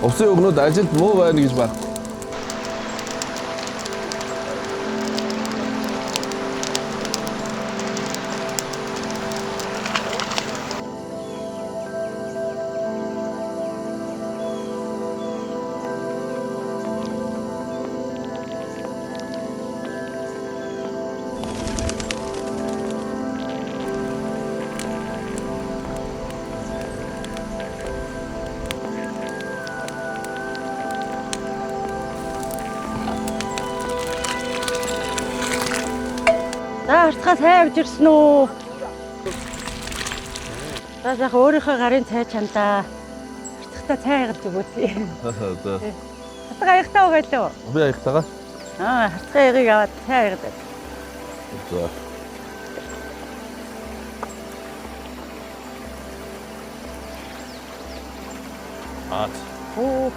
Усын өгнөд ажилд муу байна гэж байхгүй. За харцгаа цай авч ирсэн үү? За сайхан өөрийнхөө гарын цай чамдаа. Харцгатай цай хагалж өгөөч. За. Харцгаа аягтай байгаа лөө. Би аягтайгаа. Аа харцгаа аягийг аваад цай хагалаад. За. Аа. Хөө.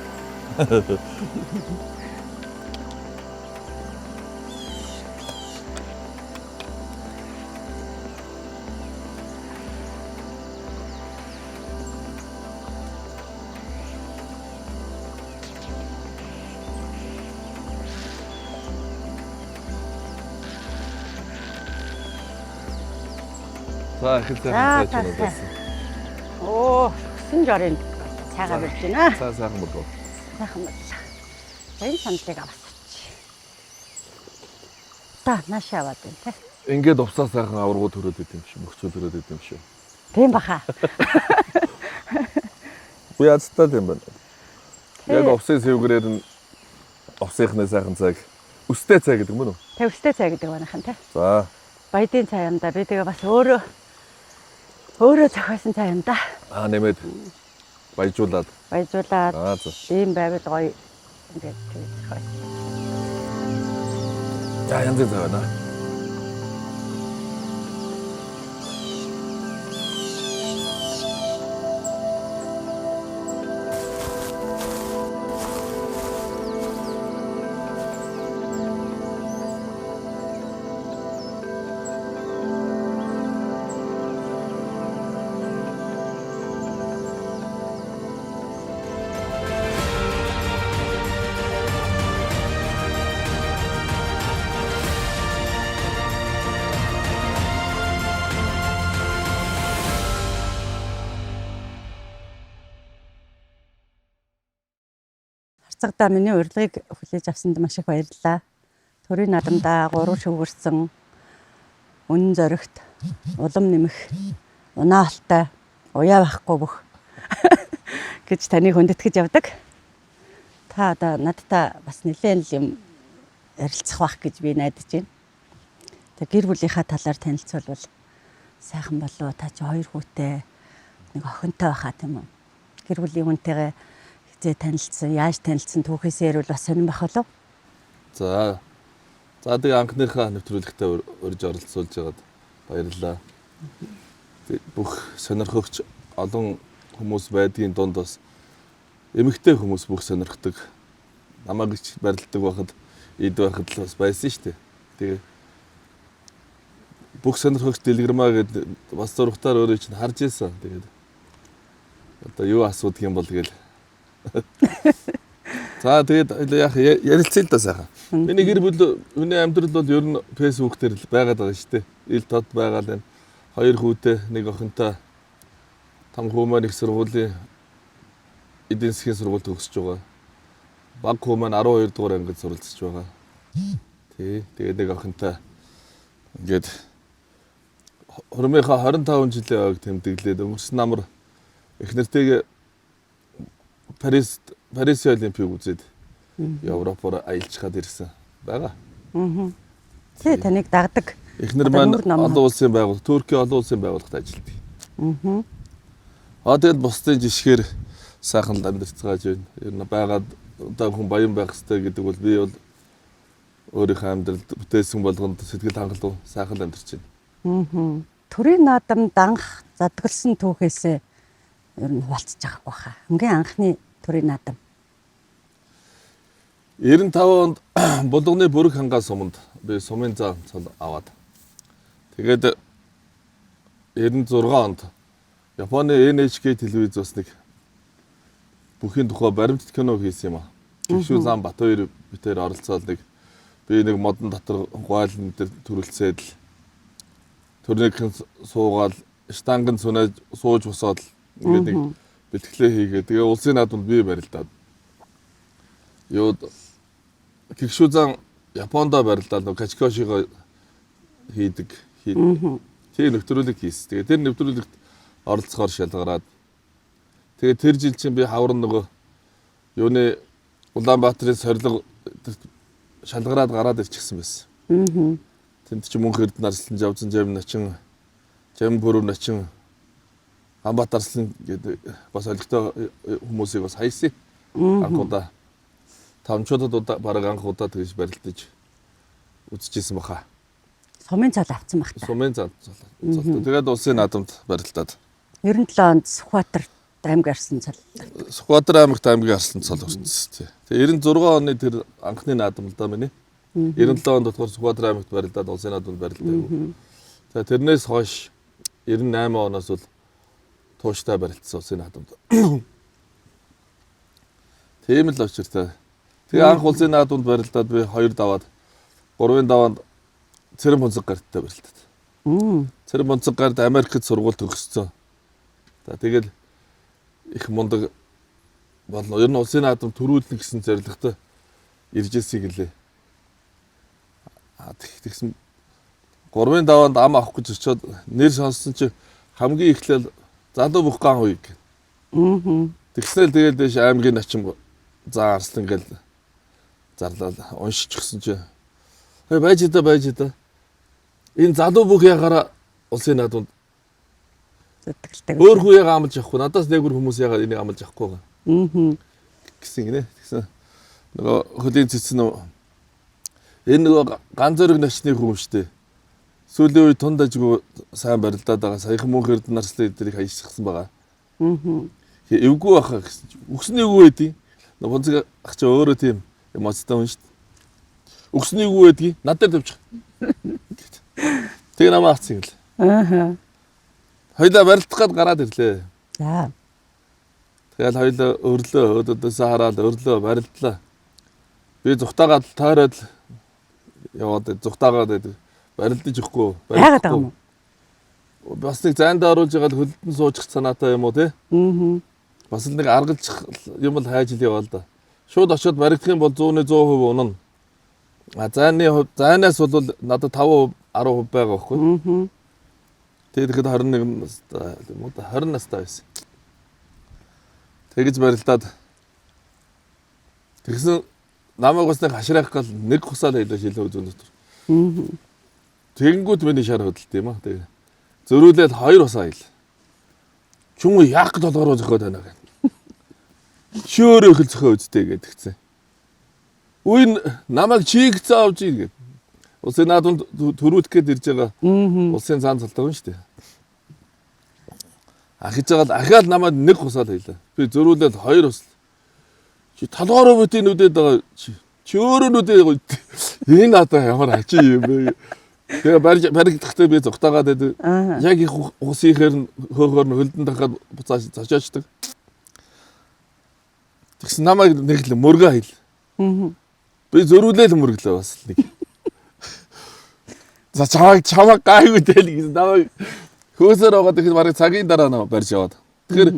За их За, сайхан цай за, чанаад байсан. Оо, өсөн жорын цайгаа барьж байна. За сайхан болов. Сайхан боллоо. За энэ сандлыг аваасач. За наашаа аваад байна те. Ингээд увсаа сайхан аваргуу төрөөд идэм шиг, мөхцөө төрөөд идэм шиг. Тийм баха. Би азтай л юм байна. Яг увсын сэвгэрээр нь увсынхны сайхан цайг өстэй цай гэдэг мөн үү? Тавьстай цай гэдэг манайхан те. За. Баядын цай юм да. Би тэгээ бас өөрөө өөрөө зохиосон цай юм да. Аа нэмээд баяжуулаад. Баяжуулаад Аа за. ийм байвал гоё ингээд тэгээ зохиосон. За янз янз цай байна. Харцагдаа миний урилгыг хүлээж авсанд маш их баярлалаа. Төрийн наадамдаа 3 шөвгөрсөн үнэн зоригт улам нэмэх унаалтай уяа байхгүй бүх гэж таныг хүндэтгэж явдаг. Та одоо надтай бас нэлээд л юм ярилцах байх гэж би найдаж байна. Тэг гэр бүлийнхаа талаар танилцуулбал сайхан болов. Та чи хоёр хүүтэй, нэг охинтой байхаа, тийм үү? Гэр бүлийн хүнтэйгээ хэзээ танилцсан, яаж танилцсан түүхээсээ ярил бас сонирн байх болов. За. За, тэгээ анхныхаа нэвтрүүлэгтээ урьж оролцуулж байгаад баярлалаа. Бүх сонирхогч олон хүмүүс байдгийн дунд бас эмэгтэй хүмүүс бүх сонирхдаг. Намайг ч барилддаг байхад, эд байхад л бас байсан шүү дээ. Тэгээ бүх сонирхогч дэлгэрмаа гэд бас зургатаар өөрөө чинь харж ирсэн. Тэгээд одоо юу асуудаг юм бол гээл. За, тэгээд яах ярилцъя л да сайхан. Миний гэр бүл, миний амьдрал бол ер нь Facebook дээр л байгаад байгаа шүү дээ. Ил тод байгаа л энэ. Хоёр хүүтэй, нэг охинтой. Том хүү маань их сургуулийн эдийн засгийн сургуульд төгсөж байгаа. Баг хүү маань 12 дугаар ангид суралцж байгаа. Тий. Тэгээд нэг охинтой ингээд хурмынхаа 25 жилийн ойг тэмдэглээд өнгөрсөн намар эхнэртэйгээ Парисын Олимпийг үзээд Европоор аялчхаад ирсэн байгаа. Тий, таныг дагдаг. Эхнэр маань олон улсын байгууллага, Туркийн олон улсын байгууллагад ажилладаг. Аа, тэгэл бусдын жишгээр сайхан л амьдарцгааж байна. Ер нь байгаад одоо хүн баян байх хэрэгтэй гэдэг бол би бол өөрийнхөө амьдралд бүтээсэн болгонд сэтгэл хангалуун сайхан л амьдарч байна. Төрийн наадамд анх задгалсан түүхээсээ ер нь хуваалцаж байгаагүй хаа. Хамгийн анхны төрийн наадам. 95 онд Булганы Бүрэг хангаа суманд би сумын зан цол аваад, тэгээд 96 онд Японы NHK телевиз бас нэг бүхийн тухай баримтат кино хийсэн юм аа. Гişүү зам Бат хоёр битээр оролцоод нэг би нэг модон дотор гуайлн дээр төрөлцөөд л төрнийхэн суугаал штангын сүнэж сууж босоод л ингээд нэг бэлтгэлээ хийгээ. Тэгээ улсын наадамд би барилдаад юуд Гişүү зан Япондо барилдаад нөгөө Качикошиго хийдэг. Тийм нэвтрүүлэг хийсэн. Тэгээ тэр нэвтрүүлэгт оролцохоор шалгараад, тэгээ тэр жил чинь би хавар нөгөө юуны Улаанбаатарын сорилго шалгараад гараад ирчихсэн байсан. Тэнд чи Мөнх Эрдэнэ Арслан, Жавзан Жам начин, Жам Пүрв начин, Хамбат Арслан гэдэг бас олигтой хүмүүсийг бас хайсан. Анх удаа тавчуудад удаа бараг анх удаа тэгж барилдаж үзчихсэн баха. Сумын цол авцсан байх та. Сумын зал цол. Тэгээд улсын наадамд барилдаад 97 онд Сүхбаатар аймаг арсан цол. Сүхбаатар аймагт аймгийн арслан цол өртсөн. Тэгээ 96 оны тэр анхны наадам л да миний. 97 онд болохоор Сүхбаатар аймагт барилдаад улсын наадамд барилдаагүй. За, тэрнээс хойш 98 оноос бол тууштай барилдсан улсын наадамд. Тийм л очиртай. Тэгээ анх улсын наадамд барилдаад би хоёр даваад, гурвын даваанд Цэрэм Хунцаг гарттай барилдаад. Цэрэм Хунцаг гарт Америкт сургууль төгссөн. За, тэгэл их мундаг болно. Ер нь улсын наадам төрүүлнэ гэсэн зорилготой ирж ирсийг гэлээ. А тэгсэн гурвын даваанд ам авах гэж очиод нэр сонссон чи хамгийн эхлээл залуу бүх ган хуйг. Тэгснээр тэгэл дэш аймгийн начин заа арслан гэл зарлал уншчихсан чи. "Хэй, байж да, байж да. Энэ залуу бүх ягаараа улсын наадамд Зүтгэлтэй. өөр хүн яга амлаж авахгүй. Надаас дээгүр хүмүүс яга энийг амлаж авахгүй байгаа" гэсэн гинэ. Тэгсэн нөгөө хөлийн цэцэн энэ нөгөө ган зөрөг начны хүн шүү дээ. Сүүлийн үе тунд ажгүй сайн барилдаад байгаа. Саяхан Мөнх Эрдэнэ Арслан эднэрийг хайшчихсан байгаа. Эвгүй байхаа гэсэн чи. Үгсний эвгүй байдгийг. Нөгөө бонцог ах чи өөрөө тийм эмоцтой хүн шүү дээ. Үгсний эвгүй байдгийг над дээр тавьчих. Тэгээ намаа авцсан гэл. Аа. Хоёлаа барилдах гад гараад ирлээ. За. Тэгэл хоёлаа өрлөө, өөдөөсөө хараад өрлөө, барилдлаа. Би зүхтаагаад тойроод яваад зүхтаагаад байдаг. Барилдаж өгөхгүй. Яагаад байгаа юм уу? Бас нэг зайндаа оруулж байгаа л хөлдөн суучих санаатай юм уу те? Аа. Бас л нэг аргалчих юм л хайж л яваа л да. Шууд очиод баригдах юм бол 100% унана. А зайны хувь зайнаас бол надад 5%, 10% байгаа байхгүй. Аа. Тэгээд тэгэхэд 21 настай юм уу да, 20 настай байсан. Тэгэж барилдаад тэгсэн намайг бас нэг хашраах гал нэг хусаал хэлээ шилээ үзэн дотор. Тэгэнгүүт миний шар хөдөлт юм аа. Тэгээ зөрүүлээд хоёр хусаа хэл. Чүн яах гэж толгороо зөхиод байна гэх. Чи өөрөө их л зөхио үсттэй гэдгцэн. Үн намайг чийгцээ авч ийн гэд. Улсын наадамд төрүүлэх гээд ирж байгаа улсын цаан цалтай хүн шүү дээ. Ахиж байгаа л ахиал намайг нэг хусаал хэлээ. Би зөрүүлээд хоёр хусал. Чи толгоороо битгий нүдээд байгаа. Чи өөрөө нүдээ энэ надаа ямар ачи юм бэ? Тэгээ барьж баригдахдаа би зугтаагаад байдаг. Аа. Яг их усынхээр нь хөөхөр нь хөлдөн дахаад буцааж зочоочдаг. Тэгсэн намайг нэг л мөргөө хэл. Аа. Би зөрүүлээл мөрөглөө бас л нэг. За чамайг гайгүй тэл гэсэн намайг хөөсөр байгаа тэгэхээр бараг цагийн дараа намайг барьж яваад. Тэгэхээр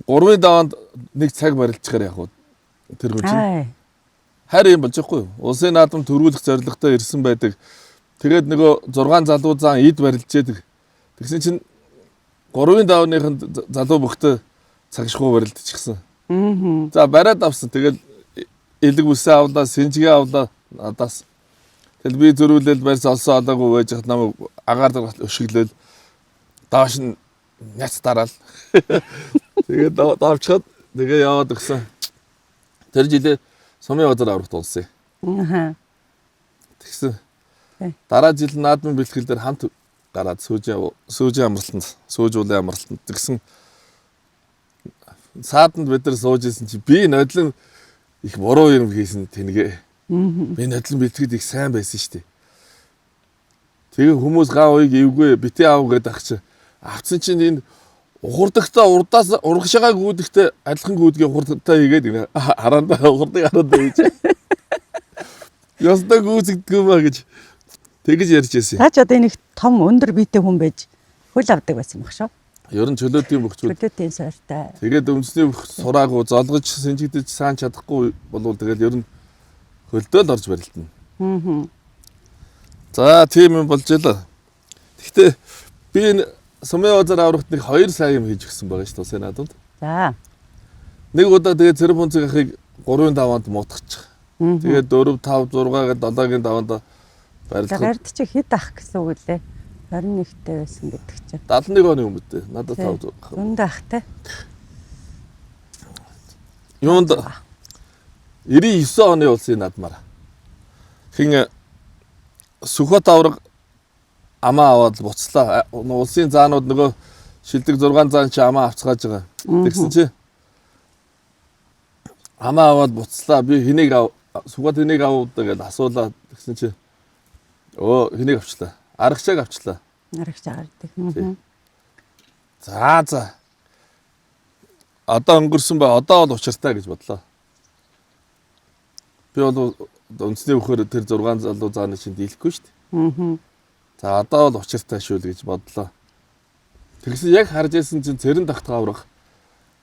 3-ын даваанд нэг цаг барилдчихаар яг уу тэр хүн чинь Аа. харь юм болж байхгүй юу? Улсын наадам төрүүлэх зорилготой ирсэн байдаг. Тэгээд нөгөө 6 залуу зан эд барилжээдэг. Тэгсэн чинь 3-ын давныханд залуу бөхтөө цагшгүй барилдчихсан. Аа. За бариад авсан. Тэгэл элэг үсээ авлаа, сэнжгээ авлаа надаас. Тэгэл би зөрүүлэл барьс олсон олоогүй байж хат намайг агаар даргалт өшиглөөл доош нь няц дараал. Тэгээд давчхад тэгээ яваад өгсөн. Тэр жилээ сумын базар аврагт унсан. Аа. Тэгсэн. Тий. Дараа жил наадмын бэлтгэл дээр хамт гараад сүүжийн амралтанд, сүүж уулын амралтанд тэгсэн сааданд бид нар сууж исэн чи би нодлон их буруу юм хийсэн тэнгээ. Би нодлон бэлтгэд их сайн байсан шүү дээ. Тэгээ хүмүүс га уйг эвгүй бити аав гэдэг ах чи авцсан чинь энэ ухардагтаа урдаас урагшаага гүйдэхдээ адилхан гүйдгээ ухардагтаа хийгээд гинэ. Хараандаа ухардаг хараандаа хийж. Ёстой гүйцэгдэггүй маа гэж тэгэж ярьж байсан. Та ч одоо энэ их том өндөр биетэй хүн байж хөл авдаг байсан баг шүү. Ер нь чөлөөтийн бөхчүүд Чөлөөтийн суурьтай. тэгээд үндэсний бөх сураагүй золгож сэнжигдэж сайн чадахгүй болвол тэгэл ер нь хөлдөөл орж барилдана. Аа. За тийм юм болж ялаа. Гэхдээ би энэ сумын базар аврагт нэг хоёр сайн юм хийж өгсөн байгаа шүү дээ улсын наадамд. За. Нэг удаа тэгээд цэрэг пунцэг ахыг 3-ын даваанд муутгачих. Аа. Тэгээд 4 5 6 гээд 7-гийн даваанд барилдах. Гард чи хэд ах гэсэн үг лээ? 21-тэй байсан гэдэг чинь. 71 оны юм үү? Надад 5 6. Зөндөө ах те. Юунд 99 оны улсын наадмаар. Хин Сүхбат авраг амаа аваад буцлаа. Улсын заанууд нөгөө шилдэг 6 заан чи амаа авцгааж байгаа. Тэгсэн чи амаа аваад буцлаа. Би хэнийг ав Сүхбат хэнийг авуудаа гэж асуулаа. Тэгсэн чи өө хэнийг авчлаа. Аргачааг авчлаа. Нарагч гардаг. Аа. За за. Одоо өнгөрсөн бай. Одоо бол учиртай гэж бодлоо. Би бол үндэсний өхөр тэр 6 залуу зааны чинь дийлэхгүй шүү дээ. Аа. За одоо бол учиртай шүү л гэж бодлоо. Тэгсэн яг харж байсан чинь цэрэн тагтгаа аврах.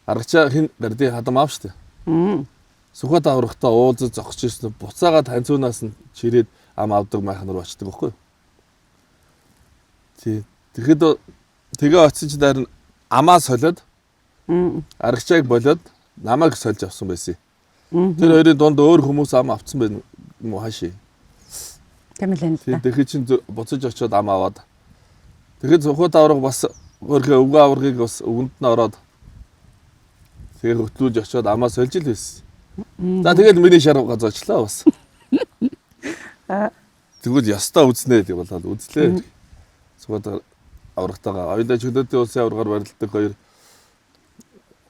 Аргачаа хин гардын хадам аав шүү дээ. Аа. Сүхбат аврахтаа уулзаж зогсож ирсэн. Буцаагаад танцуунаас нь чирээд ам авдаг майхан руу очдөг байхгүй юу? Тий. Тэгэхэд тэгээ очисон чинь дараа нь амаа солиод Аа. аргачааг болоод намайг сольж авсан байсан. Тэр хоёрын дунд өөр хүмүүс ам авцсан байх юм уу хаашаа. Тийм л энэ л Тийм да. тэгэхэд чинь буцаж очиод ам аваад. Тэгэхэд Сүхбат авраг бас өөрхөө өвгөн аврагийг бас өвгөнд нь ороод тэгээ хөтлүүлж очиод амаа сольж л байсан. За тэгэл миний шар газаачлаа бас. Аа. Тэгвэл ёстой үзнэ гэж болоод үзлээ. Сүхбат аврагтайгаа хоёулаа чөлөөтэй улсын аваргаар барилддаг хоёр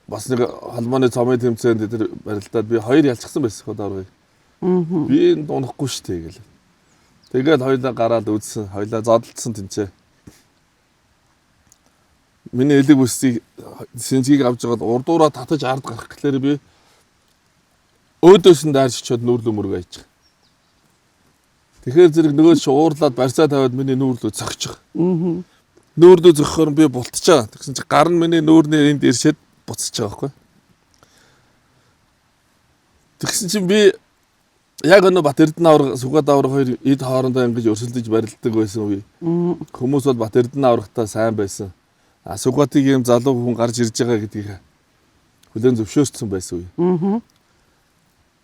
бас нэг холбооны цомын тэмцээнд тэр барилдаад би хоёр ялчихсан байсан Сүхбат аврагийг. Аа. Би энд унахгүй шүү дээ гэл. Тэгээд хоёулаа гараад үзсэн, хоёулаа зодолдсон тэнцээ. Миний элэг бүсийг сэнжгийг авч жагаад урдуураа татаж ард гарах гэхлээр би өөдөөс нь дайрч очиод нүүрлүү мөргөө хайчих. Тэгэхээр зэрэг нөгөө чи уурлаад барьцаа тавиад миний нүүрлүү зөгчих. Аа. Нүүрлүү зөгөхөөр би бултчаа. Тэгсэн чи гар нь миний нүүрний энд иршээд буцаж байгаа байхгүй. Тэгсэн чинь би яг өнөө Бат Эрдэнэ авраг, Сүхбат авраг хоёр эд хоорондоо ингэж өрсөлдөж барилддаг байсан үе. Хүмүүс бол Бат Эрдэнэ аврагтай сайн байсан. А Сүхбатыг ийм залуу хүн гарч ирж байгаа гэдгийг хүлээн зөвшөөрсөн байсан үе.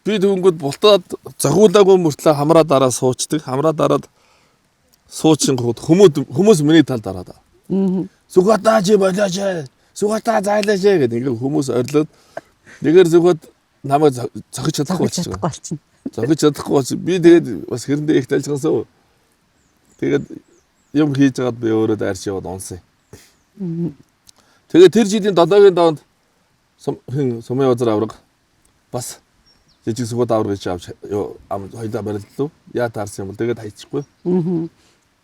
Би тэгэнгүүт бултаад зохиулаагүй мөртлөө хамраа дараа суучдаг. Хамраа дараад суучин гот хүмүүс миний талд дараад. Сүхбатаа чи болооч. Сүхбатаа зайлаач гэдэг ингээ хүмүүс орилоод нэгээр Сүхбат намайг зохиж чадахгүй Зохиж болчихсон. чадахгүй болчихно. Зохиж чадахгүй болсон. Би тэгээд бас хэрэндээ их тайлжгансан. Тэгээд юм хийж байгаад би өөрөө дайрч яваад унсан. Тэгээд тэр жилийн 7-гийн доонд сумын базар авраг бас жижиг Сүхбат авраг гэж авч хоёлаа барилдлаа. Яа таарсан юм бол тэгээд хайчихгүй.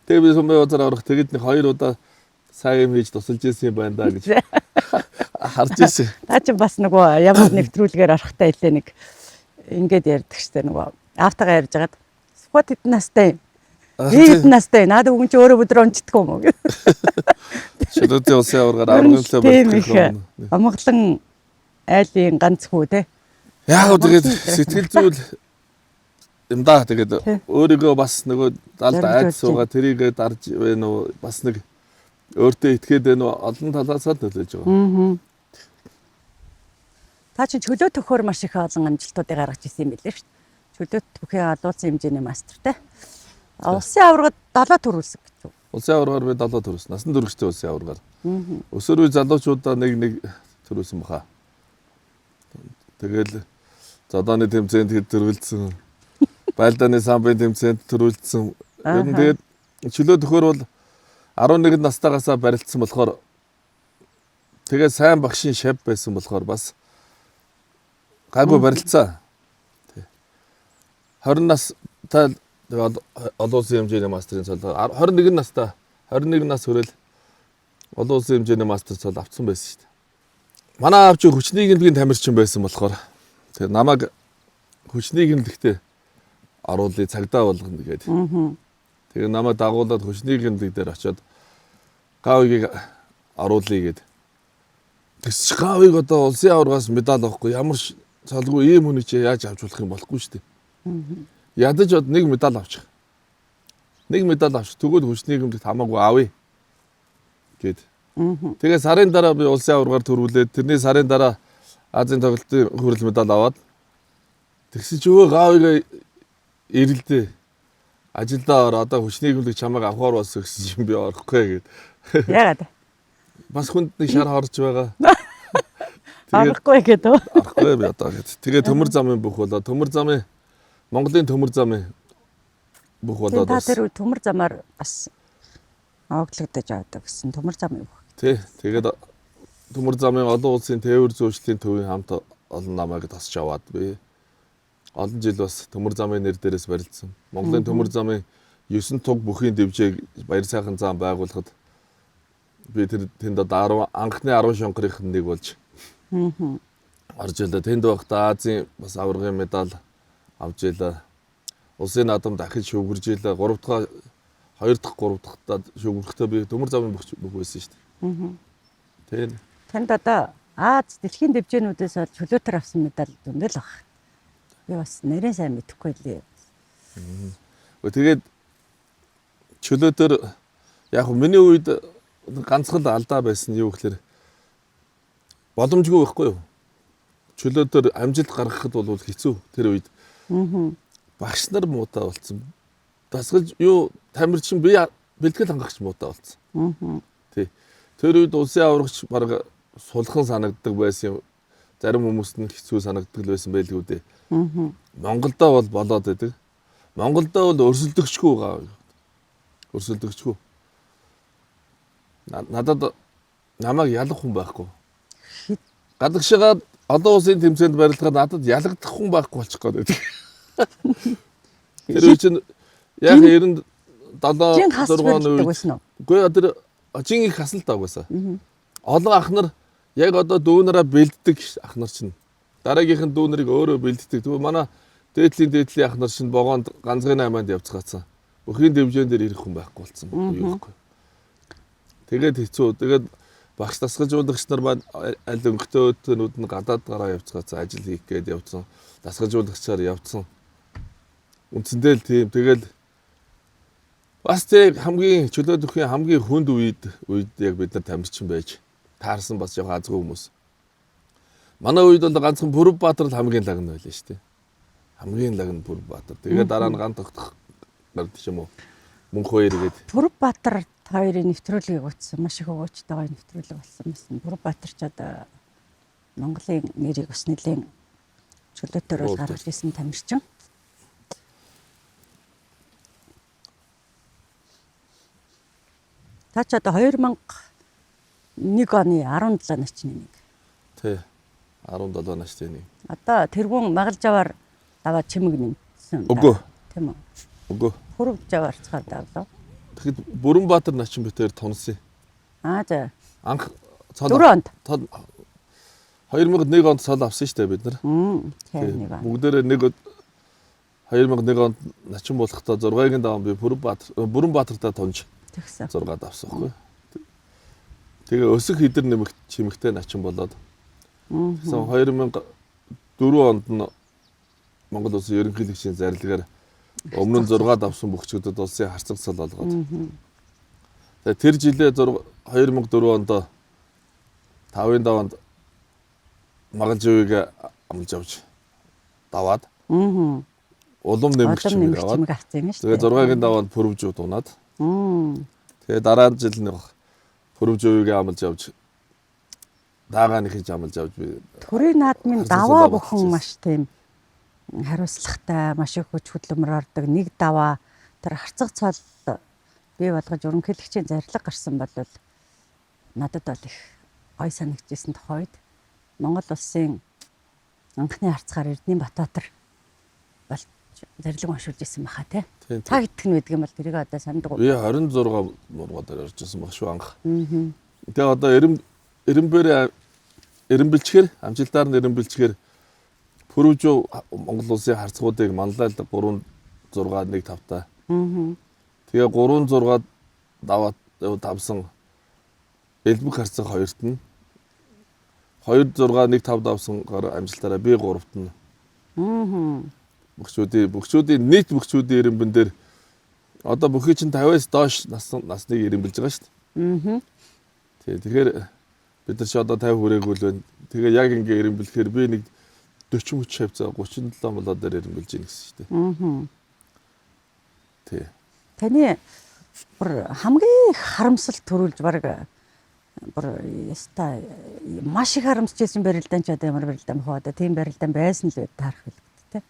Тэгээд би сумын базар аврах тэгээд нэг хоёр удаа сайн юм хийж тусалж ирсэн юм байна да гэж харж ирсэн. Та чи бас нөгөө ямар нэвтрүүлгээр орохтой илээ нэг ингээд ярьдаг штэ нөгөө аавтайгаа ярьж хагаад Сүхбат хэдэн настай юм? Би хэдэн настай? Наад үгэн чи өөрөө өдрөө унцдаггүй юм уу? Чөлөөтэй улсын аваргаар аврагын төлөө Тийм их барилдах. амгалан айлын ганц хүү те. Яг гоо тэгээд сэтгэл зүйл юм да тэгээд өөрийгөө бас нөгөө далд айд Зориулж суугаа тэрийгэ дарж байна уу бас нэг өөртөө итгээд байна уу олон талаасаа л нөлөөж байгаа. Та чинь чөлөө төхөөр маш их олон амжилтуудыг гаргаж ирсэн юм билээ шүү дээ. Чөлөө төхийн олон улсын хэмжээний мастер те. А улсын аваргад 7 төрүүлсэн гэж үү? Улсын аваргаар би 7 төрүүлсэн. Насан туршидтэй улсын аваргаар. Өсвөр үе залуучуудаа нэг нэг төрүүлсэн баха. Тэгэл зодооны тэмцээнд хэд төрүүлсэн. Байлдааны самбын тэмцээнд төрүүлсэн. Ер нь тэгээд чөлөө төхөр бол 11 настайгаасаа барилцсан болохоор тэгээ сайн багшийн шав байсан болохоор бас гайгүй барилцсан. Тий. 20 настай тэгээд олон улсын хэмжээний мастрын цол 21 настай 21 нас хүрэл олон улсын хэмжээний мастер цол авцсан байсан шүү дээ. Манай аав чи хүчний гэмлэгийн тамирчин байсан болохоор тэгээ намайг хүчний гэмлэгтээ оруулъя цагдаа болгоно гээд. Тэгээ намайг дагуулад хүчний гэмлэг дээр очиод гавыг оруулъя гээд. Тэгс чи гавыг одоо улсын аваргаас медаль авахгүй ямар цалгүй ийм хүний чи яаж авч болох юм болохгүй шүү дээ. Ядаж од нэг медаль авчих. Нэг медаль авчих. Тэгвэл хүчний гэмлэгт хамаагүй авъя гээд. Тэгээ сарын дараа би улсын аваргаар төрүүлээд тэрний сарын дараа Азийн тоглолтын хүрэл медаль аваад тэгсэн чи өө гавыг эрэлдээ ажилдаа ор одоо хүчний гэмлэг чамайг авахар болсон гэсэн чинь би орохгүй гээд. Яагаад? Бас хүнд нэг шар хорж байгаа. Тэгээд Орохгүй гэдэг үү? орохгүй би одоо гээд. Тэгээ төмөр замын бүх болоо төмөр замын Монголын төмөр замын бүх болоод Та бас. тэр үе төмөр замаар бас оглогдож авдаг гэсэн төмөр зам юу? Тий. Тэгээд төмөр замын олон улсын тээвэр зүйчлийн төвийн хамт олон намайг тосч аваад би олон жил бас төмөр замын нэр дээрээс барилцсан. Монголын төмөр замын 9 туг бүхийн дэвжээг Баяр сайхан зам байгуулахад би тэр тэнд одоо 10 анхны 10 шонхрынх нь нэг болж орж илээ. Тэнд байхдаа Азийн бас аваргын медаль авч илээ. Улсын наадам дахиж шүүгэрж илээ. 3 дахь 2 дахь 3 дахьтаа шүүгрэхдээ би төмөр замын бүх байсан шүү дээ. Тийм. Танд одоо Аз дэлхийн дэвжээнүүдээс бол чөлөөтөр авсан медаль зөндөл баг. Би бас нэрээ сайн мэдэхгүй лээ. Тэгээд чөлөөтөр яг миний үед ганцхан л алдаа байсан нь юу гэхээр боломжгүй байхгүй юу? Чөлөөтөр амжилт гаргахад бол хэцүү тэр үед. Багш нар муутай болсон. Дасгалж юу тамирчин би бэлтгэл хангагч муутай болсон. Тий. Тэр үед улсын аврагч баг сулхан санагддаг байсан юм. Зарим хүмүүст нь хэцүү санагддаг л байсан байлгүй дээ. Монголдо бол болоод байдаг. Монголдо бол өрсөлдөгчгүй байгаа. Өрсөлдөгчгүй. Надад намайг ялах хүн байхгүй. Гадагшаагаа олон улсын тэмцээнд барилдахад надад ялагдах хүн байхгүй болчих гээд байдаг. Тэр үе чинь яг 97 Жин хас 6 оны барилддаг үед байсан уу? Үгүй тэр жин их хасалт угаасаа. Олон ах нар яг одоо дүүнараа бэлддэг ах нар чинь дараагийнх нь дүү нарыг өөрөө бэлддэг. Тэгвэл манай дээдлийн ах нар чинь вогоонд ганцхан айманд явцгаацсан. Бүхийн дэвжээн дээр ирэх хүн байхгүй болсон. Юу байхгүй. Тэгээд хэцүү. Тэгээд Багш дасгалжуулагч нар маань аль өнгөтэй өөтнүүд нь гадаад гараа явцгаацсан, ажил хийх гээд явцсан. Дасгалжуулагчаар явцсан. Үндсэндээ л тийм. Тэгэл бас тэг хамгийн чөлөө төхийн хамгийн хүнд үед яг бид нар тамирчин байж таарсан бас яг азгүй хүмүүс. Манай үед бол ганцхан Бүрэн Баатар л хамгийн лаг нь байлаа шүү дээ. Хамгийн лаг нь Бүрэн Баатар. Тэгээ дараа нь ган тогтох гард ч юм уу. Мөнх хоёр гээд. Бүрэн Баатар хоёрын нэвтрүүлгийг утсан. Маш их өгөөчтэйгээ нэвтрүүлэг болсон байсан. Бүрэн Баатар ч одоо Монголын нэрийг бас нэлийн чөлөөтөр бол гаргаж ирсэн тамирчин. Та ч одоо 2001 оны 17 насны нэг. Тий. 17 насны нэг. Одоо тэргүүн Магалжаваар даваа чимэг нэмсэн. Үгүй. Тийм үү? Үгүй. Пүрэвжаваар цаар давлаа. Тэгэхэд Бүрэн Баатар начин битээр тунсан. Аа за. Анх цол 4 онд. 2001 онд цол авсан шүү дээ бид нар. Тийм нэг он. Бүгдээрээ нэг 2001 онд начин болохдоо 6-гийн даван би Бүрэн Баатартай тунж Тэгсэн. 6-ад авсан байхгүй. Тэгээ өсөх хідэр нэмэх чимэгтэй начин болоод. Тэгсэн 2004 онд нь Монгол Улсын ерөнхийлөгчийн зарилгаар өмнө нь 6-ад авсан бүхчүүдэд улсын харцаг цол олгоод. Тэгээ тэр жилээ 2004 онд 5-ын даванд Магалживыг амлаж авч даваад. Улам нэмэх чимэг аваад. Чимэг авсан юм шүү дээ. Тэгээ 6-гийн даванд Пүрвжүү дунаад. Тэгээ дараа нь жил нэг Пүрвжүүгийг амлаж авч даагаа нэхэж амлаж авч би Төрийн наадмын даваа бүхэн маш тийм хариуцлагатай, маш их хүч хөдөлмөр ордог. Нэг даваа тэр харцаг цол бий болгож өрнөхөлөгчийн зарлиг гарсан бол надад бол их гой санагдчихсэн тухайд Монгол улсын анхны харцгаар Эрдэнэ Батбаатар болж зарлиг уншуулж исэн баха тий. Цаг идэх нь байдаг юм бол тэрийг одоо санддаг уу? Би 26 мурга дээр орж исэн баг шүү анх. Тэгээ одоо эрэмбэр эрэмбэлчгээр амжилтаар нь эрэмбэлчгээр Пүрвжүү Монгол улсын харцгуудыг манлайлдаг 3 6 1 5 та. Тэгээ 3 6 даваад давсан элбэг харцаг хоёрт нь 2 6 1 5 давсан гар амжилтаараа би 3-т нь. Бөхчүүдийн нийт бөхчүүдийн эрэмбэн дээр одоо бүхий чинь 50-аас доош насныг эрэмбэлж байгаа шүү дээ. Тий, тэгэхээр бид нар чи одоо 50 хүрээгүй л байна. Тэгээ яг ингээ эрэмбэлэхээр би нэг 40 30 хавцаа 37 молоо дээр эрэмбэлж гин гэсэн шүү дээ. Тий. Таны бүр хамгийн их харамсал төрүүлж баг бүр яста маш их харамсаж байсан барилдаан ч одоо ямар барилдаан бах вэ? Тийм барилдаан байсан л таарах хэлбэт тий.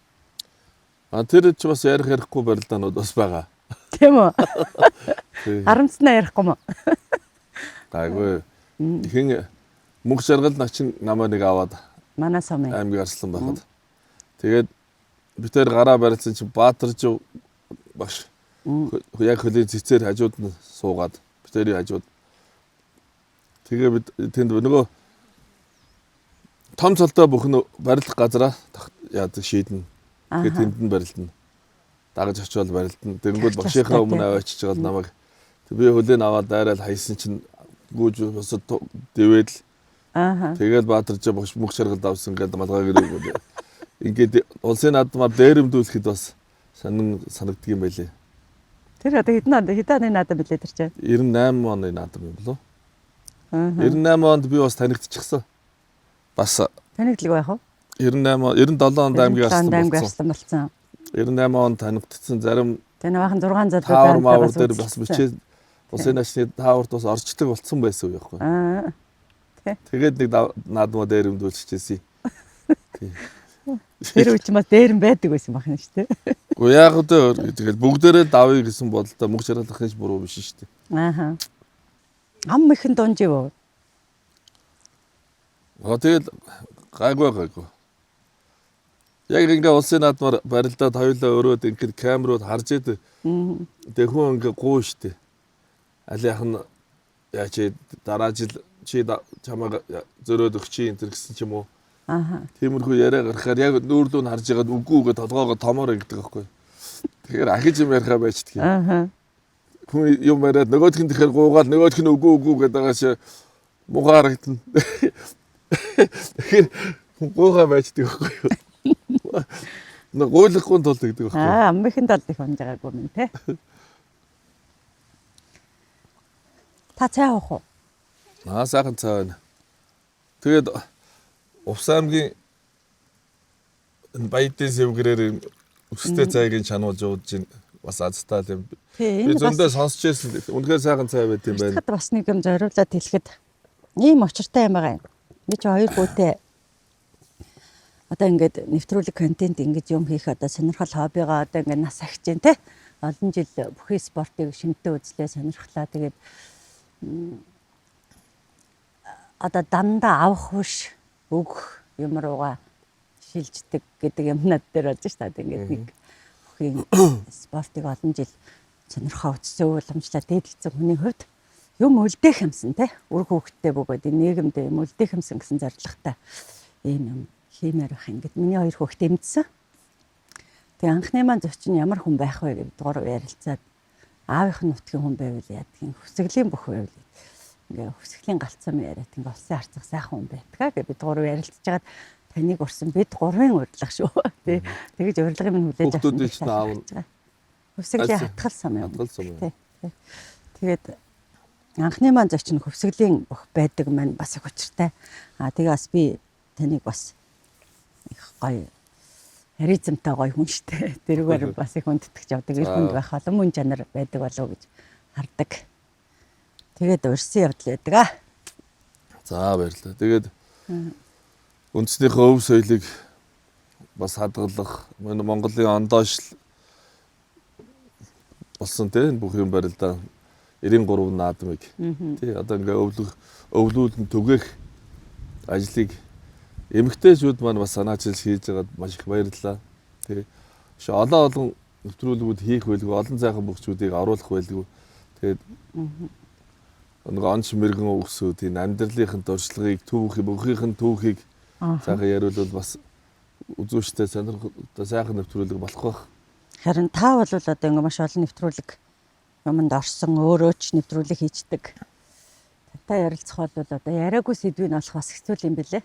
А тэр ч бас ярихгүй барилдаанууд бас байгаа. Тийм үү? Харамснаа ярихгүй мó? Гайгүй. Ихэн мөнх жаргал начин намаа нэг аваад манай сумын аймаг арслан байхад. Тэгээд бид тэр гараа барилсан чинь Баатаржив багш яг хөлийн цэцээр хажууд нь суугаад бид тэрийн хажууд. Тэгээ бид тэнд нөгөө том цолтой бүхэн барилах газараа яадаг шийднэ. Тэгээ тэнд нь барилдана. Дагаж очиод барилдана. Тэнгүүд багшийнхаа өмнө аваачиж байгаа намайг би хөлөө аваад дайрал хайсан чинь гүйж босод дэвээл. Тэгэл Баатаржив багш мөнх жаргал давсан гэдэг малгай гэрээгүй. Ингээд улсын наадмаар дээрэмдүүлэхэд бас сонин санагддаг юм байлээ. Тэр одоо хэдэн онд хэдэн оны наадам билээ тэр чинь? 98 оны наадам юм болов уу? 98 онд би бас танигдчихсан. Бас танигдлаг байх уу? 98 97 онд аймгийн арслан болсон. 98 онд танигдсан зарим тэр бахан 6 залуу таавар маавар дээр бас бичээ улсын наачны тааварт бас орчдөг болсон байсан үе байхгүй. Тэгээд нэг наадмаа дээрэмдүүлчихсэн. Тий. Тэр үе чинь бас дээрэм байдаг байсан байх нь шүү дээ. Гэхдээ яг үгүй тэгэл бүгдээрээ давъя гэсэн бодолтой мөнх жаргалах нь буруу биш шүү дээ. Ааха. Ам ихэн дунжив үү? Аа тэгэл гайгүй. Яг ингээ улсын наадмаар барилдаад хоёулаа өрөөд ингээд камерууд харж идэв. Тэгээ хүн ингээ гуу шүү дээ. Алийнх нь яа чи дараа жил чи чамайг зөрөөд өгчий энэ гэсэн ч юм уу. Ааха. Тиймэрхүү яриа гаргахаар яг нүүрлүү нь харж байгаад үгүй үгүй толгоогоо томоор ингэдэг байхгүй. Тэгэхээр ахиж юм яриахаа байчдаг юм. Ааха. Хүн юм яриад нөгөөх нь тэгэхээр гуугаал нөгөөх нь үгүй үгүй гэдэг байгаа чи Муухай харагдана. Тэгэхээр хүн гуйхаа байждаг байхгүй юу? Нэг гуйлахгүй тулд гэдэг байхгүй юу? Аа, аммынхын талд их унж байгаагүй мэн те. Та цай уух уу? Аа, сайхан цай байна. Тэгээд Увс аймгийн энэ Баядын сэвгэрээр юм өстэй цайг нь чануулж ууж чинь бас азтай л юм. Тий, Би энэ бас зөндөө сонсч байсан. Үнэхээр сайхан цай байт юм байна. Харцахад бас нэг юм зориулаад хэлэхэд ийм учиртай юм байгаа юм. Би чи хоёр хүүтэй одоо ингээд нэвтрүүлэг контент ингэж юм хийх одоо сонирхол хоббигоо одоо ингээд нас ахиж जैन те. Олон жил бүхий спортыг шинэтэй үзлээ сонирхлаа. Тэгээд одоо дандаа авах биш өгөх юм руугаа шилждэг гэдэг юм над дээр болж шээ. Ингээд нэг бүхий спортыг олон жил сонирхоо үзсэн уламжлаа дээдэлцэн хүний хувьд юм үлдээх юмсан те. Үр хүүхэдтэй бөгөөд энэ нийгэмдээ юм үлдээх юмсан гэсэн зорилготой ийм юм хиймээр байх. Ингээд миний хоёр хүүхэд эмдсэн. Тэгээ анхны маань зочин ямар хүн байх вэ гэдэг гурав ярилцаад аавынх нь нутгийн хүн байвал яадгийн хүсгэлийн бүх байвал ингээ хүсгэлийн галцсан яриад ингээ улсын харцах сайхан хүн байдгаа гэж бид гурав ярилцж байгаад таныг урсан бид гурвын урилга шүү. Тий. Тэгэж урилгыг минь хүлээж авсан. Хүүхдүүдийн чинь аав нь Хөвсгөлийн Альсан. хатгал сум юм. Хатгал сум юм. Тий. Тий. Тэгээд анхны маань зочин хөвсгөлийн бүх байдаг маань бас их учиртай. Аа тэгээ бас би таныг бас их гоё харизмтай гоё хүн штэ. Тэрүүгээр бас их хүндэтгэж явдаг. Эр хүнд байх олон мөн чанар байдаг болов уу гэж хардаг. Тэгээд урьсан явдал байдаг аа. За, баярлалаа. Тэгээд үндснийхээ өв соёлыг бас хадгалах, манай Монголын ондоош болсон те энэ бүх юм барилдаа 93 наадмыг тий одоо ингээ өвлөх өвлүүлэн түгээх ажлыг эмэгтэйчүүд маань бас санаачилж хийж байгаад маш их баярлалаа. Тий. Ш олон олон нэвтрүүлгүүд хийх байлгүй, олон сайхан бөхчүүдийг оруулах байлгүй. Тэгээд нэг онц мэрэгэн өгсөө тийм амьдралынхын туршлагыг түүхийг бүхийнх нь түүхийг сайхан яриулвал бас үзүүштэй сонирхолтой сайхан нэвтрүүлэг болох байх. Харин та бол одоо ингээ маш олон нэвтрүүлэг юмд орсон, өөрөө ч нэвтрүүлэг хийчдэг. Тантай ярилцах бол одоо яриаггүй сэдвийг олох бас хэцүү юм бэлээ.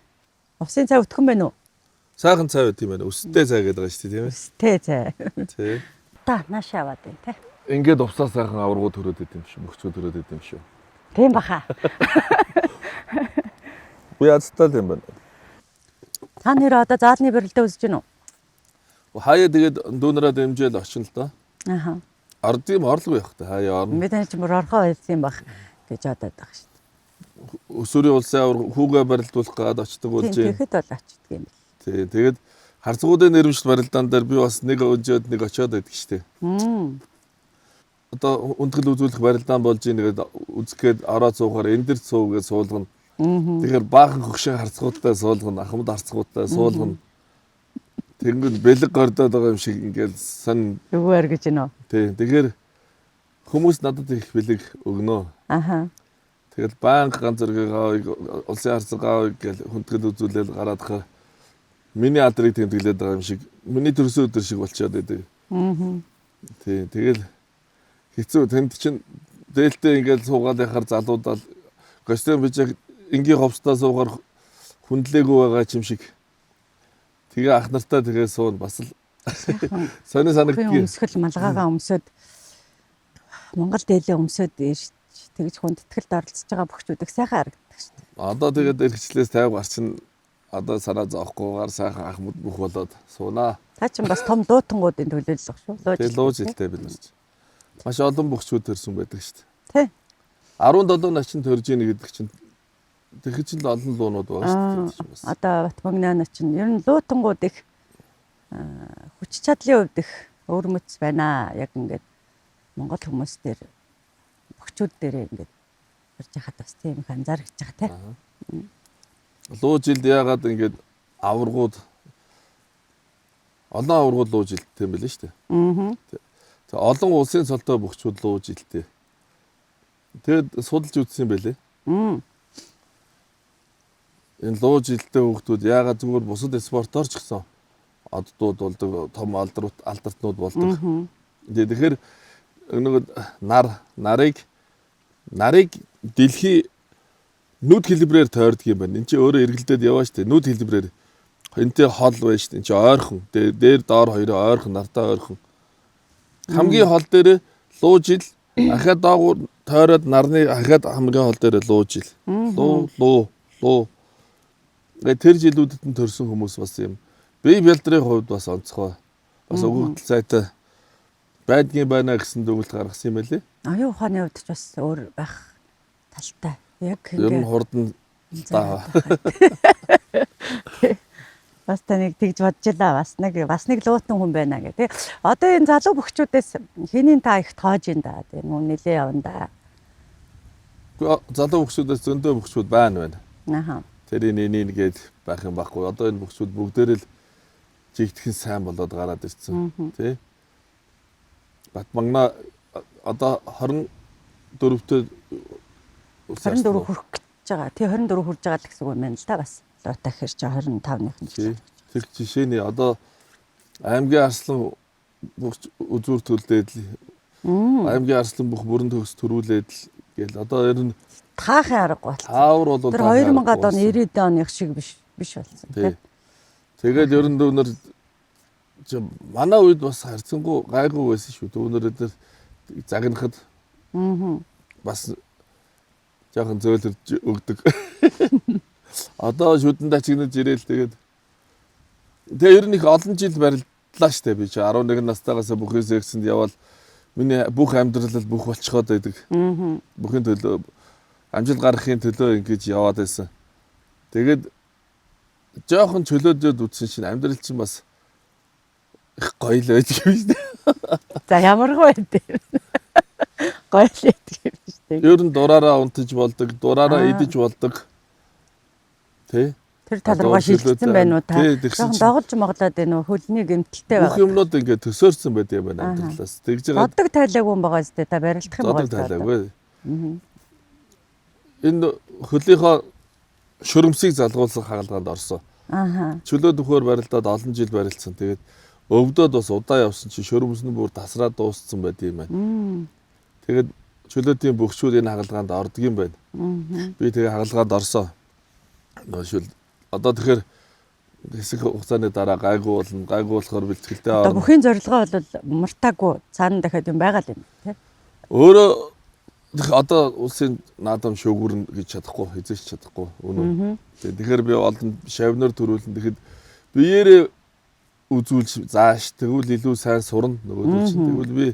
Увсын цай өтгөн байна уу? Сайхан цай байт юм байна. Өстэй цай гэдэг байгаа шүү дээ, тийм ээ. Өстэй цай. Тий. Та наашаа аваад байна те. Ингээд увсаа сайхан аваргуу төрөөд идэм шүү. Мөхчөө төрөөд идэм шүү. Тийм баха. Би азтай л юм байна. Та нэр одоо заалны барилдаа үзэж гин үү? Хаяа тэгээд дүүнараа дэмжээл очин л доо. Аха. Ардын орлого явах та хаяа орно. Би тань чи бүр орхоо байлсан юм бах гэж бодоод байгаа шүү дээ. Өсвөрийн улсын аварга хүүгээ барилдуулах гээд очдог болж Тийм байна. тэгэхэд бол очдөг юм бэл. Тий. Тэгээд харцгуудын нэрмжил барилдаан дээр би бас нэг өнжөөд нэг очиод байдаг шүү дээ. Мм. Одоо хүндэтгэл үзүүлэх барилдаан болж ийн тэгээд үзэх гээд ороод суухаар энэ дэр суу гэж суулгана. Тэгэхээр баахан хөгшин харцгуудтай суулгана, ахмад харцгуудтай суулгана. Тэнгүүд бэлэг гордоод байгаа юм шиг ингээл сан Өгөөр гэж гинөө. тий. Тэгэхээр хүмүүс надад их бэлэг өгнө. Аха. Тэгэл байнга ганц зэрэг авъя, улсын харцаг авъя гэж хүндэтгэл үзүүлээл гараад хаа миний алдрыг тэмдэглээд байгаа юм шиг миний төрсөн өдөр шиг болчиход байдаг. Аа. Тий, тэгэл хэцүү тэнд чинь дээлтэй ингээл суугаад яхаар залуудаал костюм бичиг энгийн ховсдоо суугаар хүндлээгүй байгаа юм шиг. Тэгээ ах нартай тэгээ суун бас л сони Хүн санагдгийг. өмсгөл малгайгаа өмсөд Монгол дээлээ өмсөд ирж тэгж хүндэтгэлд оролцож байгаа бөхчүүд их сайхан харагддаг шүү дээ. Одоо тэгээд эрхчлээс 50 гарчин одоо санаа зовхгүйгээр сайхан ахмад бүх болоод суунаа. Та чинь бас том луутангуудын төлөөлөх шүү. Лууж. Тэгээ лууж илтэй бид нар чинь. Маш олон бөхчүүд төрсөн байдаг шүү дээ. Тэ. 17 начин төрж ийн гэдэг чинь тэгэхэд чинь л олон луунууд байгаа шүү дээ. Бас. Одоо Батмагнаа чинь ер нь луутангууд их хүч чадлын хувьд их өвөрмөц байна. Яг ингээд Монгол хүмүүс дээр бөхчүүд дээрээ ингээд барьж хахад бас тийм их анзаарч байгаа те. Луу жилд яагаад ингээд аваргууд олон аваргууд луу жилдтэй юм бэлээ шүү дээ. Аа. Тэгээ олон улсын цолтой бөхчүүд луу жилдтэй. Тэгээд судалж үзсэн юм бэлээ. Мм. Энэ луу жилдтэй хүүхдүүд яагаад зүгээр бусад спортоор ч гэсэн оддууд болдог, том алдрууд алдартнууд болдог. Тэгээ тэгэхээр нөгөө нар нарыг нарыг дэлхий Нүд хэлбрээр тойрдог юм байна. Энд чи өөрөө эргэлдээд яваа штэ. Нүд хэлбрээр энтэй хол байна штэ. Энд чи ойрхон. Дээр доор хоёроо ойрхон, нартаа ойрхон. Хамгийн хол дээр луу жил ахиад доогуур тойроод нарны ахиад хамгийн хол дээр луу жил. Луу луу луу. Ингээ тэр жилүүдэд нь төрсэн хүмүүс бас юм бие бялдрын хувьд бас онцгой. Бас өгөгдөл зайтай байдгийн байна гэсэн дүгнэлт гаргасан юм байлээ. Оюун ухааны хувьд ч бас өөр байх талтай. Яг Ер нь ингээ хурдан даа. Бас таныг тэгж бодож илаа. Бас нэг луутан хүн байна гэх тий. Одоо энэ залуу бөхчүүдээс хэний та их тоож ин да. Тийм үү нилээ явна да. Залуу бөхчүүдээс зөндөө бөхчүүд байна байна. Аха. Тэр энэ гээд байх юм байхгүй. Одоо энэ бөхчүүд бүгдээр л жигтгэн сайн болоод гараад ирсэн тий. Батмагна одоо 24-т 24 хүрэх гэж байгаа. Тий 24 хүрж байгаа л гэсэн үг юм байна л да бас. Луута хэр чи 25-ных нь. Тий. Тэр жишээний одоо аймгийн арслан бүх үзүүр төлдөөд л аймгийн арслан бүх бүрэн төгс төрүүлээд л гэл одоо ер нь Таахын аргагүй болсон. таавар бол Тэр 2000-ад он 90-ад оных шиг биш биш болсон тий. тий. Тэгээд ер нь дүүнер чи манай үед бас харьцангуй гайгүй байсан шүү. Дүүнер эдгээр загнахад бас жоохон зөөлрж өгдөг. Одоо шүдэн дачигнаж ирээл тэгээд тэгээ ер нь их олон жил барилдлаа штэ би чи 11 настайгаас бүхий сексэнд явбал миний бүх амьдрал бүх болцоход байдаг. Бүхийн төлөө амжилт гаргахын төлөө ингэж яваад байсан. Тэгээд жоохон чөлөөдөд үтсэн чинь амьдрал чинь бас их гоё л байдаг юм шүү дээ. За ямаргүй байд. Гоё л байдаг юм шүү дээ. Ер нь дураараа унтаж болдог, дураараа идэж болдог. Тэ? Тэр тал руугаа шилжсэн байна уу та? Тий, тэгсэн Жоохон чинь доголж моглоод байна уу? Хөлний гэмтэлтэй бүх байгаа. юмнууд ингээд төсөөрсөн байд юм байна амьдралаас. Тэгж байгаа Бодог тайлаагүй юм байгаа зү та барилдах юм зодог байгаа. тайлаагүй. Энэ хөлийнхөө шөрөмсийг залгуулсан хагалгаанд орсон. Аха. Чөлөө дөхөөр барилдаад олон жил барилцсан. Тэгээд өвдөөд бас удаа явсан чинь шөрөмс нь бүр тасраад дууссан байд юм байна. Тэгээд чөлөөтийн бөхчүүд энэ хагалгаанд ордог юм байна. Би тэгээ хагалгаанд орсон. Нөө шүл одоо тэгэхээр хэсэг хугацааны дараа гайгүй болно. Гайгүй болохоор бэлтгэлтэй Одоо орно. бүхийн зорилгоо бол мартаагүй цаана дахиад юм байгаа л юм тий. Өөрөө одоо улсын наадам шөөгөрнө гэж чадахгүй, хизээч чадахгүй үнэн. Тэгэхээр би олон шавнар төрүүлэн тэгэхэд биеэрээ үзүүлж зааш тэгвэл илүү сайн сурна нөгөөдөл чинь. Тэгвэл би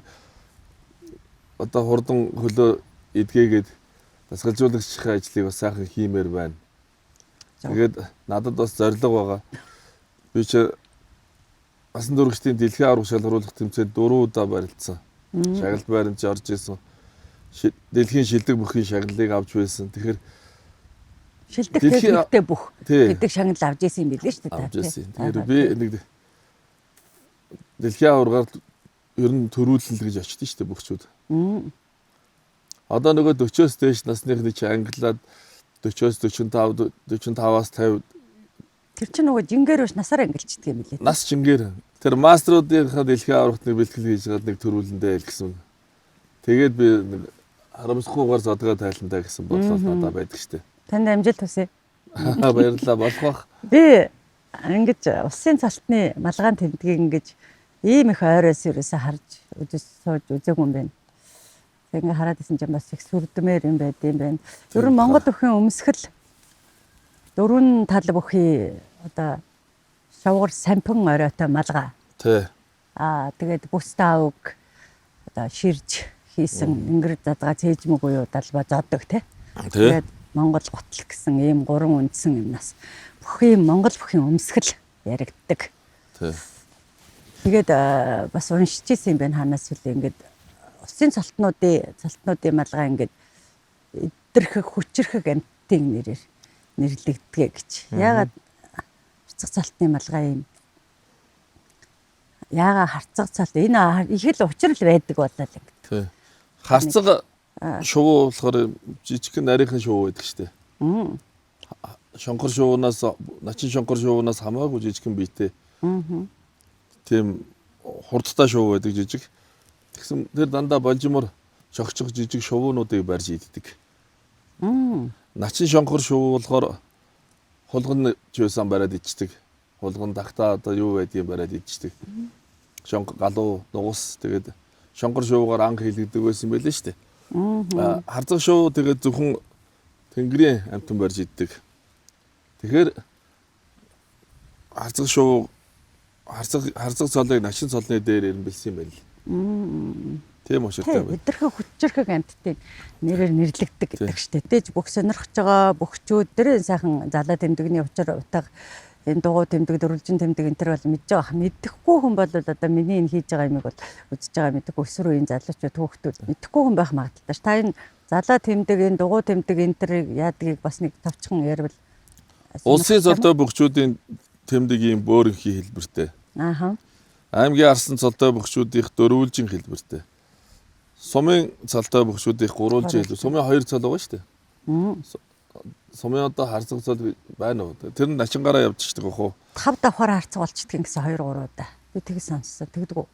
одоо хурдан хөлөө эдгээгээд дасгалжуулагчийн ажлыг бас сайхан хиймээр байна. Тэгээд надад бас зорилго байгаа. Би чи Асан дөрвөгчдийн дэлхийн аварга шалгаруулах тэмцээнд 4 удаа барилцсан. Шагналт байранд орж исэн. Дэлхийн шилдэг бүхийн шагналыг авч байсан. Тэгэхээр Шилдэг Дэлхийн- техниктэй бүх тий. гэдэг шагнал авч исэн юм билээ шүү дээ. та, авч тий. байсан. Тэгэхээр би нэг дэлхийн аваргаар ер нь төрүүлнэ л гэж очдсон шүү дээ бөхчүүд. Одоо нөгөө 40-оос дээш насныхны чи англиад 40-оос 45 45-аас 50 Тэр чинь нөгөө жингээр биш насаар ангилчдаг юм билээ. нас чингээр тэр мастеруудынхаа дэлхийн аваргт нэг бэлтгэл хийж байгаад нэг төрүүлэндээ л гэсэн. Тэгээд би нэг харамсахгүйгээр зодгоо тайлантай гэсэн бодлол надад байдаг штэ. Танд амжилт хүсье. Баярлалаа болох бах. Би ингэж улсын цалтны малгаан тэмдгийг ингэж ийм их ойроос ерөөсө харж үзэж сууж үзээгүй юм байна. Тэг ингээ хараад исэн чинь бас их сүрдмээр юм байд юм байна. Ер нь Монгол бүхэн өмсгөл дөрвөн тал бүхий одоо шавгар сампин оройтой малгай. Тэ. Аа тэгээд бүс таавг одоо ширж хийсэн ингэр задгаа цээжмэг буюу далбаа зоддог тий. Тэ. Тэгээд Монгол гутал гэсэн ийм гурван үндсэн юмнаас бүх юм Монгол бүхийн өмсгөл яригддаг. Тэ. Тэгээд бас уншиж исэн юм байна ханаас үлээ ингээд усын цолтнуудын малгай ингээд эдэрхэг хүчрхэг амьтын нэрээр нэрлэгдэгэ гэж. Яагаад харцаг цолтны малгай юм? Яагаад харцаг цолт энэ их л учрал байдаг болоо л ингээд. Тэ. Харцаг шувуу болохоор жижигхэн нарийнхан шувуу байдаг штэ. Шонхор шувуунаас начин шонхор шувуунаас хамаагүй жижигхэн биетэй. Тийм хурдтай шувуу байдаг жижиг. Тэгсэн тэр дандаа болжимор чогчих жижиг шувуунуудыг барьж иддэг. Начин шонхор шувуу болохоор хулган чуйсан бариад ичдэг. Хулган тагтаа одоо юу байдгийг бариад ичдэг. Шонх галуу нугас тэгээд шонхор шувуугаар анх хийлэгдэг байсан байлээ шүү дээ. Харцаг шувуу тэгээд зөвхөн тэнгэрийн амьтан барьж иддэг. Тэгэхээр харцаг шувуу харцаг цолыг начин цолны дээр эренбэлсэн юм байна л. Тийм учиртай байна. Өдөрхөө хүчирхэг амьтдыг нэрээр нэрлэгдэг гэдэг штэ. Тэгэж бүх сонирхож байгаа бөхчүүд дээр сайхан залаа тэмдэгний учир утга энэ дугуй тэмдэг, дөрвөлжин тэмдэг энэ төр бол мэдж байгаа. Мэдэхгүй хүн бол одоо миний энэ хийж байгаа юмыг бол үзэж байгаа мэдэхгүй өсвөр үеийн залуучууд хүүхдүүд мэдэхгүй хүн байх магадлалтай ш. Та энэ залаа тэмдэг, энэ дугуй тэмдэг энэ төрийг яадгийг бас нэг товчхон ярил. Улсын цолтой бөхчүүдийн тэмдэг ийм бөөрөнхий хэлбэртэй. Ааха. Аймгийн арсан цолтой бөхчүүдийнх дөрвөлжин хэлбэртэй. Сумын цолтой бөхчүүдийнх гурвалжин хэлбэр. Сумын хоёр цол байгаа шүү дээ. Сумын одоо харцаг цол байна уу? Тэр нь начингаараа явчихдаг бах уу? 5 давхар харцаг болчдөг гэсэн 2 3 удаа. Би тэг сонссон. Тэгдэг үү?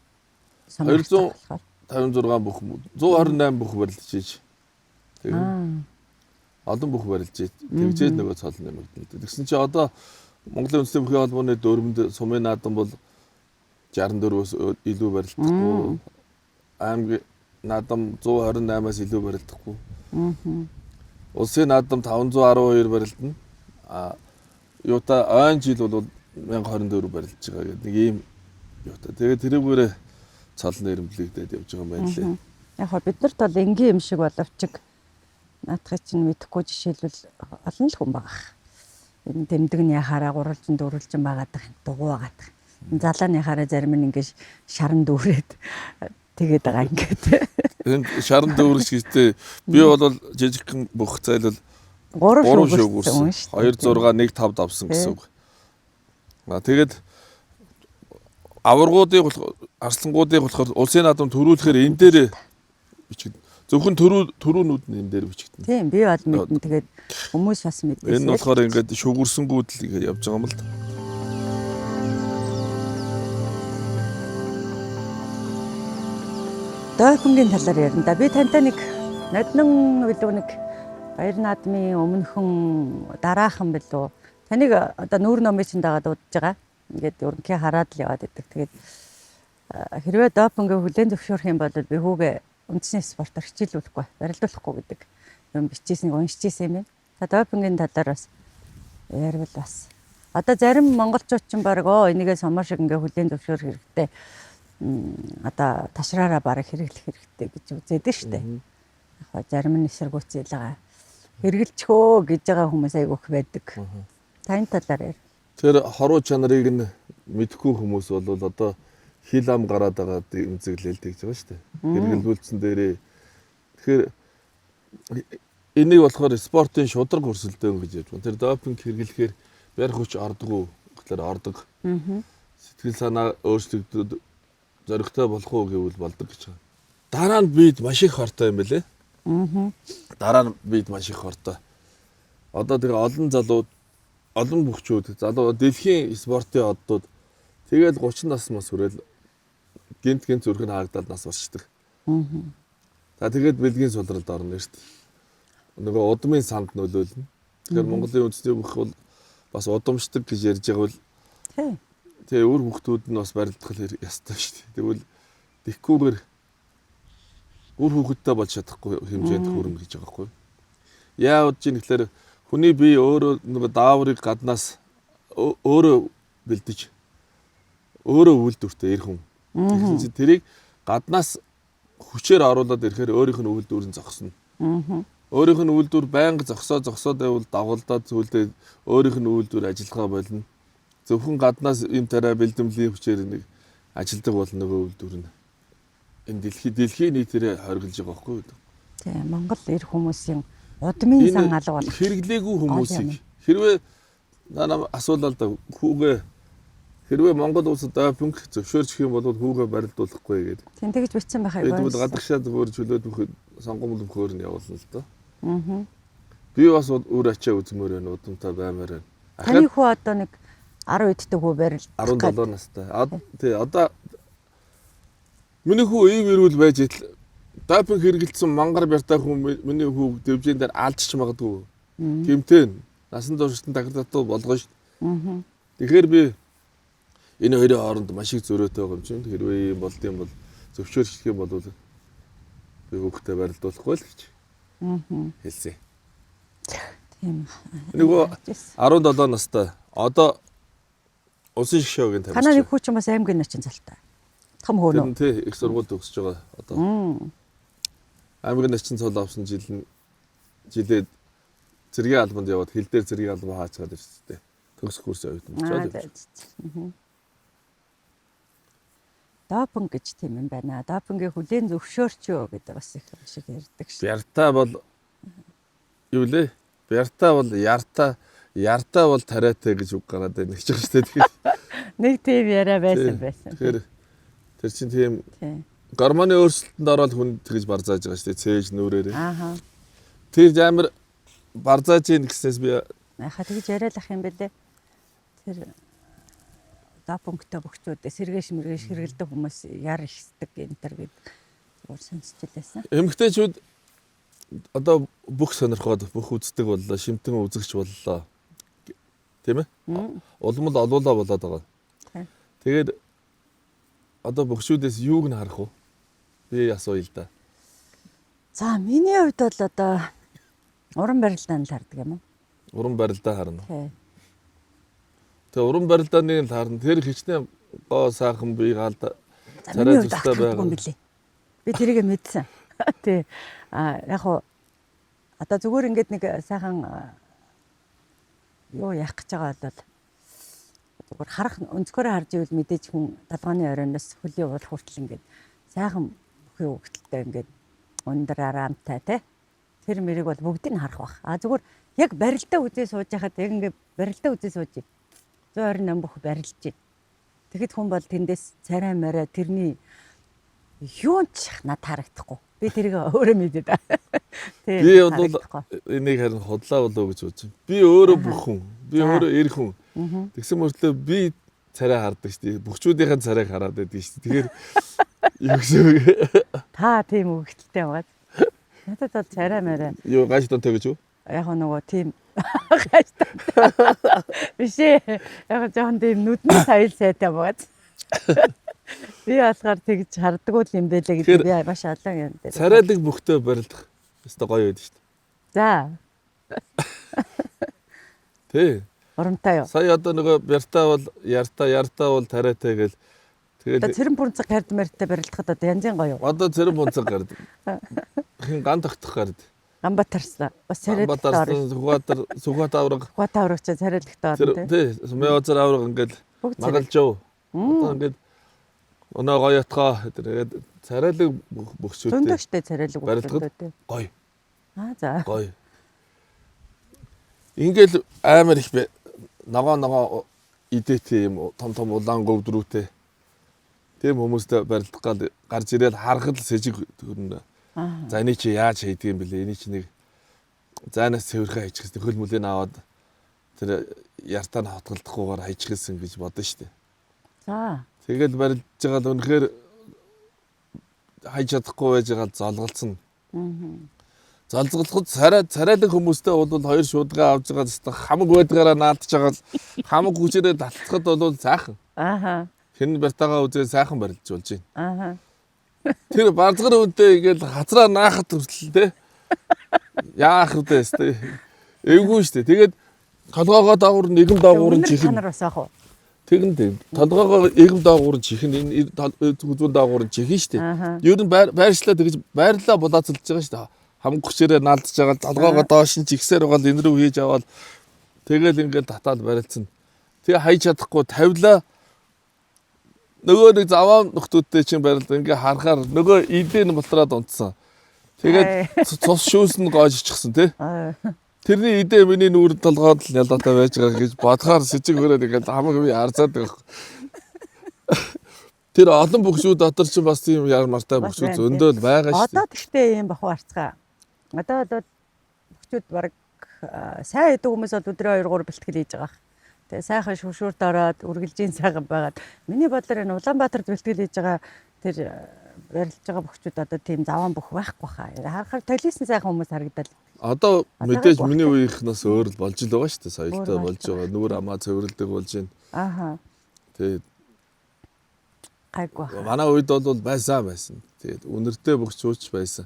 256 бүх 128 бүх барилдаж ийж. Тэг. Олон бүх барилж ийж. Тэгжээд нөгөө цол нэмэгдэнэ. Тэгсэн чи одоо Монголын үндэсний бүхий холбооны дүрмэнд сумын наадам бол 64-өөс илүү барилдахгүй. Аймгийн наадам 128-аас илүү барилдахгүй. Улсын наадам 512 барилдана. А юута ойн жил бол 1024 барилдаж байгаа гэдэг нэг ийм юута. Тэгээд тэрүүгээрээ цол нэрмлэгдээд явж байгаа юм байна лээ. Яг хоо биднэрт бол энгийн юм шиг боловч наадхыг чинь мэдэхгүй жишээлбэл олон л хүн байгаа. Энэ тэмдэг нь яхаараа гурвалжин дөрвөлжин байгаад байгаа юм дугуй байгаад байгаа. Энэ залааны хараа зарим нь ингэж шаран дүүрээд тэгээд байгаа ингээд. Энэ шаран дүүрч гэжтэй би бол жижигхэн бүх зайлал 3 3 шүүгэрсэн шүүгэрсэн. шүү 2 6 1 5 давсан гэсэн үг. А тэгээд аваргуудыг болохоор арслангуудыг болохоор улсын наадам төрүүлэхээр энэ дээр бичигдэн. Зөвхөн төрүүнүүд нь энэ дээр бичигдэнэ. Тийм би бол мэднэ тэгээд хүмүүс бас мэднэ. Энэ нь болохоор ингээд шүүгэрсэнгүүд л ингээд явж байгаа юм л да. Допингийн талаар ярина да. Би тантай нэг ноднон билүү нэг баяр наадмын өмнөхөн дараахан билүү. Таныг одоо нүүр номын чинь дагаад удаж байгаа. Ингээд өрнхий хараад л яваад идэг. Тэгээд хэрвээ допингийг хүлээн зөвшөөрөх юм бол би хүүгээ үндэсний спортоор хичээлүүлэхгүй, барилдуулахгүй гэдэг юм бичээснийг уншиж исэн юм байна. Та допингийн талаар бас ярил бас. Одоо зарим монголчууд ч баг энийгээ сомоо шиг ингээ хүлээн зөвшөөрөх хэрэгтэй. Одоо ташраараа бараг хэрэглэх хэрэгтэй гэж үзээд нь штэ. Яг зарим нь эсэргүүцэл байгаа. Хэрэглэчхөө гэж байгаа хүмүүс айгүйх байдаг. Таны талаар яар. Тэр хоруу чанарыг нь мэдхгүй хүмүүс бол одоо хил ам гараад байгаа эмзэглэл тэгж байгаа шүү дээ. Хэрэглүүлсэн дээрээ тэгэхээр энийг болохоор спортын шударга өрсөлдөөн гэж ярьж байна. Тэр допинг хэрэглэхээр барь хүч ордгоо гэхлээр ордог. Сэтгэл санаа өөрчлөгдөд зоригтой болох уу гэвэл болдог гэж байгаа. Дараа нь бид маш их хортой юм бэлээ. Дараа нь бид маш их хортой. Одоо тэгээ олон залуу олон бүхчүүд залуу дэлхийн спортын оддууд тэгэл 30 нас мас хүрээл гинт гинт зүрх нь хаагдаад нас барчдаг. За тэгээд бэлгийн сулралд орно шүү дээ. Нөгөө удмын санд нөлөөлнө. Тэгэхээр Монголын үндэсний бүх бол бас удамшдаг гэж ярьж байгаа бол тэгээ үр хүүхдүүд нь бас барилдах ёстой шүү дээ. Тэгвэл тэгхгүйгээр үр хүүхэдтэй болж чадахгүй хэмжээнд хүрнэ гэж байгаа байхгүй юу? Яавад чинь гэхээр хүний бие өөрөө нөгөө дааврыг гаднаас өөрөө бэлдэж өөрөө үйлдвэртэй эр хүн. Тэгсэн чинь тэрийг гаднаас хүчээр оруулаад ирэхээр өөрийнх нь үйлдвэр нь зогсно. Өөрийнх нь үйлдвэр байнга зогсоод байвал дагуулдаад зүйлдээ өөрийнх нь үйлдвэр ажиллагаа болно. Зөвхөн гаднаас юм тариа бэлдэмлийн хүчээр нэг ажилдаг бол нөгөө үйлдвэр нь. Энэ дэлхийн нийтээрээ хоригдж байгаа байхгүй юу? Тийм, Монгол эр хүмүүсийн удмын сан алга болох. Хэрэглээгүй хүмүүсийг хэрвээ наа асуулаа л да хүүгээ хэрвээ Монгол улсад допинг зөвшөөрчих юм бол хүүгээ барилдуулахгүй гэдэг. Тийм тэгж бичсэн байх аягүй. Тэгвэл гадагшаа зүгээр чөлөөд бүх сонгомл бөхөөр нь явуулна л да. Би бас үр ачаа үзмээр байна, удамтай баймаар байна. Таны хүү одоо нэг 10 эдтэй хүү барил. 17 настай. Тий, одоо миний хүү ийм эрүүл байж итл допинг хэрэгэлсэн мангар бяртай хүн миний хүү дэвжин дээр алдчих магадгүй. Гэмтэн насан туршид нь дахир татуу болгоно шүү. Тэгэхээр би энэ хоёрын хооронд маш их зөрөөтэй байгаа юм чинь. Хэрвээ ийм болд юм бол зөвшөөрчих юм бол би хүүхдээ барилдуулахгүй л гэж хэлсэн. Тийм. Нөгөө 17 настай одоо улсын шгшөөгийн Танаа тамирчин. нэг хүү чинь бас аймгийн начин залтай. Том хөө Тэр нөө. нь тий их сургууль төгсөж байгаа одоо. Аймгийн начин цол авсан жил нь жилээд цэргийн албанд яваад хил дээр цэргийн албан хаачгаад ирсэн тий. Төгс курс оюутан Аа, болчиход за, явж. за, за. Допинг гэж тийм юм байна. Допингийг хүлээн зөвшөөрчөө гэдэг бас их шиг ярьдаг шин. Бяртаа бол юу лээ? Бяртаа бол яртаа, яртаа бол тариатай гэж үг гараад байна гэж байгаа шүү дээ. Тэгэхээр Нэг тийм яриа байсан байсан. Тэгэхээр тэр чинь тийм Тийм. гормоны өөрчлөлтөнд ороод хүн тэгж барзааж байгаа шүү дээ. Цээж нүрээрээ. Ааха. Тэр амар барзааж ийн гэснээс би Яха тэгж яриалах юм бэлээ. Тэр допингтой бөхчүүд сэргээш мэргээш хэрэгэлдэг хүмүүс яр ихсдэг энэ төр гэд зүгээр сонсч илээсэн. Эмэгтэйчүүд одоо бүх сонирхоод бүх үздэг боллоо, шимтэн үзэгч боллоо. Тийм ээ? Улам л олуулаа болоод байгаа. Тийм. Тэгээд одоо бөхчүүдээс юуг нь харах вэ? Би асууя л да. За миний хувьд бол одоо уран барилдаан л хардаг юм уу? Уран барилдаа харна. Тий. Тэгээ уран барилдааны л харна. Тэр хичнээн гоо сайхан бие гаалда За царай миний хувьд зүстэй автагдгүй юм байгаа. билээ. Би тэрийг мэдсэн. Тий. А яг хуу одоо зүгээр ингээд нэг сайхан юу яах гэж байгаа бол зүгээр харах өнцгөрөө харж ивэл мэдээж хүн толгооны оройноос хөлийн уул хүртэл ингээд сайхан бүхий өгөлттэй ингээд өндөр араамтай тий. Тэр мэрийг бол бүгдийг нь харах бах. А зүгээр яг барилдаа үзээ сууж байхад яг ингээд барилдаа үзээ сууж 128 бүх барилж байна. Тэгэхэд хүн бол тэндээс царай марай тэрний юун ч над харагдахгүй. Би тэрийг өөрөө мэдээд. Тий. Би бол харагдахгүй. энийг харин худлаа болов гэж бодож байна. Би өөрөө бүх хүн. Би За. өөрөө эр хүн. Тэгсэн мөртлөө би царай хардаг шүү дээ. Бөхчүүдийн царайг хараад байдаг шүү дээ. Тэгэхээр юу гэсэн үг? Та тийм өгөлттэй байгаа. Надад бол царай марай Юу гаж донтой гэж үү? яг нөгөө тийм гаж донтой. Биш ээ. Яг жоохон тийм нүдний соёл сайтай байгаа. Би болохоор тэгж хардггүй л юм бэлээ гэдэг Тэгэхээр би маш олон юм дээр. Царайлаг бөхтэй барилдах өстой гоё байдаг шүү дээ. За, Тий. урамтай юу? Сая одоо нөгөө бяртаа бол яртаа, яртаа бол тариатай гэл Одоо тэгэл цэрэн пүрнцэг гард мэртэй барилдахад одоо янзын гоё юу? одоо цэрэн бунцаг гард. Хин ган тогтох гард. Ганбатарсан. Бас царайлагтай орно. Ганбатарсан, Сүхбаатар, Сүхбаат авраг Сүхбаат аврагч царайлагтай тэр орно тий. тий Сумьяазар авраг ингээл Бүгд царай. магалжав. Одоо ингээд өнөө гоё ятгаа тэгээд царайлаг бөхчүүдтэй Зөндөө штэ царайлаг барилдахад зөндөө тий. гоё. Аа за. Гоё. Ингээл амар их бэ. Ногоо ногоо идээтэй юм том том улаан говдрүүтэй. Тийм хүмүүстэй барилдах гал гарч ирээл харахад л сэжиг төрнө. Аа. За энийг чи яаж хийдэг юм бэлээ? Энийг чи нэг зайнаас цэвэрхэн хайчихсан хөл мүлэн аваад тэр яртаа нь хотголдохгүйгээр хайчихсан гэж бодно шүү дээ. За. Тэгэл барилж байгаа л үнэхээр хайж чадахгүй байж байгаа л золголцсон. Золзголоход царай царайлаг хүмүүстэй бол хоёр шуудгаа авч байгаа зү хамаг байдгаараа наадж байгаа л хамаг хүчээрээ татцахад бол сайхан. Ааха. Хэн бартагаа үзээ сайхан барилж болж байна. Ааха. Тэр барзгар үнтэй ингээл хазраа наахад хүртэл те. Яах вэ тэ. Эвгүй штэ. Тэгээд толгоогоо доогуур нэгэн доогуур нь Үнэр та чихэн. нар бас аах уу? Тэгэн тийм. Толгоогоо нэгэн доогуур нь чихэн энэ зүүн доогуур нь чихэн штэ. Ааха. Ер нь байршлаа тэгж байрлаа булаацалж байгаа штэ. Хамаг хүчээрээ наалдж байгаа толгоогоо доош нь чихсээр байгаа л энэ рүү хийж аваад тэгэл ингээл татаал барилцсан. Тэгээ хайж чадахгүй тавилаа нөгөө нэг заваа нөхдүүдтэй чинь барилд ингээ харахаар нөгөө идэн бултраад унтсан. Тэгээд цус шүүс нь гоожчихсан тий. Аа. Тэрний идэ миний нүүр толгойд л ялаатай байж байгаа гэж бодохоор сэжиг хөрөөд ингээл хамаг юм ярцаад байгаа. Тэр олон бөхчүүд дотор чинь бас тийм яр мартай Бас бөхчүүд байна, зөндөл байгаа шүү Одоо дээ. тэгтээ юм бахуу арцгаа. Одоо бол бөхчүүд баг сайн идэг хүмүүс бол өдрөө 2 3 бэлтгэл хийж байгаа. Тэгээ сайхан шүршүрт ороод үргэлжийн сайхан байгаад миний бодлоор энэ Улаанбаатарт бэлтгэл хийж байгаа тэр барилж байгаа бөхчүүд одоо тийм заван бөх байхгүй хаа. Харахаар толисон сайхан хүмүүс харагдал. Одоо мэдээж Одоо миний үеийнхнээс өөр л болж л байгаа шүү дээ. Соёлтой Өөр болж болж байгаа. Нүүр амаа цэвэрлдэг болж байна. Ааха. Тэгээд Гайгүй. манай үед бол байсан байсан. Тэгээд үнэртэй бөхчүүч байсан.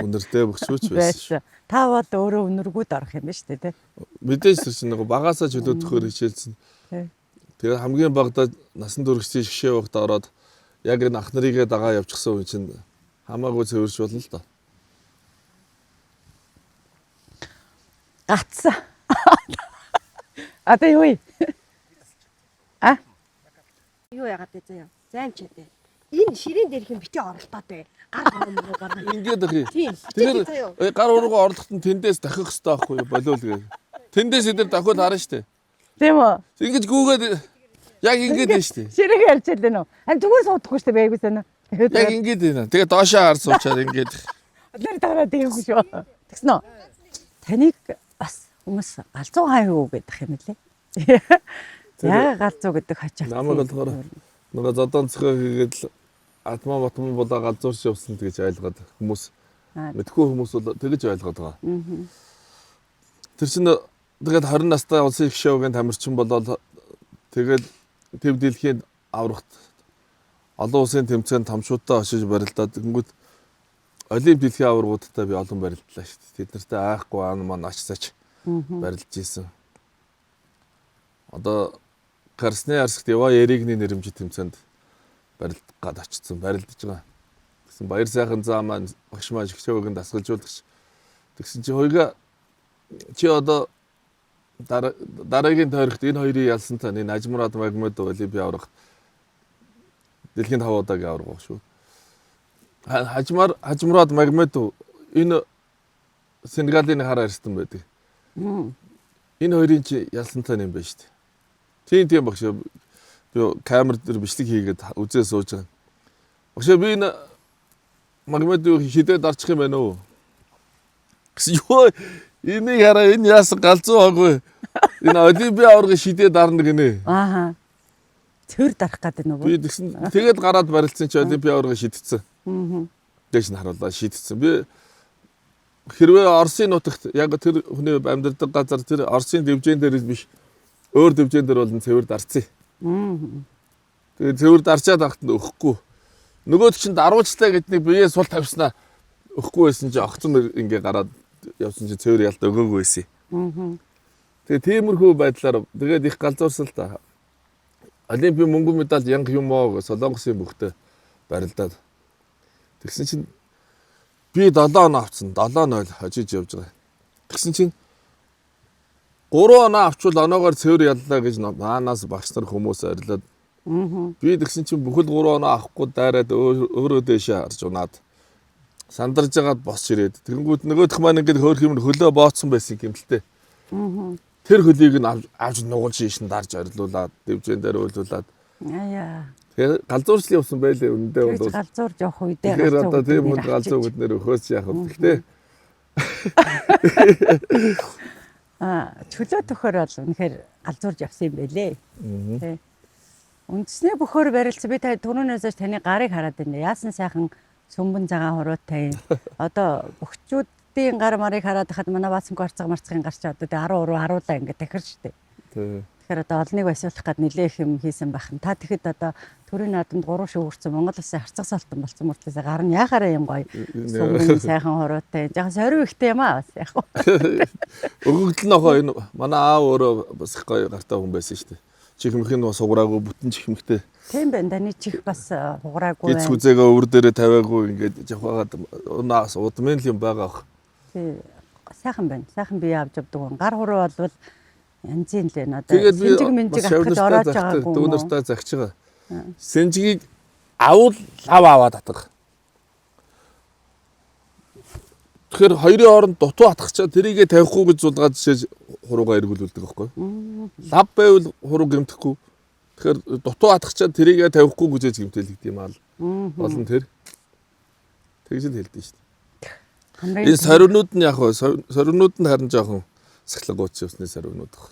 Үнэртэй бөхчүүч байсан. Байсан. Та бол өөрөө үнэргүүд орох юм ба шүү дээ, тэ. Мэдээж тэр чинь нэг багасаа чөлөөтөхөөр хичээлсэн. Тэ. Тэгээд хамгийн багадаа насан туршийн шгшээ багт ороод яг энэ ах нарыгээ дагаа явчихсан хүн чинь хамаагүй цэвэрч болно л доо. Гацсан. Одоо юу юм? А? Юу яагаад вэ заяа? Займ ч гэдэг. Энэ ширээн дээрх юм бити оролтоод бай. Гар хуруу гаргана. Ингээд ах юм. Тийм. Тэгэхээр заяа. гар уруугаа орлоход нь тэндээс дахих хэрэгтэй байхгүй юу? Болиул гээ. Тэндээс эдэр дахиад харна штэ. Тийм үү? Ингэж гүүгээд яг ингэж байна штэ. Ширээг ярьж байлаа нөө. Харин зүгээр суудахгүй шүү дээ байгуу санаа. Яг ингэж байна. Тэгээ доошоо хар суучаад ингэж. Нэр дараа дээвгүй шүү. Тэгсэн үү? Таныг бас хүмүүс галзуу хаан юу гэдэг юм лээ. Яа галзуу гэдэг хачаа. Намайг болохоор нөгөө зодон цохоо хийгээд л атмаа батман болоо галзуурч явсан л гэж ойлгоод хүмүүс мэдхгүй хүмүүс бол тэгэж ойлгоод байгаа. Тэр чинь тэгээд 20 настай улсын их шоугийн тамирчин болоод тэгээд төв дэлхийн аврагт олон улсын тэмцээнд томшуудтай очиж барилдаад тэгэнгүүт олимп дэлхийн аваргуудтай би олон барилдлаа шүү дээ. Тэд нартай айхгүй аан маань ач цач барилдж исэн. Одоо Красноярскт Ява Эригний нэрэмжит тэмцээнд барилдах гад очсон, барилдаж байгаа. Тэгсэн баяр сайхан заа маань багш маань шгшээгэн дасгалжуулагч. Тэгсэн чи хоёга чи одоо дараагийн тойрогт энэ хоёрыг ялсан та энэ Ажмурад Магмедов Олимпийн аварга дэлхийн 5 удаагийн аварга шүү. Хажмар Хажмурад Магмедов энэ Сенегалийн хар арьстан байдаг. Энэ хоёрын чи ялсан та юм байна шүү дээ. Тийм тийм багш би камер дээр бичлэг хийгээд үзээ сууж байгаа. Багш би энэ Магмедов хідээ дарчих юм байна уу? Гэсэн юу энийг хараа энэ яасан галзуу байггүй. Энэ олимпийн аваргын шидээ дарна гинэ. Ааха. Цэвэр дарах гэдэг нүгөө. Би тэгсэн тэгээд гараад барилцсан чи олимпийн аварга шидтсэн. Аа. Дээш нь харуулаа шидтсэн. Би хэрвээ Оросын нутагт яг тэр хүний амьдардаг газар тэр Оросын дивжин дээр биш өөр дивжин дээр бол цэвэр дарцсан. Аа. Тэгээд цэвэр дарчаад байхад нь өгөхгүй. Нөгөөд чинь даруучлаа гэд нэг бие сул тавьснаа өгөхгүй байсан чи огцон ингээ гараад явсан чи цэвэр ялд өгөөгүй байсан. Аа. Тэгээ тиймэрхүү байдлаар тэгээд их галзуурсан л та. Олимпийн мөнгөн медаль янг юм уу Солонгосын бүхтэй барилдаад. Тэгсэн чинь би 7 оноо авцсан. 7-0 хожиж явж байгаа. Тэгсэн чинь 3 оноо авчвал оноогоор цэвэр яллаа гэж наанаас багш нар хүмүүс арилаад. Би тэгсэн чинь бүхэл 3 оноо авахгүй дайраад өөрөө дээшээ харж унаад сандарж агаад босч ирээд тэгэнгүүт нөгөөх маань ингээд хөөх юм хөлөө бооцсон байсан гэмтэлтэй. Тэр хөлийг нь авч нугалж ийш нь дарж орилуулад дэвжэн дээр уйлуулад. Аяа. Тэгэхээр галзуурчл явсан байлээ үнэндээ Тэгэж бол. галзуурж явах үедээ Тэгэхээр галзуу одоо гэдэг тийм нэр хүнд галзуу авчиж. гэднэр өхөөс яах вэ? Гэхдээ Аа, чөлөө төхөр бол үнэхээр галзуурж явсан юм байлээ. Тэ. Үндэсний бөхөр барилцсан. Би та түрүүнээс хойш таны гарыг хараад байна. Яасан сайхан сүмбэн цагаан хуруутай юм. Одоо бөхчүүдийн гар марыг хараад хахад манай баасан горцог марцгийн гар чи одоо 10 уруу харуулаа ингээд тахир штэ. Тий. Тэгэхээр одоо олныг басиулах гад нилээх юм хийсэн бахан. Та тэгэхэд одоо төрийн наадамд 3 шүүгэрсэн Монгол улсын харцаг салтан болсон мөртлөөсөө гар нь яхаараа юм гоё. Сүмбэн сайхан хуруутай. Жаахан сорив ихтэй юм аа бас яг. Өгөгдөл нохоо энэ манай аав өөрөө бас их гоё гартай хүн байсан шүү дээ. Чихмэх нь бас уграагүй бүтэн чихмэхтэй. Тийм байна. Таны чих бас хугараагүй Гиз байна. хүзээгээ өвөр дээрээ тавиагүй ингээд явхаагаад унаас удмын л юм байгаа бах. Тий. Сайхан байна. Сайхан бие авч явдаг хүн. Гар хуруу болвол янзын л байна. Одоо Тэгээд би сэнжиг мэнжиг бас атгаж шавнартай ороож захтай, байгаагүй юм уу? дүүнартай загч байгаа. Сэнжигийг авал лав аваад атгах. Тэгэхээр хоёрын хооронд дутуу атгачаа тэрийгэ тавихгүй гэж зулгаад жишээж хуруугаа эргүүлүүлдэг байхгүй. Лав байвал хуруу гэмтэхгүй. Тэгэхээр дутуу атгачаа тэрийгэ тавихгүй гэж гэмтэлэгд юм аа. Олон тэр. Тэгж л хэлдэг шүү дээ. Хамрын Энэ соринууд нь яг хөө соринууд нь харин жоохон сахилгууч явсны соринууд баг.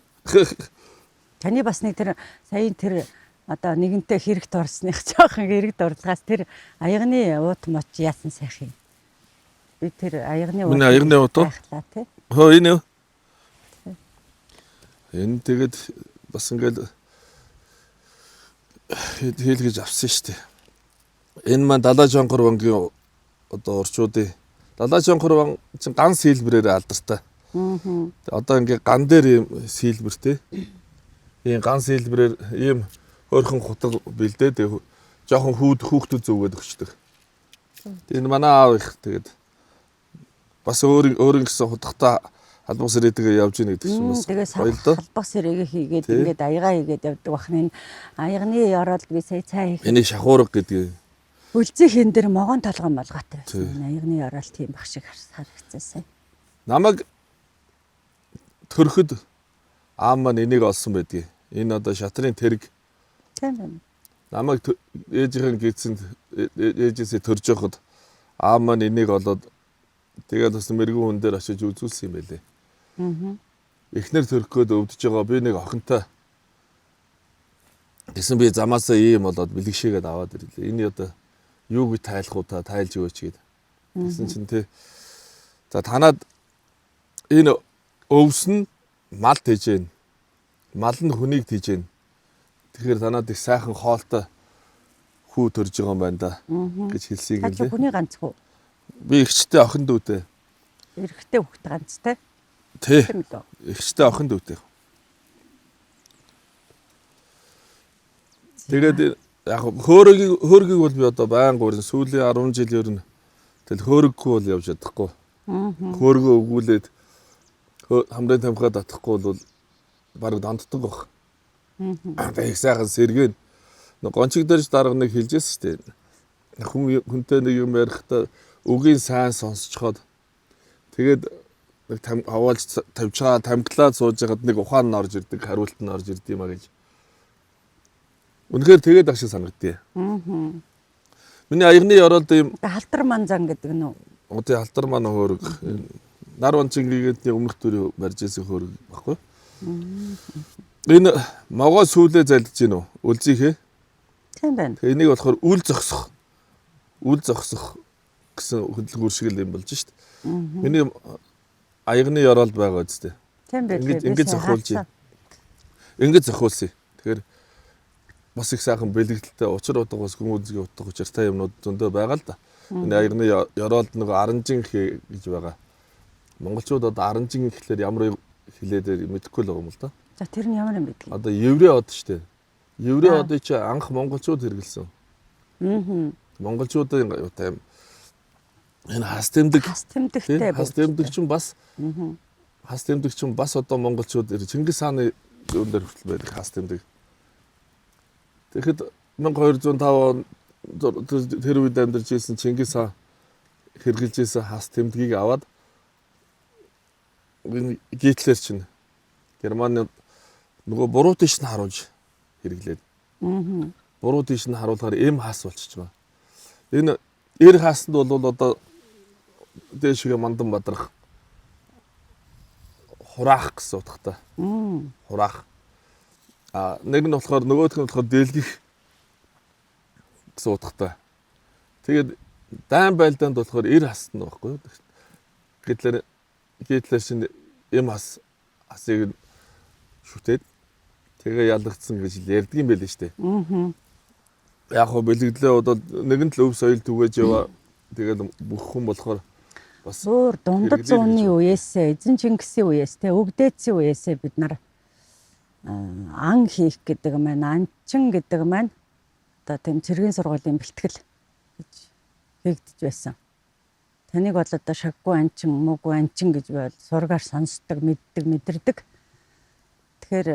Таны бас нэг тэр саяын тэр одоо нэгэнтээ хэрэгт орсных жоохон хэрэгт ордлогоос тэр аягны уут моч яасан сайхан юм. Би тэр аягны Миний аягны ут уу? Байхлаа тий. Хөө энэ юу? Энэ тэгээд бас ингээл хийлгэж авсан шүү дээ. Энэ маань Далай Жонхор вангийн одоо орчуудын Далай Жонхор ван чинь ган сэлбэрээр алдартай. Аа. Одоо ингээ ган дээр ийм сэлбэртэй. Ийм ган сэлбэрээр ийм хөөрхөн хутга бэлдээд жоохон хүүд хүүхдүүд зүгээд өгчдөг. Энэ манай аав их тэгээд бас өөр өөр ингэсэн хутгатай албан сэрээтэйгээ явж ийн гэдэг чинь бас Тэгээ гоё л доо. салбах сэрээгээ хийгээд Тий. ингээд аягаа хийгээд явдаг бахна энэ аягны ёроолд би сая цай хийх. Энийг шахуурга гэдэг. Үлзийн хэн дээр могоон толгой молгоотой Тий. байсан. Энэ аягны ёроол тийм баг шиг харагдсан сая. Намайг төрөхөд аав маань энийг олсон байдгийг. Энэ одоо шатрын тэрэг Тийм байна. намайг ээжийнхэн гидсэнд ээжээсээ төрж явахад аав маань энийг олоод тэгээд бас мэрэгэн хүн дээр очиж үзүүлсэн юм байлээ. Аа. Эхнэр төрөх гээд өвдөж байгаа би нэг охинтой гэсэн би замаасаа ийм болоод бэлэгшээгээд аваад ирлээ. Энэ одоо юу гэж тайлах уу та тайлж өгөөч гээд. Тэгсэн чинь тэ за танад энэ өвс нь мал тэжээн. Мал нь хүнийг тэжээн. Тэгэхээр танад их сайхан хоолтой хүү төрж байгаа юм байна да гэж хэлсэн Та чи гэлээ. хүний ганц хүү? Би эгчтэй охин дүүтэй. Эрэгтэй хүүхэд ганц те. Тий. Тийм лөө. Эгчтэй охин дүүтэй. Тэгээд яг хөөргийг хөөргийг бол би одоо байнга урин сүүлийн 10 жил ер нь тэгэл хөөрөггүй бол явж чадахгүй. Хөөргөө өгүүлээд хамрын тамхиа татахгүй бол бараг донтдог баг. Тэгээ их сайхан сэргэн. Гончиг дэрж дарга нэг хэлжээс шүү дээ. Хүн хүнтэй нэг юм ярихдаа үгийн сайн сонсцоход тэгээд нэг там хаваалж тавьчаа тамхилаад сууж байхад нэг ухаан нь орж ирдэг, хариулт нь орж ирд юм а гэж. Үнэхээр тэгээд ах шиг санагдтыг. Аа. Миний аягны ёроолд ийм Одоо халтар манзан гэдэг нь үү? одоо халтар маань хөөрөг нар ванчингийн өмнөх төрийн барьж исэн хөөрөг баггүй. Энэ могоо сүүлээ залдиж гин үү? Үлзийнхээ. Тийм байна. Тэгээ энийг болохоор үл зогсох. Үл зогсох гэсэн хөдөлгүүр шиг л юм болж шít. Миний аягны ёроолд байгаа үстэй. Тийм байлээ. Ингэж Би ингэж сая зохиулж харсан. Ингэж зохиулсан. Тэгэхээр бас их сайхан бэлэгдэлтэй учир утга бас гүн үзгийн утга учиртай юмнууд зөндөө байгаа л да. Энэ аягны ёроолд нөгөө аранжин хэ гэж байгаа. Монголчууд одоо аранжин гэхлээр ямар хэлээд мэдэхгүй л байгаа юм л да. За тэр нь ямар юм бэ? Одоо еврей од штэ. Еврей Аа. одыг чи анх монголчууд хэрэгэлсэн. Аа. Монголчуудын юутай юм энэ хас тэмдэг Хас тий, тэмдэгтэй. хас тэмдэг чинь бас хас тэмдэг чинь бас одоо монголчууд Чингис хааны юун дээр хүртэл байдаг хас тэмдэг. Тэгэхэд 1205 он тэр үед амьдарч ирсэн Чингис хаан хэрглэж ирсэн хас тэмдгийг аваад энэ Гитлер чинь Германы нөгөө буруу тийш нь харуулж хэрэглээд Аа. буруу тийш нь харуулахаар эм хас болчихж байгаа. Энэ эр хаасанд бол одоо дээшгээ мандан бадрах хураах гэсэн утгатай. Хураах. А нэг нь болохоор нөгөөх нь болохоор дэлгэх гэсэн утгатай. Тэгээд дайн байлдаанд болохоор эр хасна байхгүй юу? Гитлер Гитлер шинэ эм хас хасыг шүтээд тэгээ ялгцсан гэж л ярьдаг юм байл нь штэ. Аа. Яг хөө бэлэгдлээ бол нэгэн л өв соёл түгээж яваа. Тэгэл бүх хүн болохоор бас Өөр дундад хэрэглээ зууны гэж үеэсээ эзэн Чингисийн үеэс те өгдөөцийн үеэсээ бид нар ан хийх гэдэг маань анчин гэдэг маань одоо тийм цэргийн сургуулийн бэлтгэл гэж хийгдэж байсан. Таныг бол одоо шаггүй анчин, муугүй анчин гэж би бол сургаар сонсдог, мэддэг, мэдэрдэг. Тэгэхээр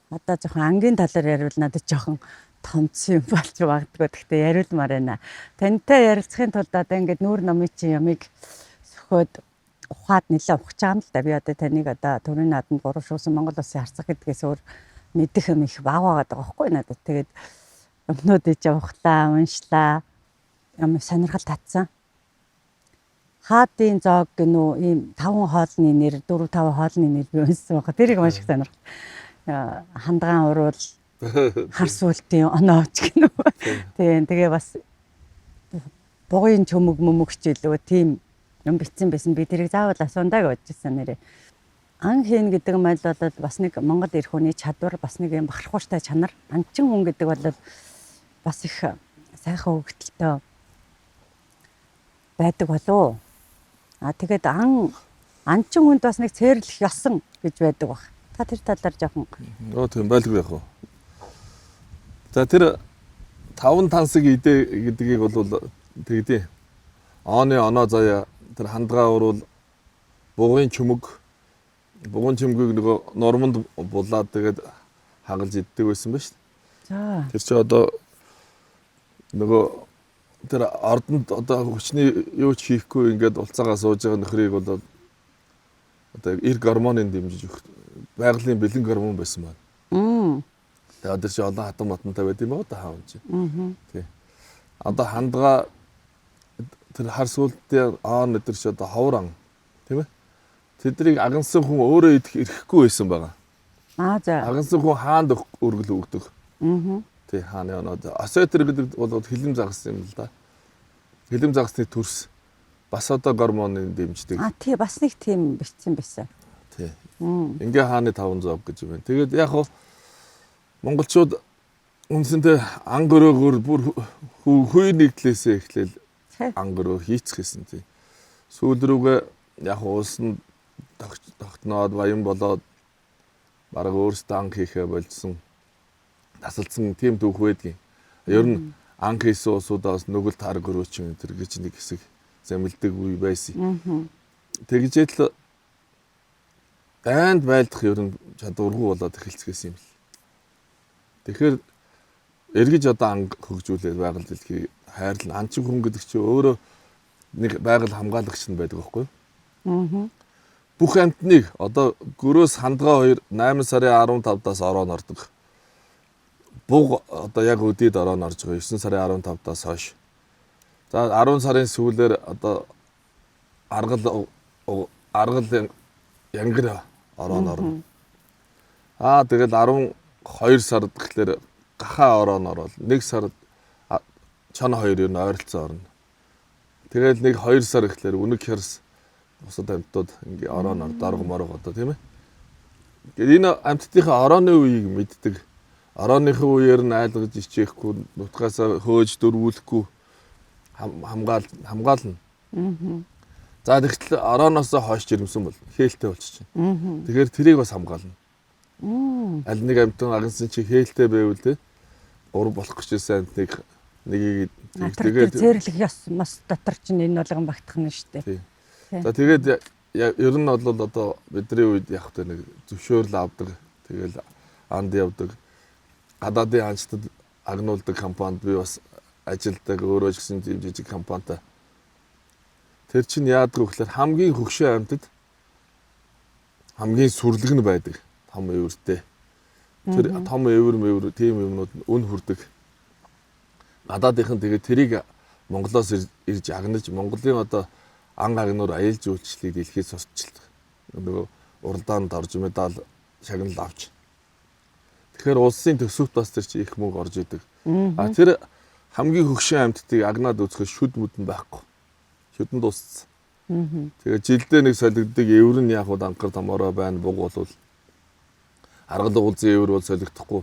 одоо жоохон ангийн талаар яриул надад жоохон томцсон юм болж магадгүй. Гэхдээ яриулмаар байна. Тантай ярилцахын тулд одоо ингээд нүүр номын чинь ямыг сөхөөд ухаад нэлээ ухаж байгаа юм л да. Би одоо таныг одоо төрийн наадамд гурав шуусан Монгол улсын харцах гэдгээс өөр мэдэх юм их бага байгаа даа байхгүй надад. Тэгээд юмнуудыг чи ухлаа, уншлаа. Юм сонирхол татсан. Хаадын зоог гэнүү ийм таван хоолны нэр, дөрөв таван хоолны нэр би уншсан байгаа. Тэрийг маш их сонирхол. Хандгаан уруул харсуултын онооч гэнүү. Тийм тэгээ бас бугын чөмөг мөмөгч илүү тийм Юм бичсэн байсан. Би тэрийг заавал асуундаа гэж бодож ирсэн нэрээ. Ан хийн гэдэг мал бол бас нэг Монгол эрх хүний чадвар, бас нэг юм бахархууштай чанар. Анчин хүн гэдэг бол бас их сайхан өгөгдөлтөө байдаг болов. А тэгээд анчин хүнд бас нэг цээрлэх ёсон гэж байдаг баг. Та тэр талаар жоохон Оо, тийм байлгүй яах вэ? За, тэр таван тансаг идэ гэдгийг бол тэгдий. Ооны оноо заяа, тэр хандгаа уруул, бугын чөмөг, бугын чөмгийг нөгөө нурманд булаад, тэгээд хагалж иддэг байсан ба шүү дээ. Тэр чи одоо нөгөө тэр ордонд одоо хүчний юу ч хийхгүй ингээд улцаагаа сууж байгаа нөхрийг бол одоо эрг гормонын дэмжиж өгөх байгалийн бэлэн гормон байсан байна. Тэгээд тэр чи олон хатан матантай байд юм аа да хаан чи. Тий. Одоо хандгаа, тэр хар сүлдээ аан өдр чи одоо ховор ан, тийм ээ. Тэднийг агнасан хүн өөрөө идэх эрхгүй байсан байгаа. Агнасан хүн хаанд өргөл өгдөг. Тий, хааны оноод. Осетр гэдэг бол хилэм загас юм л да. Хилэм загасны төрс бас одоо гормоныг дэмждэг. А тий, бас нэг тийм бичсэн байсан. Тий. Ингээ хааны таван зов гэж юм байна. Тэгээд яг хуу монголчууд үндсэндээ ан гөрөөгөр бүр хүй нэгдлээсээ эхлээл ан гөрөө хийцгээсэн, тий. Сүүл рүүгээ яг улс нь тогтноод, баян болоод, бараг өөрсдөө анх хийхээ болжсон, тасалдсан тийм түүх байдгийн. Ер нь анх хийсэн улсуудаас нүгэл тар гөрөөчин энэ төр гэж нэг хэсэг замилдаг үе байсан. Тэгжээд л дайнд байлдах ер нь чадваргүй болоод эхэлцгээсэн юм л. Тэгэхээр эргэж одоо анги хөгжүүлээд байгаль дэлхийг хайрлан, анчин хүн гэдэг чинь өөрөө нэг байгаль хамгаалагч нь байдаг байхгүй юу? Бүх амьтныг одоо гөрөөс хандгаа хоёр 8 сарын 15-даас ороо ордог. Буг одоо яг өдийд ороо орж байгаа 9 сарын 15-даас хойш. За, 10 сарын сүүлээр одоо аргал аргал янгар ороо орно. Аа, тэгэл 12 сард гэхлээр гахаа ороо ороод, 1 сард чон хоёр ер нь ойролцоо орно. Тэгэл нэг 2 сар гэхлээр үнэг хярс, бусад амьтдууд ингээ ороо ор дорго морго одоо, тийм ээ. Тэгээд энэ амьтдынхаа орооны үеийг мэддэг. Орооныхоо үеэр нь айлгаж ичээхгүй, нутгаасаа хөөж дөрвүүлэхгүй хамгаал хамгаална. За, тэгтэл орооноос хойш жирэмсэн бол хээлтэй болчих чинь. Тэгэхээр тэрийг бас хамгаална. Аль нэг амьтан агнасан чи хээлтэй байвал, те, гурав болох гэжсэн амьтныг нэгийг тэгээд цээрлэх ёс мас дотор чинь энэ болгон багтах нь шүү дээ. За, тэгээд ер нь бол одоо бидний үед яг тэ нэг зөвшөөрөл авдаг. Тэгэл анд явдаг. Гадаадын анчтад агнуулдаг компанид би бас ажилдаг. Өөрөө ч гэсэн тийм жижиг компанитай. Тэр чинь яадаг вэ гэхээр хамгийн хөгшин амьтад хамгийн сүрлэг нь байдаг. Том эвэртэй. Тэр том эвэр мэвэр тийм юмнууд нь үн хүрдэг. Гадаадынхан тэгээд тэрийг Монголоос ирж агнаж, Монголын одоо ан агнуур аялал жуулчлалыг дэлхийд сурталчилдаг. Нөгөө уралдаанд орж медаль шагнал авч. Тэгэхээр улсын төсөвт бас тэр чи их мөнгө орж идэг. А тэр хамгийн хөгшин амьтдыг агнаад үзэхэд шүд мүд нь байхгүй. Шүд нь дууссан. Тэгээд жилдээ нэг солигддог эвэр нь яг уу данхар томороо байна. Буг бол аргал уулзын эвэр бол солигдохгүй.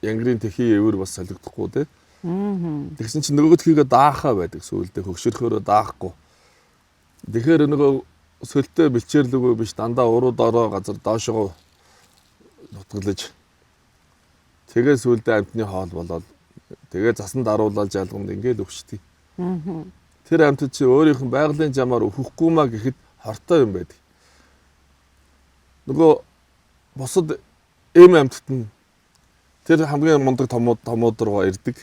Янгирын тэхийн эвэр бас солигдохгүй, тий. Тэгсэн чинь нөгөөдхийгээ даахаа байдаг, сүүлдээ хөгшөрхөөрөө даахгүй. Тэгэхээр нөгөө сөлтөө бэлчээрлэгөө биш, дандаа уруу дороо газар доошогоо нутгалж, тэгээ сүүлдээ амьтны хоол болоод, тэгээ засан даруулаад жалгамд ингээд өвчтөй. Тэр амьтад чи өөрийнх нь байгалийн жамаар өөхөхгүй маа гэхэд хортой юм байдаг. Нөгөө бусад эм амьтад нь тэр хамгийн мундаг томууд томууд руугаа ирдэг.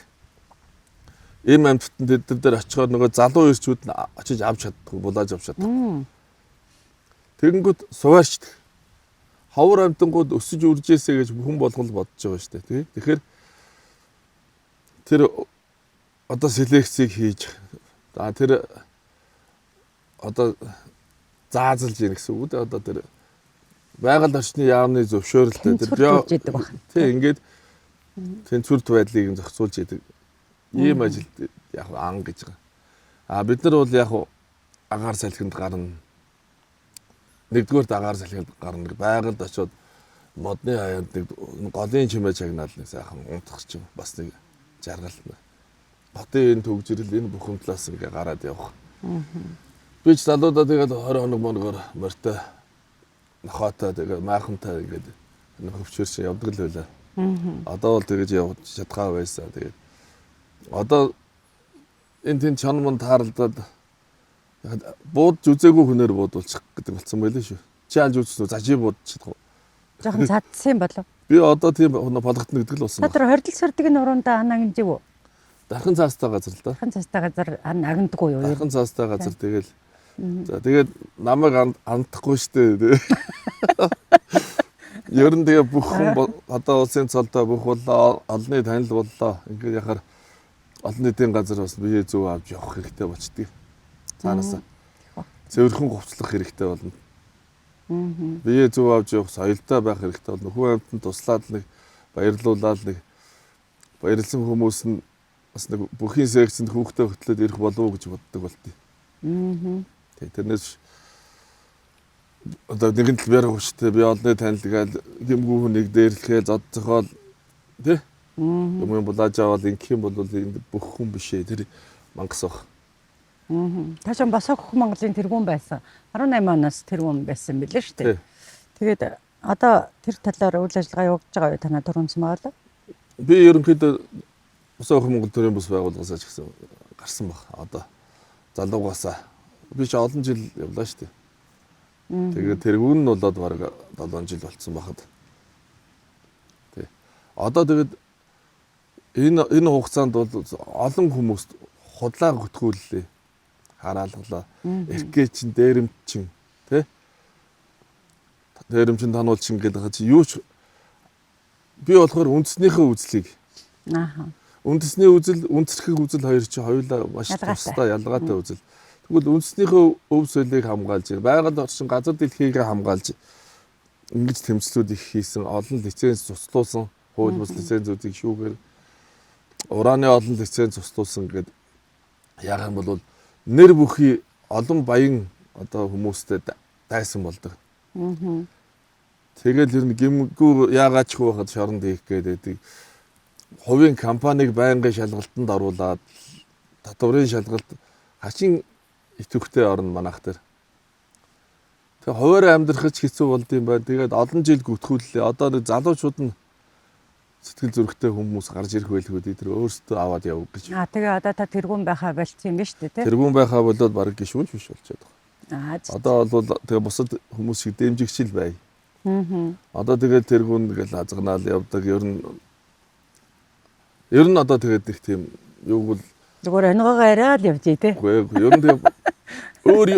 Эм амьтад нь тэд нар дээр очихоор нөгөө залуу ирчүүд нь очиж авч чаддаггүй, булааж авч чаддаггүй. Тэгэнгүүт суваарчдаг. Ховор амьтангууд өсөж үржээсэй гэж хүн болгол бодож байгаа шүү дээ, тий. Тэгэхээр тэр одоо селекцийг хийж, за, тэр одоо заазалж ийн гэсэн үг үү, одоо тэр байгаль орчны яамны зөвшөөрөлтэй тэр био тий, ингээд тэнцвэрт байдлыг зохицуулж идэг. Ийм ажилд яг ан гэж байгаа. А бид нар бол яг агаар салхинд гарна. Нэгдүгээрт агаар салхинд гарна. Байгальд очиод модны хаяанд нэг голын чимээ чагнаал нэг сайхан унтах чинь бас нэг жаргал. Хотын энэ төгжрөл, энэ бухимдлаас ингээ гараад явах. Би ч залуудаа тэгээд 20 хоног моногоор морьтой, нохоотой, тэгээд майхантай ингээд хөвчөрч явдаг л байлаа. Одоо бол тэгэж явж чадхаа байсан. Тэгээд одоо энэ тэнд чон мон тааралдаад буудж үзээгүй хүнээр буудуулчих гэдэг болсон байлээ шүү. Чи алж үзсэн үү? За чи буудаж чадах уу? Жохон цадсан юм болов. Би одоо тийм болгохтно гэдэг л болсон Та байна. тэр хордол сөрдөг нуруундаа ан агнжив үү? Дархан цаастай газар л да. Дархан цастай газар ан агндаггүй юу? Дархан цаастай газар тэгэл. За тэгээд намайг андахгүй штэ. Ер нь тэгээ бүх хүн одоо улсын цолдоо бүх боллоо, олонний танил боллоо. Ингээд яхаар олон нийтийн газар бас бие зөв авч явах хэрэгтэй болчдөг. Цаанаасаа цэвэрхэн хувцлах хэрэгтэй болно. Бие зөв авч явах, соёлтой байх хэрэгтэй болно. Хүн амьтанд туслаад нэг баярлуулаад нэг баярлсан хүмүүс нь бас нэг бүхийн секцэнд хүүхдээ хөтлөөд ирэх болов уу гэж боддог болтыг. Тэг тэрнээс одоо нэгэн тал би хүчтэй би олонний танил гээл гэмгүй хүнийг дээрлэхээ зод зохиол тий юм булааж авал ингэх юм бол энэ бүх хүн биш ээ, тэр мангас баг. Таашаа босоо хөх Монголын тэргүүн байсан. 18 оноос тэргүүн байсан билээ шүү дээ. Тэгээд одоо тэр талаар үйл ажиллагаа явагдаж байгаа юу, танаа түрүүнсэн байгаа л? Би ерөнхийдөө босоо хөх Монгол төрийн бус байгууллагаас ч гэсэн гарсан баг. Одоо залуугаасаа би ч олон жил явлаа шүү дээ. Тэгээд тэргүүн нь болоод бараг 7 жил болцсон байхад. Тий. Одоо тэгээд энэ хугацаанд бол олон хүмүүст худлаа хөтгүүллээ. Хараалгалаа. Эркээ чин, дээрэмт чин, тий? Дээрэмчин тануулчин гэдэг чи юу ч би болохоор үндснийхээ үзлийг. Үндэсний үзэл, үндсэрхэг үзэл хоёр чи хоёулаа маш тусдаа ялгаатай үзэл. Тэгвэл үндснийхээ өв соёлыг хамгаалж, байгаль орчин, газар дэлхийг хамгаалж ингэж тэмцлүүд их хийсэн, олон лиценз цуцлуулсан, хууль бус лицензүүдийг шүүгээр ураны олон лиценз цуцлуулсан гэдэг. Яг юм бол нэр бүхий олон баян одоо хүмүүстэй дайсан болдог. Тэгэл ер нь гимгүү яагаад ч хүү байхад шоронд хийх гээд байдаг. Хувийн компаниг байнгын шалгалтанд оруулаад татварын шалгалт хачин идэвхтэй орно манайх тэр. Тэгээ хуваараа амьдрах ч хэцүү болд юм байна. Тэгээд олон жил гүтгүүллээ. Одоо нэг залуучууд нь сэтгэл зүрхтэй хүмүүс гарч ирэх байлгүй дээ. Тэр өөрсдөө аваад яв гэж. Аа тэгээ одоо та тэргүүн байхаа болцсон юм ба шүү дээ, тий? Тэргүүн байхаа болоод бараг гишүүн ч биш болчиход байгаа. Аа. Одоо бол тэгээ бусад хүмүүс шиг дэмжигчил бай. Одоо тэгээд тэргүүн гэл азганаал явдаг. Ер нь одоо тэгээд нэг тийм юуг бол зүгээр онгоогоо арай л явж тий. Үгүй ээ. Ер нь тэгээ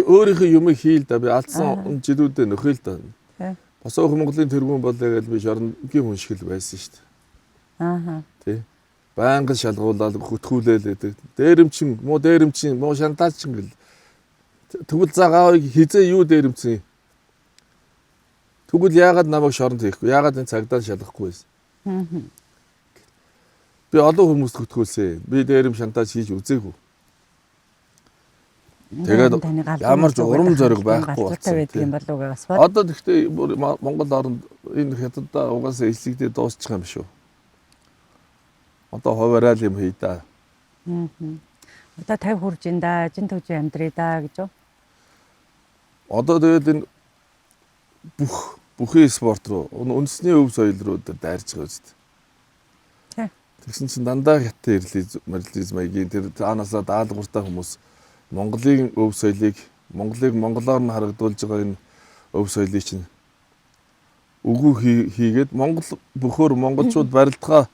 өөрийнхөө юмыг хийл да. Би алдсан жилүүдээ нөхөө л да. Босоо Монголын тэргүүн болоо гэж би шоронгийн хүн шиг л байсан шүү дээ. Аа. Тий. Байнга шалгуулаад хөтгүүлээл гэдэг. Дээрэмчин, муу дээрэмчин, муу шантаачин гэл. Тэгвэл за гаавыг хизээ юу дээрэмцэн? Тэгвэл яагаад намайг шоронд хийхгүй? Яагаад энэ цагдаа шалгахгүй байсан? Би олон хүмүүст хөтгүүлсэн. Би дээрэм шантаж хийж үзээгүй. Тэгээд ямар ч урам зориг байхгүй болсон байдаг юм болов уу бас. Одоо тэгтээ Монгол оронд энэ хятаддаа угаасаа элсэгдээ дуусчих юм шүү. Одоо хуваараа л юм хий да. Одоо 50 хүрж ин да, жин төвжин амьдрий да гэж үү? Одоо тэгээд энэ бүхий спорт руу, үндэсний өв соёл руу дайрч байгаа үст. Тэгсэн чинь дандаа хятад ирлизм маягийн тэр цаанаасаа даалгавартай хүмүүс Монголын өв соёлыг, Монголыг монголоор нь харагдуулж байгаа энэ өв соёлыг чинь үгүй хийгээд Монгол бөхөр монголчууд барилдгаа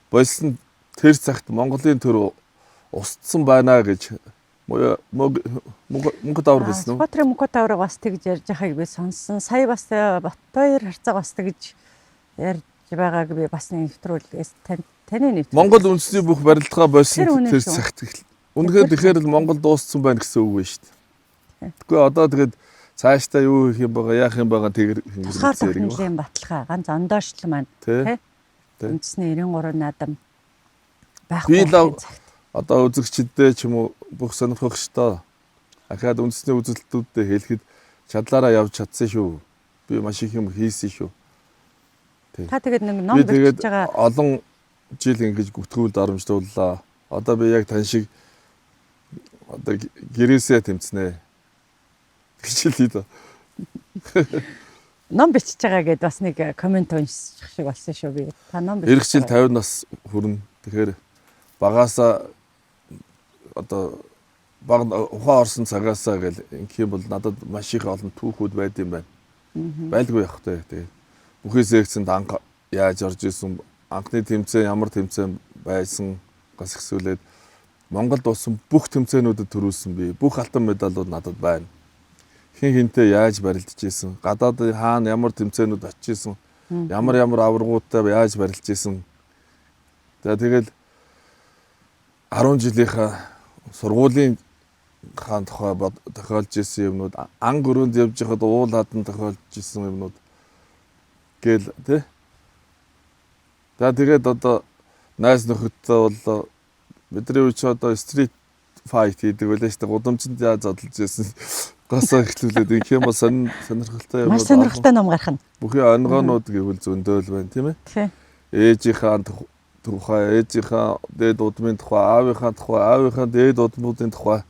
болсон тэр цагт Монголын төр устсан байна гэж мөнгө давар гэсэн үү? Сүхбаатарын мөнгө давраг бас тэгж ярьж байгааг би сонссон. Сая бас Батбаяр харцаг бас тэгж ярьж байгааг би бас нэвтрүүлгээс таны нэвтрүүлэг. Монгол үндэсний бүх барилдгаа болсон тэр цагт. Үнэхээр тэгэхээр л Монгол дууссан байна гэсэн үг байна шүү дээ. Тэгэхгүй одоо тэгээд цаашдаа юу хийх юм байгаа, яах юм байгаа тэгэр тусгаар тогтнолын баталгаа ганц ондоошлол маань тий. Үндэсний 93 наадам байхгүй цагт. Одоо үзэгчдээ ч юм уу бүх сонирхогчдоо ахаад үндэсний үзэлтүүдэд хэлэхэд чадлаараа явж чадсан шүү. Би маш их юм хийсэн шүү. Та тэгээд нэг ном Би тэгээд бичиж байгаа олон жил ингэж гүтгүүл дарамжлууллаа. Одоо би яг тань шиг одоо гэрээсээ тэмцнэ гэж хэлье доо. Ном бичиж байгаа гэдээ бас нэг комент унших шиг болсон шүү би. Та ном бичиж Ирэх жил байгаа. 50 нас хүрнэ. Тэгэхээр багаасаа одоо баг ухаан орсон цагаасаа гэл ингэх юм бол надад маш их олон түүхүүд байд юм байна. Байлгүй явах тэ. Тэгээд бүхий секцэнд анх яаж орж исэн, анхны тэмцээн ямар тэмцээн байсан гас ихсүүлээд Монголд болсон бүх тэмцээнүүдэд төрүүлсэн би. Бүх алтан медалууд надад байна. Хин хинтээ яаж барилдаж исэн, гадаад хаана ямар тэмцээнүүд очиж исэн, ямар ямар аваргуудтай яаж барилж исэн. За тэгэл 10 жилийнхаа сургуулийн хаан тухай тохиолж исэн юмнууд, ан гөрөөнд явж байхад уул хадан тохиолж исэн юмнууд гээл тий. За тэгээд одоо найз нөхөдтэй боллоо. Бидний үе чи одоо street fight хийдэг байлаа шүү дээ. Гудамжинд яаж задлж исэн гасаа эхлүүлээд ингэх юм бол сонирхолтой юм Маш сонирхолтой ном гарах нь. Бүхий онгоонууд гэвэл зөндөөл байна тийм ээ. Тий. Ээжийнхаа тухай, ээжийнхаа дээд удмын тухай, аавынхаа тухай, аавынхаа дээд удмуудын тухай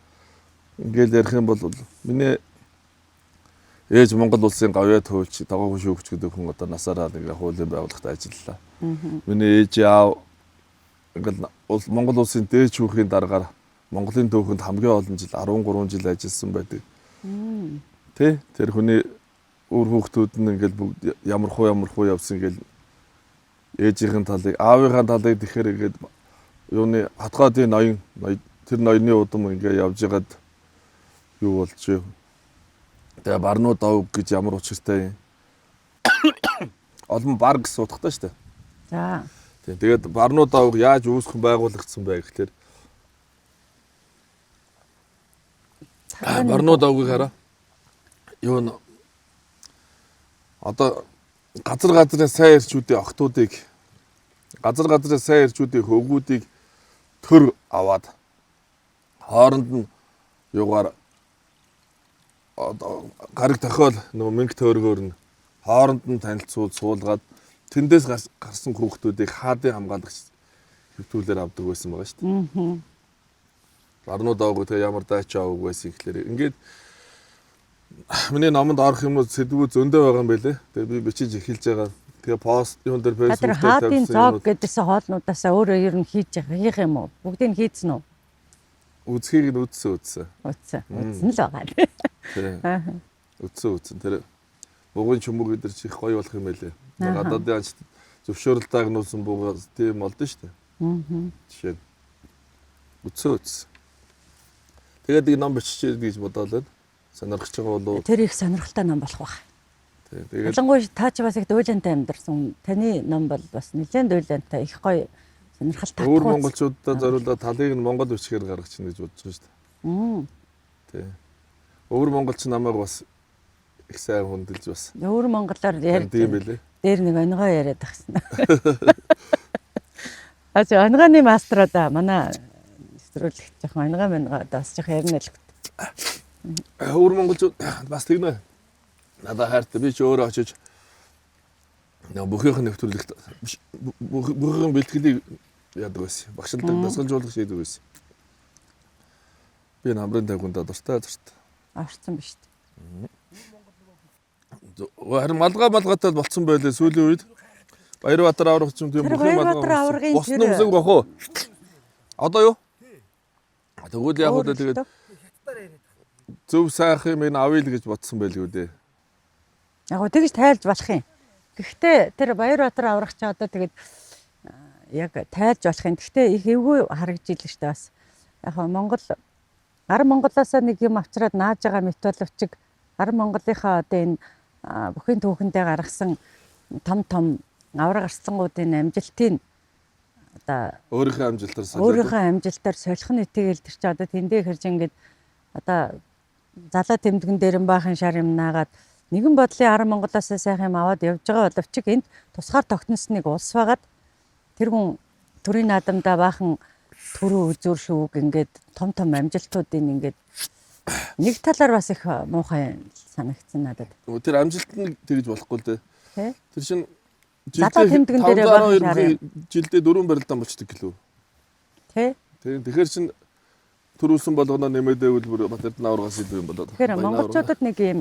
ингээл ярих юм бол миний ээж Монгол улсын гавьяа туйлч дагуу шүүгч гэдэг хүн одоо насаараа нэг хуулийн байгууллагт ажиллалаа. Миний ээж аав ингээл Монгол улсын дээд шүүхийн даргаар Монголын түүхэнд хамгийн олон жил 13 жил ажилласан байдаг. Тэ тэр хүний үр хүүхдүүд нь ингээл бүгд ямар хуу ямар хуу явсан ингээл ээжийнхэн талыг аавынхаа талыг тэгэхээр ингээд юуны хотгоодын ноён тэр ноёны удам ингээ явж байгаад юу болж вэ? Тэгээ барнуу дов гэж ямар учиртай юм? Олон бар гэсэн утгатай шүү дээ. За. Тийм. Тэгээд барнуу давг яаж үүсгэн байгуулагдсан бэ гэхлээр барнуу давгийг хараа. Юу н одоо газар газрын сайн эрчүүдийн охтуудыг газар газрын сайн эрчүүдийн хөвгүүдийг төр аваад хооронд нь юугаар одоо гариг тохиол нөгөө мөнгө төөргөөр нь хооронд нь танилцуул суулгаад тэндээс гарсан хүүхдүүдийг хаадын хамгаалагч хэвтүүлээр авдаг байсан байгаа шүү дээ. Барнуу давгүй тэгээ ямар дайч аваг байсан гэхлээр ингээд миний номонд орох юмнууд сэдвүүд зөндөө байгаа юм байлээ. Тэгээ би бичиж эхэлж байгаа. Тэгээ пост юун дээр Та тэр Facebook дээр хаадын тавьсан зоог юмнууд гэдээсээ хоолнуудаасаа өөрөө ер нь хийж хийх юм уу? Бүгдийг нь хийцэн үү? үзхийг нь үдсэн үдсэн. Үтсэн. Үтсэн л байгаа. Тий. Үдсэн үдсэн. Тэр бугын чөмөг өдр чи их гоё болох юм байлээ. Гадаадын анч зөвшөөрөл дагнуулсан бугаа тийм олдсон шүү дээ. Жишээ нь үдсэн үдсэн. Тэгээд нэг ном биччихээ гэж бодоол байна. Сонирхож байгаа болов. Тэр их сонирхолтой ном болох байх. Тий. Тэгээд Ялангуяа та ч бас их дуулантай амьдарсан. Таны ном бол бас нэлээд дуулантай их гоё сонирхол татах. Өвөр монголчуудад зориулаад талыг нь монгол бичгээр гаргачихна гэж бодож байгаа шүү дээ. Тий. Өвөр монголч намайг бас их сайн хүндэлж бас. Өвөр монголоор ярьж Тийм байлээ. Дээр нэг онгоо яриад тагсан. А чи онгооны маструудаа манай нэвтрүүлэгт жоохон онгоо монгоо бас жоохон ярина л. Өвөр монголчууд бас тэгнэ. Надад хайртай. Би ч өөрөө очиж нөгөө бүхийнх нь нэвтрүүлэгт биш бүхийнхэн бэлтгэлийг яадаг байсан. Багшилдаг, дасгалжуулагч хийдэг байсан. Би намрын тавигундаа дуртай дуртай. Орцсон биш. Харин малгай малгайтай болцсон байлээ сүүлийн үед. Баярбаатар аврагч юм тийм Тэр бүх юм Баярбаатар аваргын Бус тэр- нүмсэг бах уу? Одоо юу? Тэгвэл яг үгүй тэгээд зөв сайхан юм энэ авъя л гэж бодсон байлгүй дээ. Яг гоо тэгж тайлж болох юм. Гэхдээ тэр Баярбаатар аврагч одоо тэгээд яг тайлж болох юм. Гэхдээ их эвгүй харагдж ийлээ шүү дээ бас. Яг гоо Монгол гар Монголоосоо нэг юм авчраад нааж байгаа мэт боловч гар Монголынхаа одоо энэ бүхэн түүхэндээ гаргасан том том авраг арслангуудын амжилтын одоо Өөрийнхөө амжилтаар солиод. өөрийнхөө амжилтаар солих нь итгээл тэр чи одоо тэндээ хэрж ингээд одоо залаа тэмдгэн дээр нь баахан шар юм наагаад нэгэн бодлын аран Монголоос сайхан юм аваад явж байгаа боловч энд тусгаар тогтносныг улс байгаад тэр хүн төрийн наадамдаа баахан Түрүү үзүүр шүүг ингээд том том амжилтуудын ингээд нэг талаар бас их муухай санагдсан надад. Тэр амжилт нь тэгж болохгүй л дээ. Тэ? Тэр шин Залуу тэмдгэн дээрээ бага шар юм. Жилдээ 4 барилдаан болчдөг гэлүү. Тэ? Тийм, тэгэхээр чин төрүүлсэн болгоно нэмээд байвал бүр Бат-Эрдэнэ аваргаас илүү юм болоод. Тэгэхээр монголчуудад нэг юм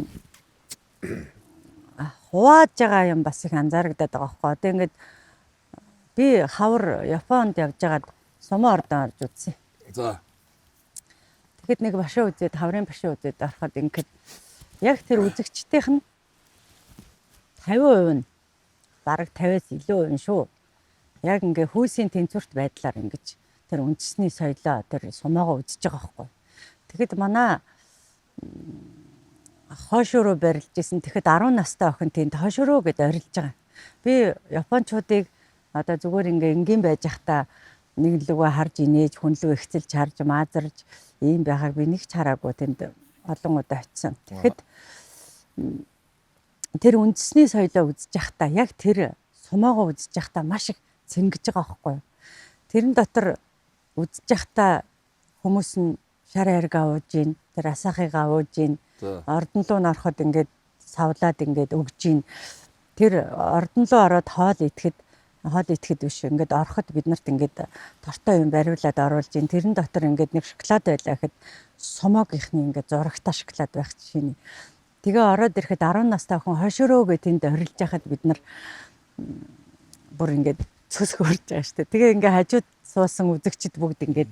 хувааж байгаа юм бас их анзаарагдаад байгаа байхгүй. Одоо ингээд би хавар Японд явж байгаад сумо ордон орж үзсэн. За. Тэгэхэд нэг башаа үзээд, хаврын башаа үзээд ороход ингээд яг тэр үзэгчдийнх нь 50% нь, бараг 50-аас илүү хувь нь шүү. Яг ингээ хүйсийн тэнцвэрт байдлаар ингэж тэр үндэсний соёлоо, тэр сумоогоо үзэж байгаа байхгүй. Тэгэхэд манай хойшоороо барилж исэн. Тэгэхэд 10 настай охин тэнд хойшоороо гэд орилж байгаа. Би японочдыг одоо зүгээр ингээ энгийн байж байхдаа нэг лүгөө харж инээж, хүн лүү ихцэлж харж маазарж ийм байхаг би нэг ч хараагүй тэнд олон удаа очисон. Тэгэхэд тэр үндэсний соёлоо үзэж байхдаа, яг тэр сумоогоо үзэж байхдаа маш их цэнгэж байгаа байхгүй юу. Тэрэн дотор үзэж байхдаа хүмүүс нь шар хайргаа ууж гин, тэр асаахыгаа ууж гин, ордон руу н ороход ингээд савлаад ингээд өгж гин. Тэр ордон руу ороод хоол идэхэд, хоол идэхэд биш, ингээд ороход бид нарт ингээд тортой юм бариулаад оруулж гин. Тэрэн дотор ингээд нэг шоколад байлаа гэхэд сумогийнхны ингээд зурагтай шоколад байх жишээ нь. Тэгээ ороод ирэхэд 10 настай охин хошироо гэ тэнд орилж яхад бид нар бүр ингээд цөс хөрж байгаа шүү дээ. Тэгээ ингээ хажууд суусан үзэгчд бүгд ингээд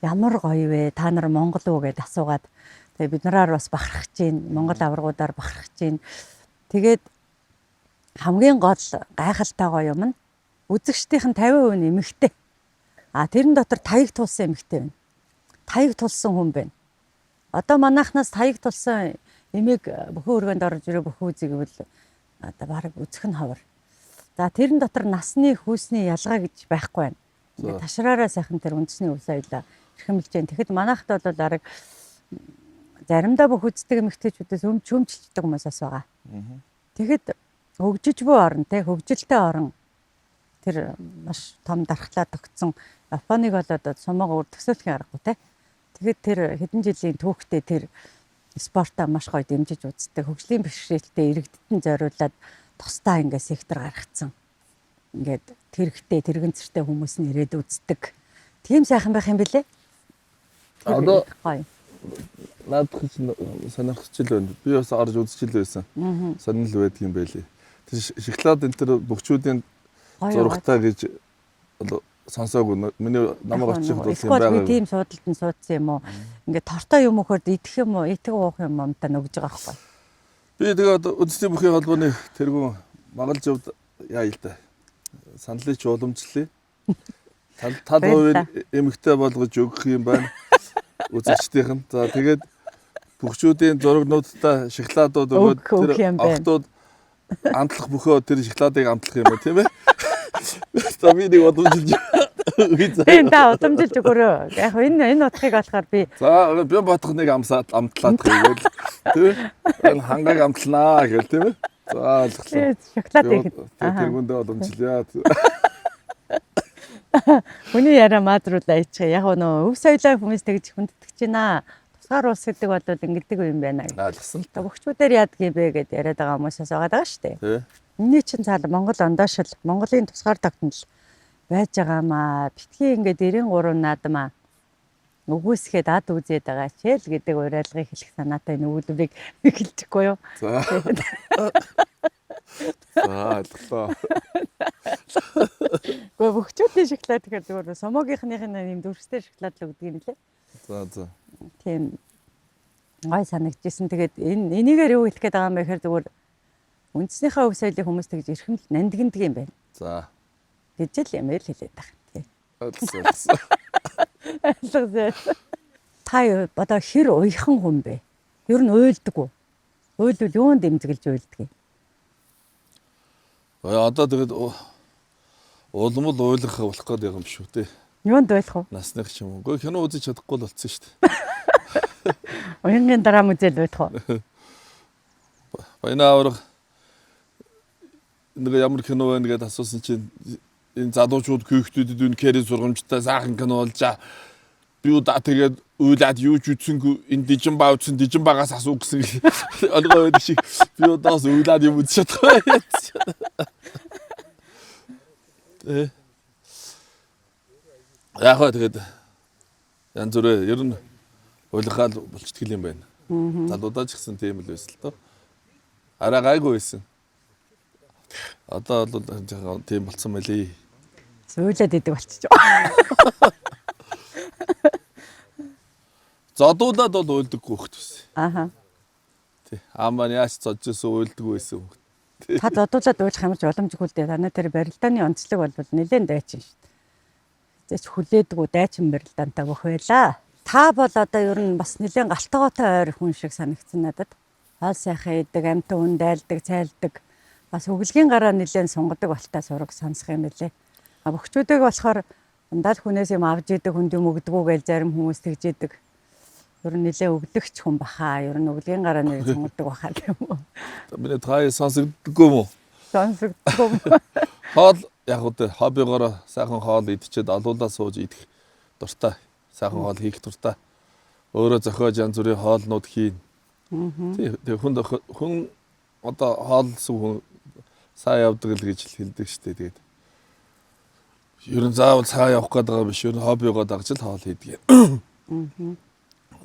ямар гоё вэ? Та нар Монгол уу гэд асуугаад, тэгээ бид нараар бас бахархаж гин, Монгол аваргуудаар бахархаж гин. Тэгээд хамгийн гол гайхалтай гоё юм нь үзэгчдийнх нь 50% нь эмэгтэй. А тэрэн дотор таяг тулсан эмэгтэй байна. Таяг тулсан хүн байна. Одоо манайхнаас таяг тулсан эмийг бөхөө өргөнд орж ирээ бөхөө үзье гэвэл одоо бараг үзэх нь ховор. За, тэрэн дотор насны хүйсний ялгаа гэж байхгүй байна. Ингээд ташраараа сайхан тэр үндэсний өв соёлоо эрхэмлж байна. Тэгэхэд манайхад бол араг заримдаа бүх үздэг эмэгтэйчүүдээс өмч өмчлөдөг хүмүүс бас байгаа. Тэгэхэд хөгжиж буй орн те, хөгжилтэй орн, тэр маш том дархлаа тогтсон Японыг бол одоо сумоогоо үр төсөөлхийн аргагүй те. Тэгэхэд тэр хэдэн жилийн түүхтэй тэр спортоо маш гоё дэмжиж үздэг. Хөгжлийн бэрхшээлтэй иргэдэд нь зориулаад тусдаа ингээд сектор гаргацсан. Ингээд тэрэгтэй, тэрэгцэртэй хүмүүс нь ирээд үздэг. Тийм сайхан байх юм бэлээ. Одоо гоё. Наадах чинь сонирхч л байна. Би бас орж үзэж л байсан. Сонирхол байдаг юм байлээ. Тэр шоколад энэ тэр бөхчүүдийн зурагтай гэж бол сонсоогүй. Миний намайг очих бол юм байгаа. Би тийм суудалд нь суудсан юм уу? Ингээд тортой юм өгөхөд идэх юм уу? Идэх уух юм уу та нөгж байгаа байхгүй. Би тэгээд үндэсний бүхийн холбооны тэргүүн Монгол живд яа л да. Саналыг ч уламжлалээ. Тал тал хувийн эмэгтэй болгож өгөх юм байна. Үзэгчдийнх нь. За, тэгээд бөхчүүдийн зурагнуудтай шоколадууд өгөөд тэр охтууд амтлах бөхөө тэр шоколадыг амтлах юм байна, тийм ээ. За, би нэг уламжилж үгүй за. Тийм да, уламжилж өгөөрэй. Яг энэ утгыг болохоор би За, би бодох нэг амсаад амтлаадах юм байл, тийм ээ. Энэ хангааг амтланаа гэл, тийм ээ. За, ойлголоо. Шоколад ихэд. Тэргүүндээ уламжлая. Хүний яриа маазруулаа ичгээ. Яг нөө өв соёлоо хүмүүс тэгж хүндэтгэж байна. Тусгаар улс гэдэг бол ингэдэг юм байна. Ойлгосон л. Бөхчүүдээр яадаг юм бэ гэд яриад байгаа хүмүүсээс байгаа даа шүү дээ. Энэний чинь цаал Монгол ондоошил, Монголын тусгаар тогтнол байж байгаа маа. Битгий ингээд 93 наадмаа өгөөсгээд ад үзээд байгаа чээл гэдэг уриалгыг хэлэх санаатай энэ өгүүлбэрийг хэлчихгүй юу? За. За, ойлголоо. Гэхдээ бөхчүүдийн шоколад гэхээр зүгээр сумогийнхных нь юм дүрстэй шоколад л өгдөг юм лээ. За. Тийм гой санагдчихсэн. Тэгээд энэ энийгээр юу хэлэх гээд байгаа юм бэ гэхээр зүгээр үндснийхээ өв соёлыг хүмүүс тэгж эрхэмл нандиндаг юм байна. За. Гэж л юм л хэлээд байгаа. Тийм. Ойлгосон. Ойлгосон. Та одоо хэр уяхан хүн бэ? Ер нь уйлдаг уу? Уйлвал юунд эмзэгэлж уйлдаг юм? Одоо тэгээд улам л уйлах болох гээд байгаа юм шүү дээ. Юунд уйлах вэ? Насных ч юм уу. Гэхдээ кино үзэж чадахгүй л болцсон шүү дээ. Уянгийн драм үзэл уйлах уу? Баяна авраг нэг ямар кино байна гэдээ асуусан чинь Энэ залуучууд хүүхдүүдэд үнэхээр сургамжтай сайхан кино болж би удаа тэгээд уйлаад юу ч үзсэнгүй энэ Дижимба үзсэн Дижимбагаас асуу гэсэн ойлгоо байдаг шиг би удааас уйлаад юм үзэж чадахгүй. Тэ. Яг хаа тэгээд янз бүрээ ер нь уйлахаал болчдөг юм байна. Залуудаа ч гэсэн тийм л байсан л доо. Арай гайгүй байсан. Одоо бол жоохон тийм болцсон байлээ. Зөөлөд идэг болчих. Зодуулаад бол уйлдаггүй хөхт байсан. Ааха. Тий. Аа маань яаж зодж исэн уйлдаггүй байсан хөхт. Та зодуулаад уйлах ямар ч боломжгүй л дээ. Танай тэр барилдааны онцлог бол нэлээд дайчин шүү дээ. Зэч хүлээдгүү дайчин барилдаантай бүх байлаа. Та бол одоо ер нь бас нэлээд галтгоотой ойр хүн шиг санагдсан надад. Хоол сайхан идэг, амтан хүн дайлдаг, цайлдаг. Бас хөглөгийн гараа нэлээд сунгадаг болтой сураг сонсох юм байлээ. А бөхчүүдийг болохоор дандаа л хүнээс юм авч идэг, хүнд юм өгдөггүй гэж зарим хүмүүс тэгж идэг. Ер нь нэлээд өглөгч хүн баха. Ер нь өглөгийн гараа нэр сунгадаг баха гэх юм уу. Миний та сонсогддоггүй юм уу? Сонсогддоггүй. Хоол яг үгүй хоббигоор сайхан хоол идчихэд олуулаа сууж идэх дуртай. Сайхан хоол хийх дуртай. Өөрөө зохиож янз бүрийн хоолнууд хийн. Тий, тэг хүн хүн одоо хоолсон хүн сайн явдаг л гэж хэлдэг шүү дээ. Тэгээд ер нь заавал сайн явах гээд байгаа биш. Ер нь хоббигоо дагж л хоол хийдэг.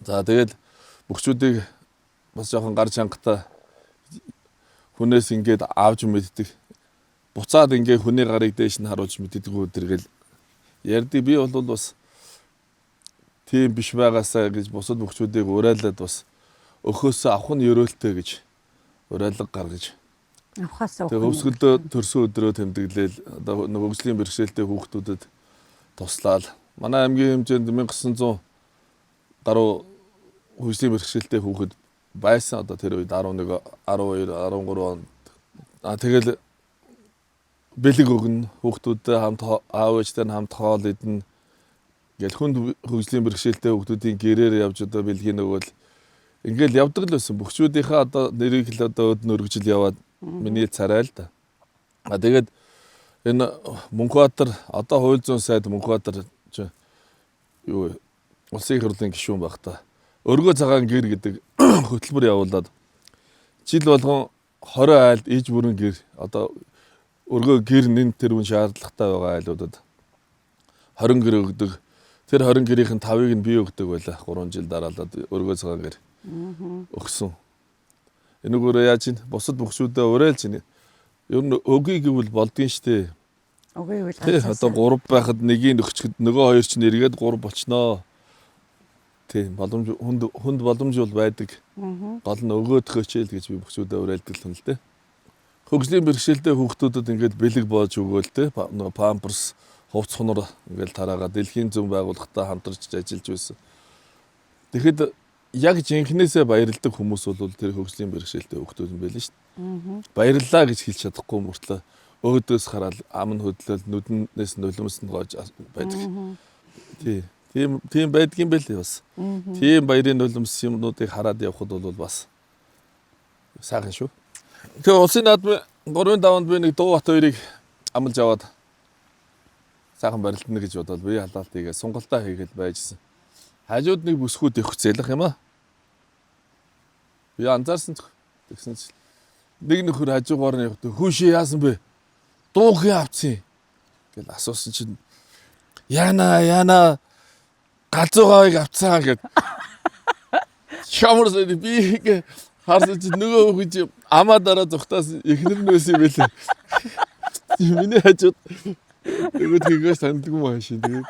За тэгээд бөхчүүдийг бас жоохон гар чангатаа хүнээс ингээд авч мэддэг. Буцаад ингээд хүний гарыг дээш нь харуулж мэддэг өдөргөл ярьдаг. Би бол бас тийм биш байгаасаа гэж бусад бөхчүүдийг уриалаад бас өхөөсөө авах нь ерөөлтэй гэж уриалга гаргаж. Авахаас Тэгээ өвсгөлдөө төрсөн өдрөө тэмдэглээл одоо нэг хөгжлийн бэрхшээлтэй хүүхдүүдэд туслаал. Манай аймгийн хэмжээнд 1900 гаруй хөгжлийн бэрхшээлтэй хүүхэд байсан одоо тэр үед 11, 12, 13 онд. А тэгэл бэлэг өгнө, хүүхдүүдтэй хамт аав ээжтэй нь хамт хоол идэнэ. Ингээл хүнд хөгжлийн бэрхшээлтэй хүүхдүүдийн гэрээр явж одоо бэлгийн өгөөл ингээл явдаг л байсан. Бөхчүүдийнхээ одоо нэрийг л одоо өд нь өргөжл яваад миний царай л да. А тэгээд энэ Мөнхбаатар одоо хууль зүйн сайд Мөнхбаатар чи юу улсын их хурлын гишүүн байх та. Өргөө цагаан гэр гэдэг хөтөлбөр явуулаад жил болгон 20 айлд иж бүрэн гэр одоо өргөө гэр нэн тэрүүн шаардлагатай байгаа айлуудад 20 гэр өгдөг. Тэр 20 гэрийнх нь 5-ыг нь би өгдөг байлаа. 3 жил дараалаад өргөө цагаан гэр өгсөн. Энүүгээрээ яаж ийн бусад бөхчүүдээ уриалж ийн. Ер нь өгье гэвэл болдгийн штэ. Үгүй үйл Тий, одоо 3 байхад нэгийг нөхчөд нөгөө хоёр чинь эргээд 3 болчноо. Тий, боломж хүнд хүнд боломж бол байдаг. Гол нь өгөөдхөөч л гэж би бөхчүүдээ уриалдаг л юм л дээ. Хөгжлийн бэрхшээлтэй хүүхдүүдэд ингээд бэлэг боож өгөөл тэ нөгөө памперс хувц хунар ингээд тараагаа дэлхийн зүүн байгууллагатай хамтарч ажиллаж байсан. Тэгэхэд яг жинхнээсээ баярладаг хүмүүс бол тэр хөгжлийн бэрхшээлтэй хүүхдүүд юм байл нь шүү дээ. Баярлалаа гэж хэлж чадахгүй мөртлөө өөдөөс хараад ам нь хөдлөөл нүднээс нулимс нь гоож байдаг. Тий. Тийм тийм байдгийн байл бас. Тийм баярын нулимс юмнуудыг хараад явхад бол бас сайхан шүү. Тэгээ улсын наадмын 3-ын даванд би нэг дуу бат хоёрыг амлаж аваад сайхан барилдана гэж бодоод бие халаалт хийгээ сунгалдаа хийгээл байжсэн. Хажууд нэг бүсгүй дэвх зээлэх юм аа. Би анзаарсан ч тэгсэн чинь нэг нөхөр хажуугаар нь явахдаа хүүшээ яасан бэ? Дуугийн авцсан гэл асуусан чинь яана яана галзуугааг авцсан гэд. Шамар сая би ингээ харсан чинь нөгөө хүүхэн чи амаа дараа зүхтаас эхнэр нь байсан юм байлээ. Миний хажууд нөгөө тэгээс таньдгүй юм ааши тэгээд.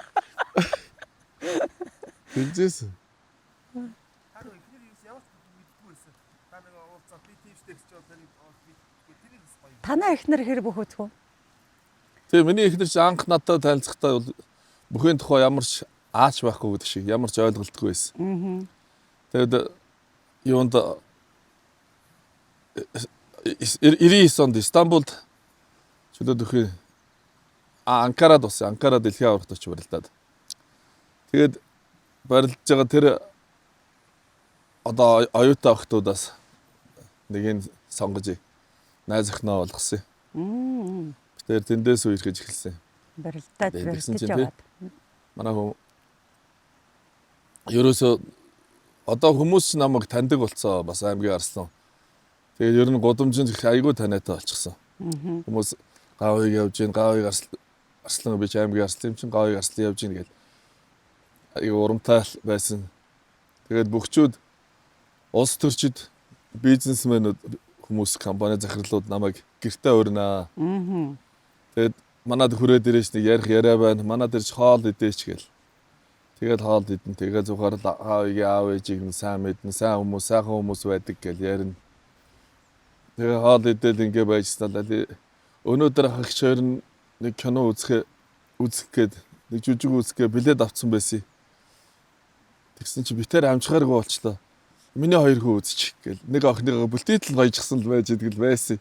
Тэгжээс. Танай эхнэр хэр бүх үзэх үү? Тэгээ миний эхнэр чи анх надтай танилцахдаа бол бүхийн тухай ямар ч аач байхгүй гэдэг шиг ямар ч ойлголтгүй байсан. Тэгээд юунд 99 онд Стамбулд чөлөө дөхөө Анкарад бас Анкара дэлхийн аваргад очиж барилдаад. Тэгээд барилдж байгаа тэр одоо оюутан охтуудаас нэгийг сонгож найз охиноо болгосон. Тэр тэндээс үерхэж эхэлсэн. Барилдаад Тэгсэн барилдаж чинь тий. яваад. Манай хүн ерөөсөө одоо хүмүүс намайг таньдаг болцоо бас аймгийн Арслан. Тэгээд ер нь гудамжинд их айгүй таниатай болчихсон. Хүмүүс Гаавыг явж гин, Гаавыг Арслан би ч аймгийн Арслан юм чинь Гаавыг Арслан явж гин гэл айгүй урамтай л байсан. Тэгээд бөхчүүд улс төрчид бизнесмэнүүд хүмүүс компани захирлууд намайг гэртээ урина. Тэгээд манад хүрээд ирээч нэг ярих яриа байна. Манад ирж хоол идээч гэл. Тэгээд хоол идэн. Тэгээд зүгээр л аавыгийн аав ээжийг нь сайн мэднэ. Сайн хүмүүс, сайхан хүмүүс байдаг гэл ярина. Тэгээ хоол идэл ингээ байжснаа л өнөөдөр хагч хоёр нь нэг кино үзэх гээд нэг жүжиг үзэх гээд билет авцсан байсан. Тэгсэн чи битээр амжихааргүй болчлоо. Миний хоёр хүү үзчих гээл. Нэг охиныгоо бүлтийтэл баяжсан л байж идэг л байсан.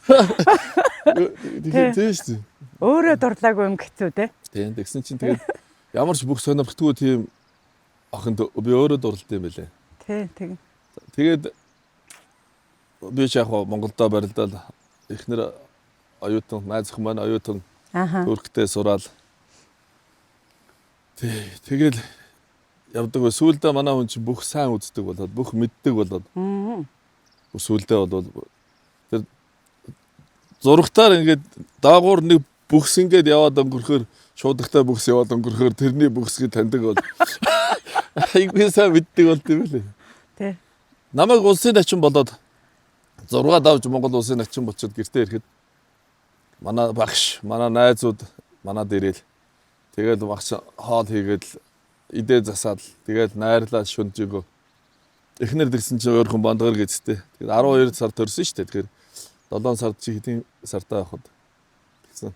Тэгэхээр тийм шүү дээ. Өөрөө дурлаагүй юм хэцүү те. Тийм тэгсэн чинь тэгээд ямар ч бүх сонирхдаггүй тийм охинд би өөрөө дурлалт юм байлээ. Тий, тэг. Тэгээд би ч яг хаа Монголдо барилдаад эхнэр оюутан, найз охин маань оюутан Турктэй сураал. Тий, тэгэл явдаг. Сүүлдээ манай хүн чинь бүх сайн үздэг болоод, бүх мэддэг болоод. Сүүлдээ бол тэр зурагтаар ингээд доогуур нэг бүхс ингээд яваад өнгөрөхөр шуудагтай бүхс яваад өнгөрөхөр тэрний бүхсгийг таньдаг бол айгүй сайн мэддэг болд юм лээ. Тий. Намайг улсын начин болоод 6 давж Монгол улсын начин болчиход гэртээ ирэхэд манай багш, манай найзууд манад ирээл тэгэл багш хоол хийгээд идээ засаад тэгэл найрлаа шүнжээгөө. Эхнэр тэгсэн чинь өөрхөн бандгар гэжтэй. Тэгээд 12 сар төрсөн шүү дээ. Тэгэхээр 7 сард чи хэдийн сартаа явах вэ? Тэгсэн.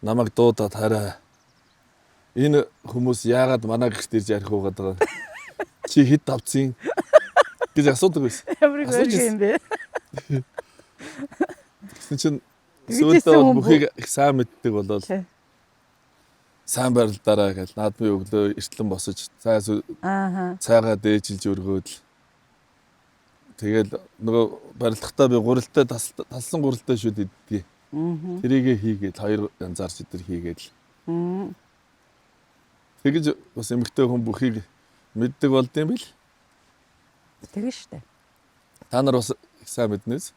Намайг дуудаад хараа. Энэ хүмүүс яагаад манай гэрт ирж арих уугаад байгаа? Чи хэд давцын гэж асуудаг байсан. Ямар их Асууж юм бэ? Тэгсэн чинь Тэгж сүүлдээ ирсэн бол хүн бүхийг их сайн мэддэг болоод Тий. сайн барилдаараа гэж наадмын өглөө эртлэн босож цай цайгаа дээжилж өргөөд л тэгэл нөгөө барилдахдаа би гурилтай талсан гурилтай шүд иддэг. Тэрийгэ хийгээд хоёр янзаар чидэр хийгээд л. Тэгэж бас эмэгтэй хүн бүхийг мэддэг болд юм бил. Тэгэн штэ. Та нар бас их сайн мэднэ биз?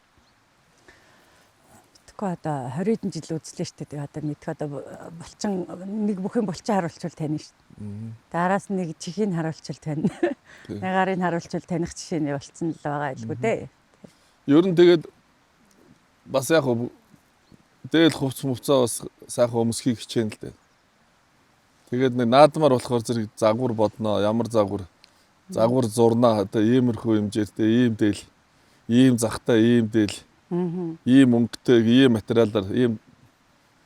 Тэгэхгүй одоо 20 хэдэн жил үзлээ штэ. Тэгээ одоо мэдэх одоо булчин нэг бүхэн булчин харуулчвал таних штэ. Дараас нэг чихийг харуулчвал таних. Нэг гарын харуулчвал таних жишээ нь болцсон л байгаа илгүй дээ. Ер нь тэгээд бас яг дээл хувц мувцаа бас сайхан өмсөхийг хичээнэ л дээ. Тэгээд нэг наадмаар болохоор зэрэг загвар бодноо, ямар загвар, загвар зурнаа одоо иймэрхүү хэмжээтэй ийм дээл, ийм захтай ийм дээл, ийм өнгөтэй, ийм материалаар, ийм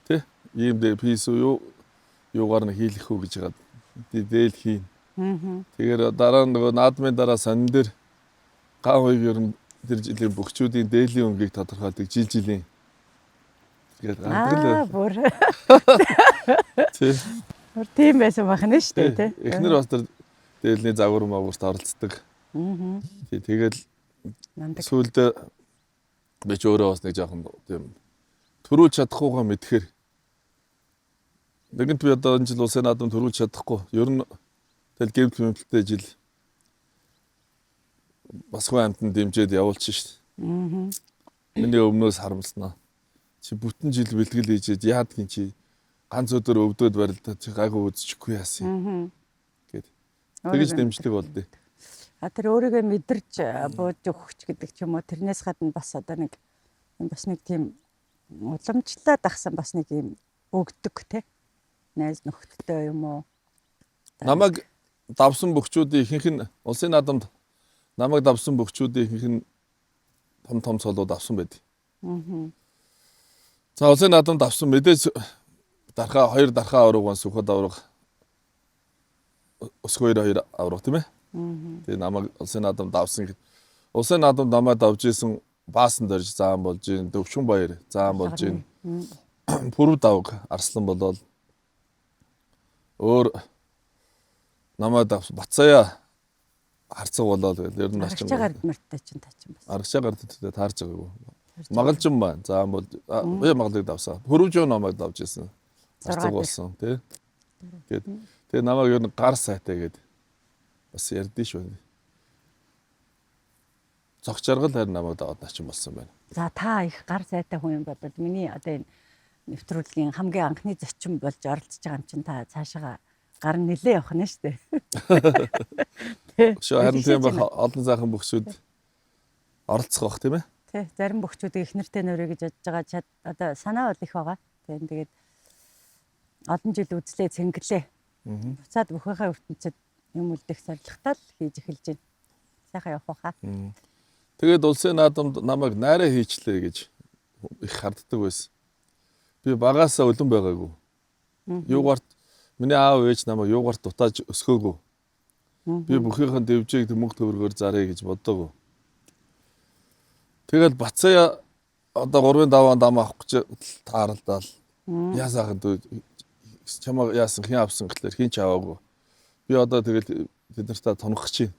тий, ийм дээл пис юу юугаар нь хийлэх үү гэж хагаад дээл хийн. Тэгэхээр дараа нь нөгөө наадмын дараа сонин дээр гав ер нь тэр жилийн бөхчүүдийн дээлийн өнгийг тодорхойлдог жил жилийн тэгээд гардаг л Бүр. Тий. Бүр тийм байсан байх нь шүү дээ, тий. Эхнэр бас тэр дээлний загвар магварт оролцдог. Тий, тэгэл сүүлдээ би ч өөрөө бас нэг жоохон тийм төрүүлж чадахгүйгаа мэдхээр нэгэнт би одоо энэ жил улсын наадам төрүүлж чадахгүй. Ер нь тэгэл гэмтэл мэмтэлтэй жил бас хүн амьтанд дэмжиж явуулчих шүү дээ. Миний өмнөөс харамснаа. Чи бүтэн жил бэлтгэл хийжээд яадгийн чи ганц өдөр өвдөөд барилдаа чи гайгүй үзчихгүй яасан гэд. Тэгэж дэмжлэг болдъё. А тэр өөрийгөө мэдэрч бууж өгөх гэдэг ч юм уу тэрнээс гадна бас одоо нэг бас нэг тийм уламжлаад ахсан бас нэг юм өгдөг те. Найз нөхдөдөө юм уу. Намайг давсан бөхчүүдийн ихэнх нь улсын наадамд намайг давсан бөхчүүдийн ихэнх нь том том цолууд авсан байд. За улсын наадамд авсан мэдээж дархаа хоёр дархаа авраг сүхэд авраг өсгөөр хоёр авраг тийм ээ. Тэгээ намайг улсын наадамд авсан гэхэд улсын наадамд намайг давж исэн баасан дорж заан болж ийн Төвшин баяр заан болж ийн Пүрв давг арслан болоод өөр намайг давсан Батсаяа харцаг болоод гэл ер нь Арагчаа гардмартай чинь та чинь бас. Арагчаа гардмартай таарч байгаагүй. Магалжин маань. За бол би магалыг давсан. Хөрвжөө намайг давж исэн. 6 Зарцаг болсон тий. Тэгээд тэгээ намайг ер нь гар сайтай гээд бас ярьдэн шүү. Цогч жаргал харин намайг даваад начин болсон байна. За та их гар сайтай хүн юм бол миний одоо энэ нэвтрүүлгийн хамгийн анхны зочин болж оролцож байгаа юм чинь та цаашаа гар нилээ явах нь шүү дээ. Тэ. Шүү харин тийм байх олон сайхан бөхсүүд оролцох бах тийм ээ. Тэ зарим бөхчүүдийг их нэртэй нөрөө гэж бодож байгаа чад одоо санаа бол их байгаа. Тийм тэгээд олон жил үзлээ цэнгэлээ. Буцаад бүхийнхээ ертөнцид юм үлдэх зорилготой л хийж эхэлж байна. Сайхан явах байхаа. Тэгээд улсын наадамд намайг найраа хийчлээ гэж их харддаг байсан. Би багаасаа өлөн байгаагүй. Юугаарт миний аав ээж намайг юугаарт дутааж өсгөөгүй. Би бүхийнхэн дэвжээг мөнгө төгрөгөөр зарыг гэж боддоогүй. Тэгэл Бацаа одоо 3 даваан дам авах гэж тааралдаал. Яасаахан дүү чамаа яасан хэн авсан гэхлээр хин ч аваагүй. Би одоо тэгэл тэд нартай тунах чинь.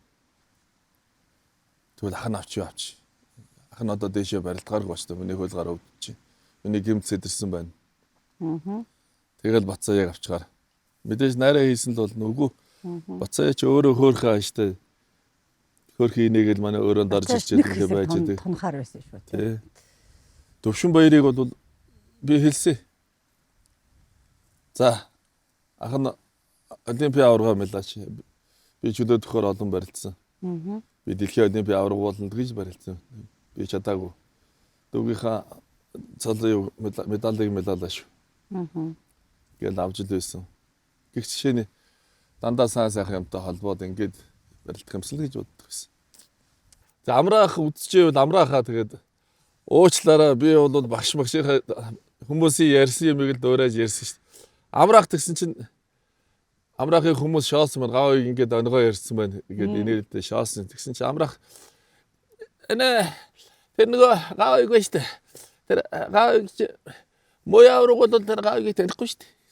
Тэгвэл ах нь авчи авчи. Ах нь одоо дээшээ барилдгааргүй болчихсон. Миний хөл гар өвдөж чинь. Миний гэмт сэтэрсэн байна. Тэгэл Бацаа яг авчгаар. Мэдээж найраа хийсэн л бол нүгүү. Бацаа ч өөрөө хөөхөн ааштай. Хөөхөн инээгээл манай өрөөнд орж ирж байдаг байж байдаг. Тунхаар байсан шүү. Тэ. Төвшин баярыг бол би хэлсэн. За ах нь Олимпийн аварга мэлаач. Би чөлөө төхөр олон барилцсан. Би дэлхийн Олимпийн аварга болно гэж барилцсан. Би чадаагүй. Дүүгийнхаа цолын медалийг медалаа шүү. Гэл авч л байсан. Гэх жишээний дандаа сайн сайхан юмтай холбоод ингээд барилдах юмсан л гэж боддог байсан. За амраах үдчихээвэл амраахаа тэгээд уучлаарай би бол багш багшийнхаа хүмүүсийн ярьсан юмыг л дуурайж ярьсан шүү дээ. Амраах тэгсэн чинь амраахын хүмүүс шоосон байна. Гавыг ингээд онгоо ярьсан байна. Ингээд инээлдээ шоосон. Тэгсэн чинь амраах энэ тэр нөгөө гавыг байна шүү дээ. Тэр гавыг чи муу авраг бол тэр гавыг танихгүй шүү дээ.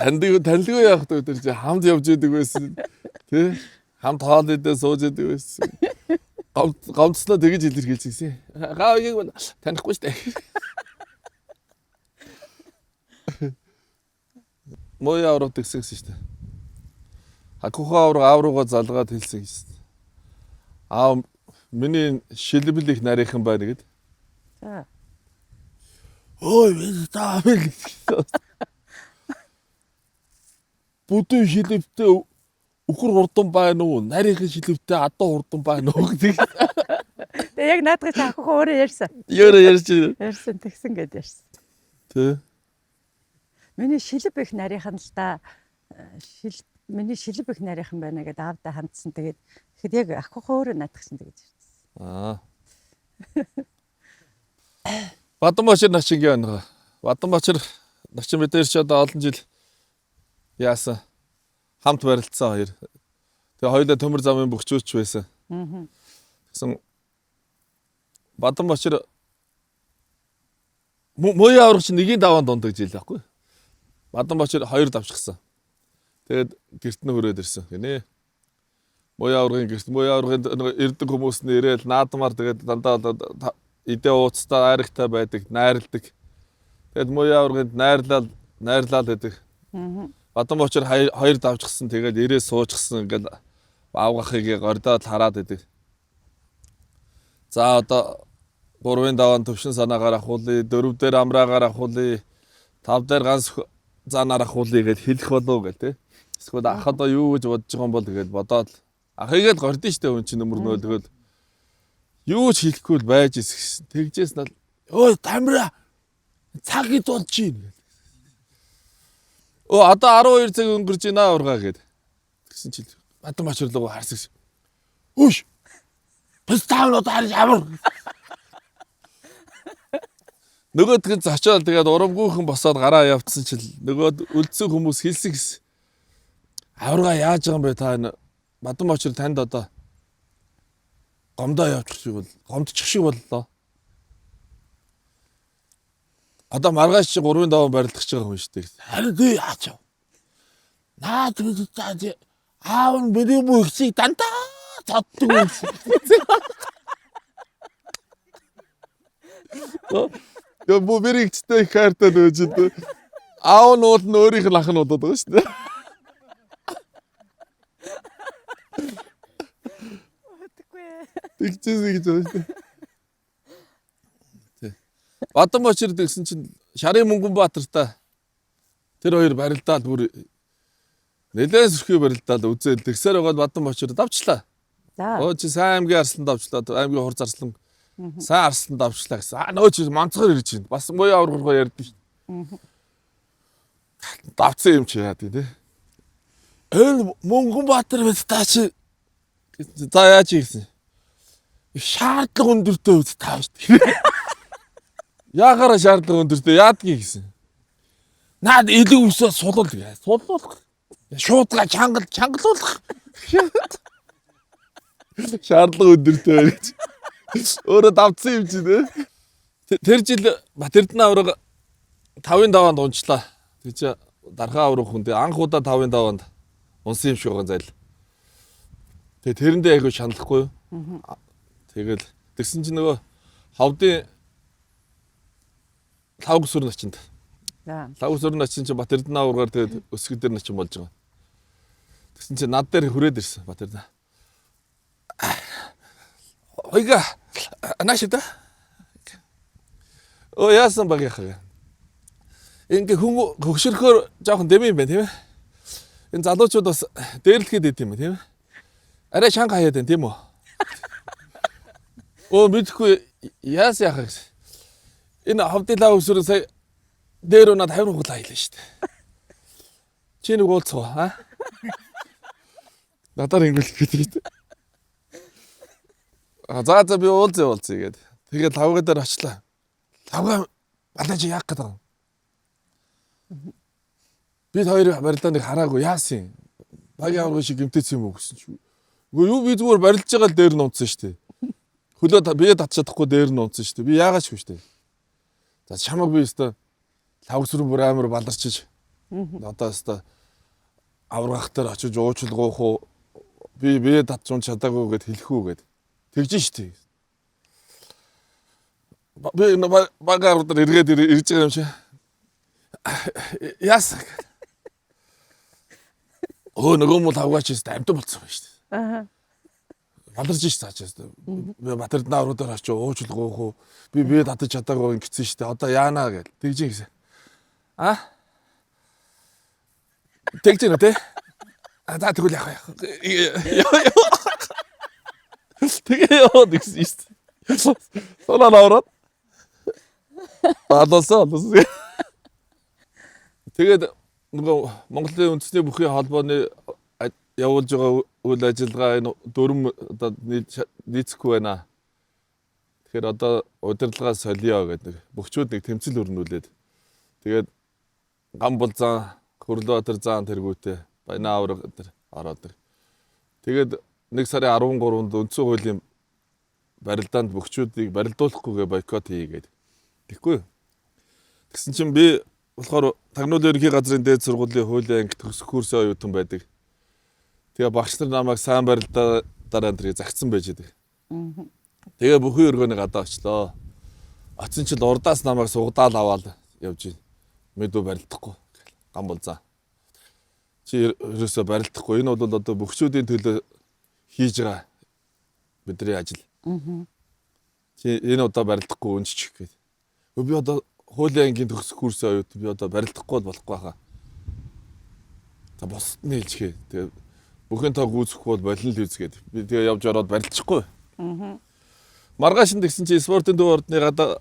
Таньдаг танилгүй яах вэ тэр чи хамт явж идэг байсан. Тэ? Хамт хоол идээ сууж идэг байсан. Гомцлоо тэгэж илэрхийлж гисэн. Гавыг бол танихгүй шүү дээ. Муу авраг тэгсэн гэсэн шүү дээ. Хакуха авраг аврууга залгаад хэлсэн гэсэн. Аа миний шилбэл их нарийнхан байна гэд. За. Ой таа бэл. Бүдүүн шилбэлтэй үхэр хурдан байна уу? Нарийнхан шилбэлтэй адуу хурдан байна уу гэдэг. Тэгээ яг наадах чи ахих өөрөө ярьсан. Өөрөө ярьж байна. Ярьсан тэгсэн гэд ярьсан. Тэ. Миний шилб их нарийнхан л да. Шил миний шилб их нарийнхан байна гэдээ аавдаа хандсан. Тэгээд тэгэхэд яг ахих өөрөө наадах чинь тэгэж ярьсан. Аа. Баданбачир начингийн оноо. Баданбачир начин бид нар ч одоо олон жил яасан хамт барилцсан хоёр. Тэгээ хоёулаа төмөр замын бөхчөөч байсан. Тэгсэн Баданбачир муу аврагч нэгийн даваан дундаг жил байхгүй. Баданбачир хоёр давчихсан. Тэгээд гэрт нь хүрээд ирсэн. Гинэ. Муу аврагын гэрт муу аврагын нэг ирдэг хүмүүс нь ирээл наадмаар тэгээд дандаа идэ ууцтай айрагтай байдаг, найрладаг. Тэгээд муу аврагынд найрлал найрлал гэдэг. Баданбочор хоёр давчихсан. Тэгээд ирээ суучсан ингээл аавгахыг гордоод хараад идэг. За одоо 3-ын даваан төвшин санаагаар ахуулъя, 4 дээр амраагаар ахуулъя, 5 дээр ганц заанаар ахуулъя гэж хэлэх болов гэл те. Эсвэл ах одоо юу гэж бодож байгаа юм бол гэж бодоод ахыг л гордон штэ хүн чинь өмөрнөө тэгэл юу ч хэлэхгүй л байж исэн. Тэгжээс нь өө тамира цаг ид болж чинь гэл. Өө одоо 12 цаг өнгөрч байна ургаа гэд. Тэгсэн чинь Бадан бачирлуугаа харсан гэсэн. Үш. Пис таавн одоо харж амар. Нөгөөдг нь зочоол тэгээд урамгүйхэн босоод гараа явцсан чил нөгөөд үлдсэн хүмүүс хэлсэн гэсэн. Аварга яаж байгаа юм бэ та энэ Бадан бочир танд одоо гомдоо явчих шиг бол гомдчих шиг боллоо. Одоо маргааш чи 3-ын даван барилдах гэж байгаа юм шүү дээ. Харин тий яач вэ? Наад гэж аав нь миний мөхсийг дандаа Чаддгүй юм шиг. Тэгээ бүү би ихтэй их хайртай л байж дээ. Аав нь уул нь өөрийнх нь ах нь болоод байгаа шүү дээ. Тэгчээс гэж байгаа шүү дээ. Тэ. Бадан бочир гэсэн чинь Шарын Мөнгөн Баатартай тэр хоёр барилдаал бүр нэлээд сөрхий барилдаал үзээл тэгсээр байгаа Бадан бочир давчлаа. За. Өө чи сайн аймгийн арслан давчлаа, аймгийн хурц арслан сайн арслан давчлаа гэсэн. Аа нөө чи манцгаар ирж байна. Бас моё авраггаа ярьдэн шүү. Давцсан юм чи яа тий тэ. Энэ Мөнгөн Баатар бид та чи гэсэн. За яаж хийсэн? Шаардлага өндөртэй үз таа шүү дээ. Яагаараа шаардлага өндөртэй яадгийг гэсэн. Наад элэг өсөө сулуул гэ. Сулуулах. Шуудга чангал чангалуулах. Шаардлага өндөртэй байна гэж. Өөрөө давцсан юм чи тэ. Тэр жил Батэрдэнэ авраг 5-ын даваанд унчлаа. Тэг чи дархаа авраг хүн тэг анх удаа 5-ын даваанд унсан юм шиг байгаа зайл. Тэгээ тэрэндээ айгүй шаналхгүй юу? Тэгэл тэгсэн чинь нөгөө хавдын лав гүсвэр начинд. За. Лав гүсвэр начин чинь Батэрдэнэ аврагаар тэгээд өсгөд дээр начин болж байгаа. Тэгсэн чинь над дээр хүрээд ирсэн Батэрдэнэ. Ойга наашида. Оо яасан баг яхаа. Ингээ хүн хөгшөрхөөр жоохон дэм юм байна тийм ээ. Энэ залуучууд бас дээрлэхэд идэм юм тийм ээ. Арай шанга хаяад байна тийм үү? Оо мэдхгүй яасан яхаа гэсэн. Энэ ховдилаа өсвөр сая дээр унаад 50 хуглаа хийлээ шүү дээ. Чи нэг уулзах уу аа? Надаар ингэл гэдэг шүү дээ. А за за би уулзъя уулзъя гэд. Тэгээд лавга дээр очлаа. Лавга балаа чи яах гээд байгаа юм? Бид хоёр барилдаа нэг хараагүй яасан юм? Багийн авраг шиг гэмтээсэн юм уу гэсэн чи. Үгүй юу би зүгээр барилж байгаа л дээр нь унтсан шүү дээ. Хөлөө бие татчих чадахгүй дээр нь унтсан шүү дээ. Би яагаад ч вэ шүү дээ. За чамаг би өстө лавг сүрэн бүр амар баларчиж. Одоо өстө аврагах дээр очиж уучлгуух уу? Би бие татчих чадаагүй гэд хэлэх үү гэд. Тэгж штэ. Би баг авраг дээр эргээд ирж байгаа юм чи. Яасан гэд. Өө нөгөө мул авгаач өстө амтан болцсон байна шүү дээ. Аа. Баларж ш цааш өстө. Би Батэрдэнэ авраг дээр очиж уучлгуух уу? Би бие татаж чадаагүй ингэсэн штэ. Одоо яана гэл. Тэгж юм гэсэн. А? Тэгж юм те? А за тэгвэл яах яах. Тэгээ яваад гэсэн штэ. Солоо авраад. Алуулсан алуулсан. Тэгээд нөгөө Монголын үндэсний бүхий холбооны явуулж байгаа үйл ажиллагаа энэ дүрм одоо нийцэхгүй байна. Тэгэхээр одоо удирдлагаа солио гэдэг бөхчүүд нэг тэмцэл өрнүүлээд тэгээд Гамбулзан, Хөрлөбаатар заан тэргүүтээ Баян авраг энэ ороод. Тэгээд 1 сарын 13-нд үндсэн хуулийн барилдаанд бөхчүүдийг барилдуулахгүйгээ бойкот хийгээд. Тэгэхгүй юу? Тэгсэн чинь би болохоор Тагнуулын ерөнхий газрын дээд сургуулийн хуулийн анги төгсөх курсын оюутан байдаг. Тэгээ багш нар намайг сайн барилдаа дараа энэ загцсан байж байдаг. Тэгээ бүхэн өргөөний гадаа очлоо. Оцсон чил урдаас намайг сугдаал аваад явж байна. Мэдүү барилдахгүй. Гамбулзаа. Чи ерөөсөө барилдахгүй. Энэ бол одоо бөхчүүдийн төлөө хийж байгаа бидний ажил. Чи энэ удаа барилдахгүй өнччих гээд. Би одоо хуулийн ангийн төгсөх курсын оюутан би одоо барилдахгүй бол болохгүй хаа. За бусд нь хэлчихээ. Тэгээ бүхэн тоо гүйцэхгүй бол болон л үз гээд. Би тэгээ явж ороод барилдчихгүй. Маргааш нь тэгсэн чи спортын төв ордны гадаа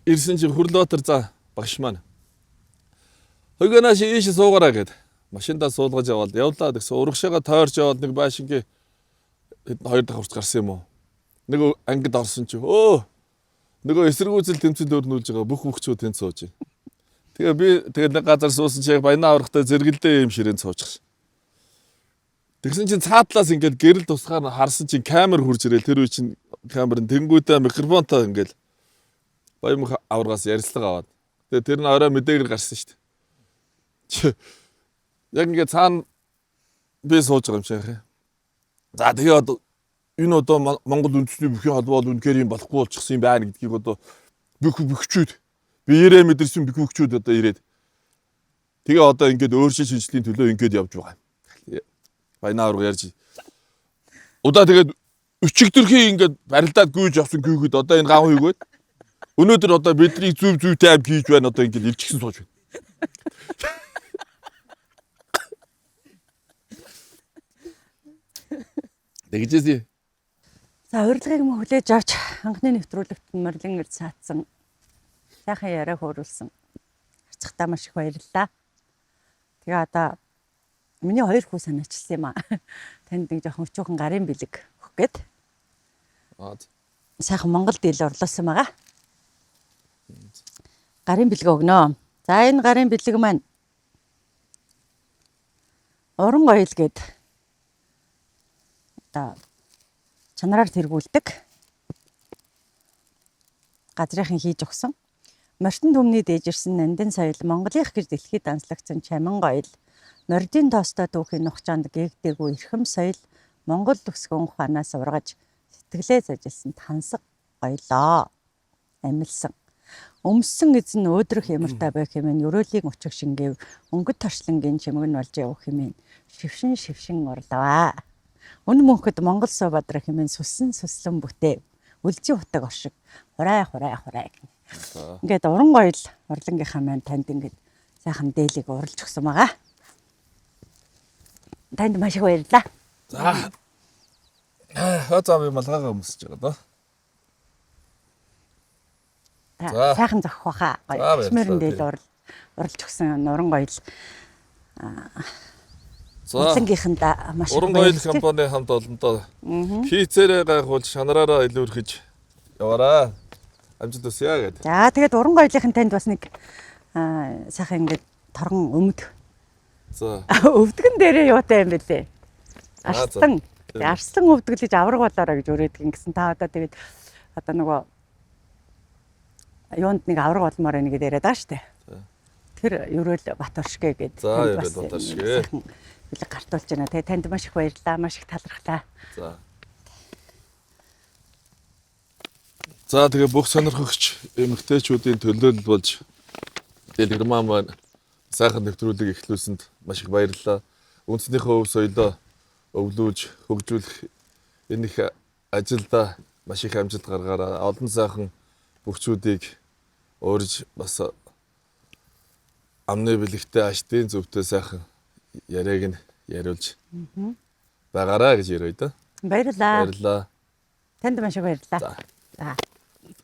ирсэн чи Хөрлөбаатар за багш маань. Хогонош ийш суугаараа гэд. Машиндаа суулгаж яваал явлаа тэгсэн урагшаага тойрч яваал нэг байшингийн хоёр давхарч гарсан юм уу? Нэг ангид орсон чи өө нөгөө эсэргүүцэл тэмцэл өрнүүлж байгаа бүх бөхчүүд тэнд сууж байна. Тэгээ би тэгээ нэг газар суусан чи яг баян аврахтай зэрэгэлдээ юм ширээнд суучих. Тэгсэн чинь цаатлаас ингээд гэрэл тусгаар харсан чинь камер хурж ирэл тэр үе чинь камер нь тэнгуүтэй микрофонтой ингээд баян мөх аврагаас ярилцлага аваад. Тэгээ тэр нь орой мэдээгээр гарсан шүү дээ. Яг ингээд цаана би сууж байгаа юм шиг. За тэгээ одоо Энэ одоо Монгол үндэсний бүхийн холбоо бол үнэхээр юм болохгүй болчихсон юм байна гэдгийг одоо бүх бөхчүүд биеэрээ мэдэрсэн бүх бөхчүүд одоо ирээд тэгээ одоо ингээд өөрчлөлт шинжлэлийн төлөө ингээд явж байгаа юм. Баянаа авраг ярьж. Удаа тэгээд өчигдөрхий ингээд барилдаад гүйж явсан гүйгэд одоо энэ гав хийгээд өнөөдөр одоо бидний зүв зүвтэй аим хийж байна одоо ингээд илжигсэн сууж байна. Тэгжээс. За, урилгыг мөн хүлээж авч анхны нэвтрүүлэгт нь морилон ирж саатсан. Сайхан яриа хөөрүүлсэн. Харцахтаа маш их баярлалаа. Тэгээ одоо миний хоёр хүү санаачилсан юм аа. Танд нэг жоохон өчүүхэн гарын бэлэг өгөх гээд Аа. сайхан Монгол дийл орлоосон байгаа. Гарын бэлэг өгнө. За, энэ гарын бэлэг маань уран гоёл гээд одоо чанараар тэргүүлдэг газрынхан хийж өгсөн. Мортон түмний дээжирсэн нандин соёл Монголынх гэж дэлхийд данслагдсан чамин гоёл, нордын тоостой түүхийн нухчаанд гээгдээгүй эрхэм соёл, Монгол өсгөн ухаанаас ургаж сэтгэлээ зажилсан тансаг гоёлоо. Амилсан. Өмссөн эзэн өөдрөх ямартай байх хэмээн өрөөлийн өчиг шингээв өнгөт торчлонгийн чимэг нь болж явах хэмээн шившин шившин урлаваа. Үн мөнхөд Монгол суу бадрах хэмээн сүссэн сүслэн бүтээв. Үлзий утаг оршиг хурай хурай хурай гэнэ. Ингээд уран гоёл урлангийнхаа маань танд ингээд сайхан дээлийг уралж өгсөн байгаа. Танд маш их баярлалаа. За. За, би малгайгаа өмсөж байгаа доо. Та За. сайхан зохих байхаа. За, Гоё. баярлалаа. Чмэрэн дээл уралж өгсөн уран гоёл За. урлангийнхандаа маш их Уран гоёл баярлалаа. компани хамт олондоо хийцээрээ гайхуулж шанараараа илүүрхэж яваараа. Амжилт хүсье гэдэг. За, тэгээд уран гоёлынхын танд бас нэг сайхан ингээд торгон өмд. За. Өвдгөн дээрээ юутай юм бэлээ? Аа, за. Арслан. Тэгээ арслан өвдөглөж авраг болоорой гэж өрөөдөг гэсэн. Та одоо тэгээд одоо нөгөө юунд нэг авраг болмоор байна гэдээ яриад байгаа штэ. Тэр ерөөл Батөршгэ гээд За, танд ерөөл бас Батөршгэ. сайхан бэлэг гартуулж байна. Тэгээ танд маш их баярлалаа. Маш их талархлаа. За. За, тэгээ бүх сонирхогч эмэгтэйчүүдийн төлөөлөл болж Дэлгэрмаа маань сайхан нэвтрүүлэг эхлүүлсэнд маш их баярлалаа. Үндснийхээ өв соёлоо өвлүүлж хөгжүүлэх энэ их ажилдаа маш их амжилт гаргаарай. Олон сайхан бөхчүүдийг уурж бас амны бэлэгтэй аштын зөвтэй сайхан яриаг нь яриулж байгаарай гэж яриа да. Баярлалаа. Баярлалаа. Танд маш их баярлалаа. За. За.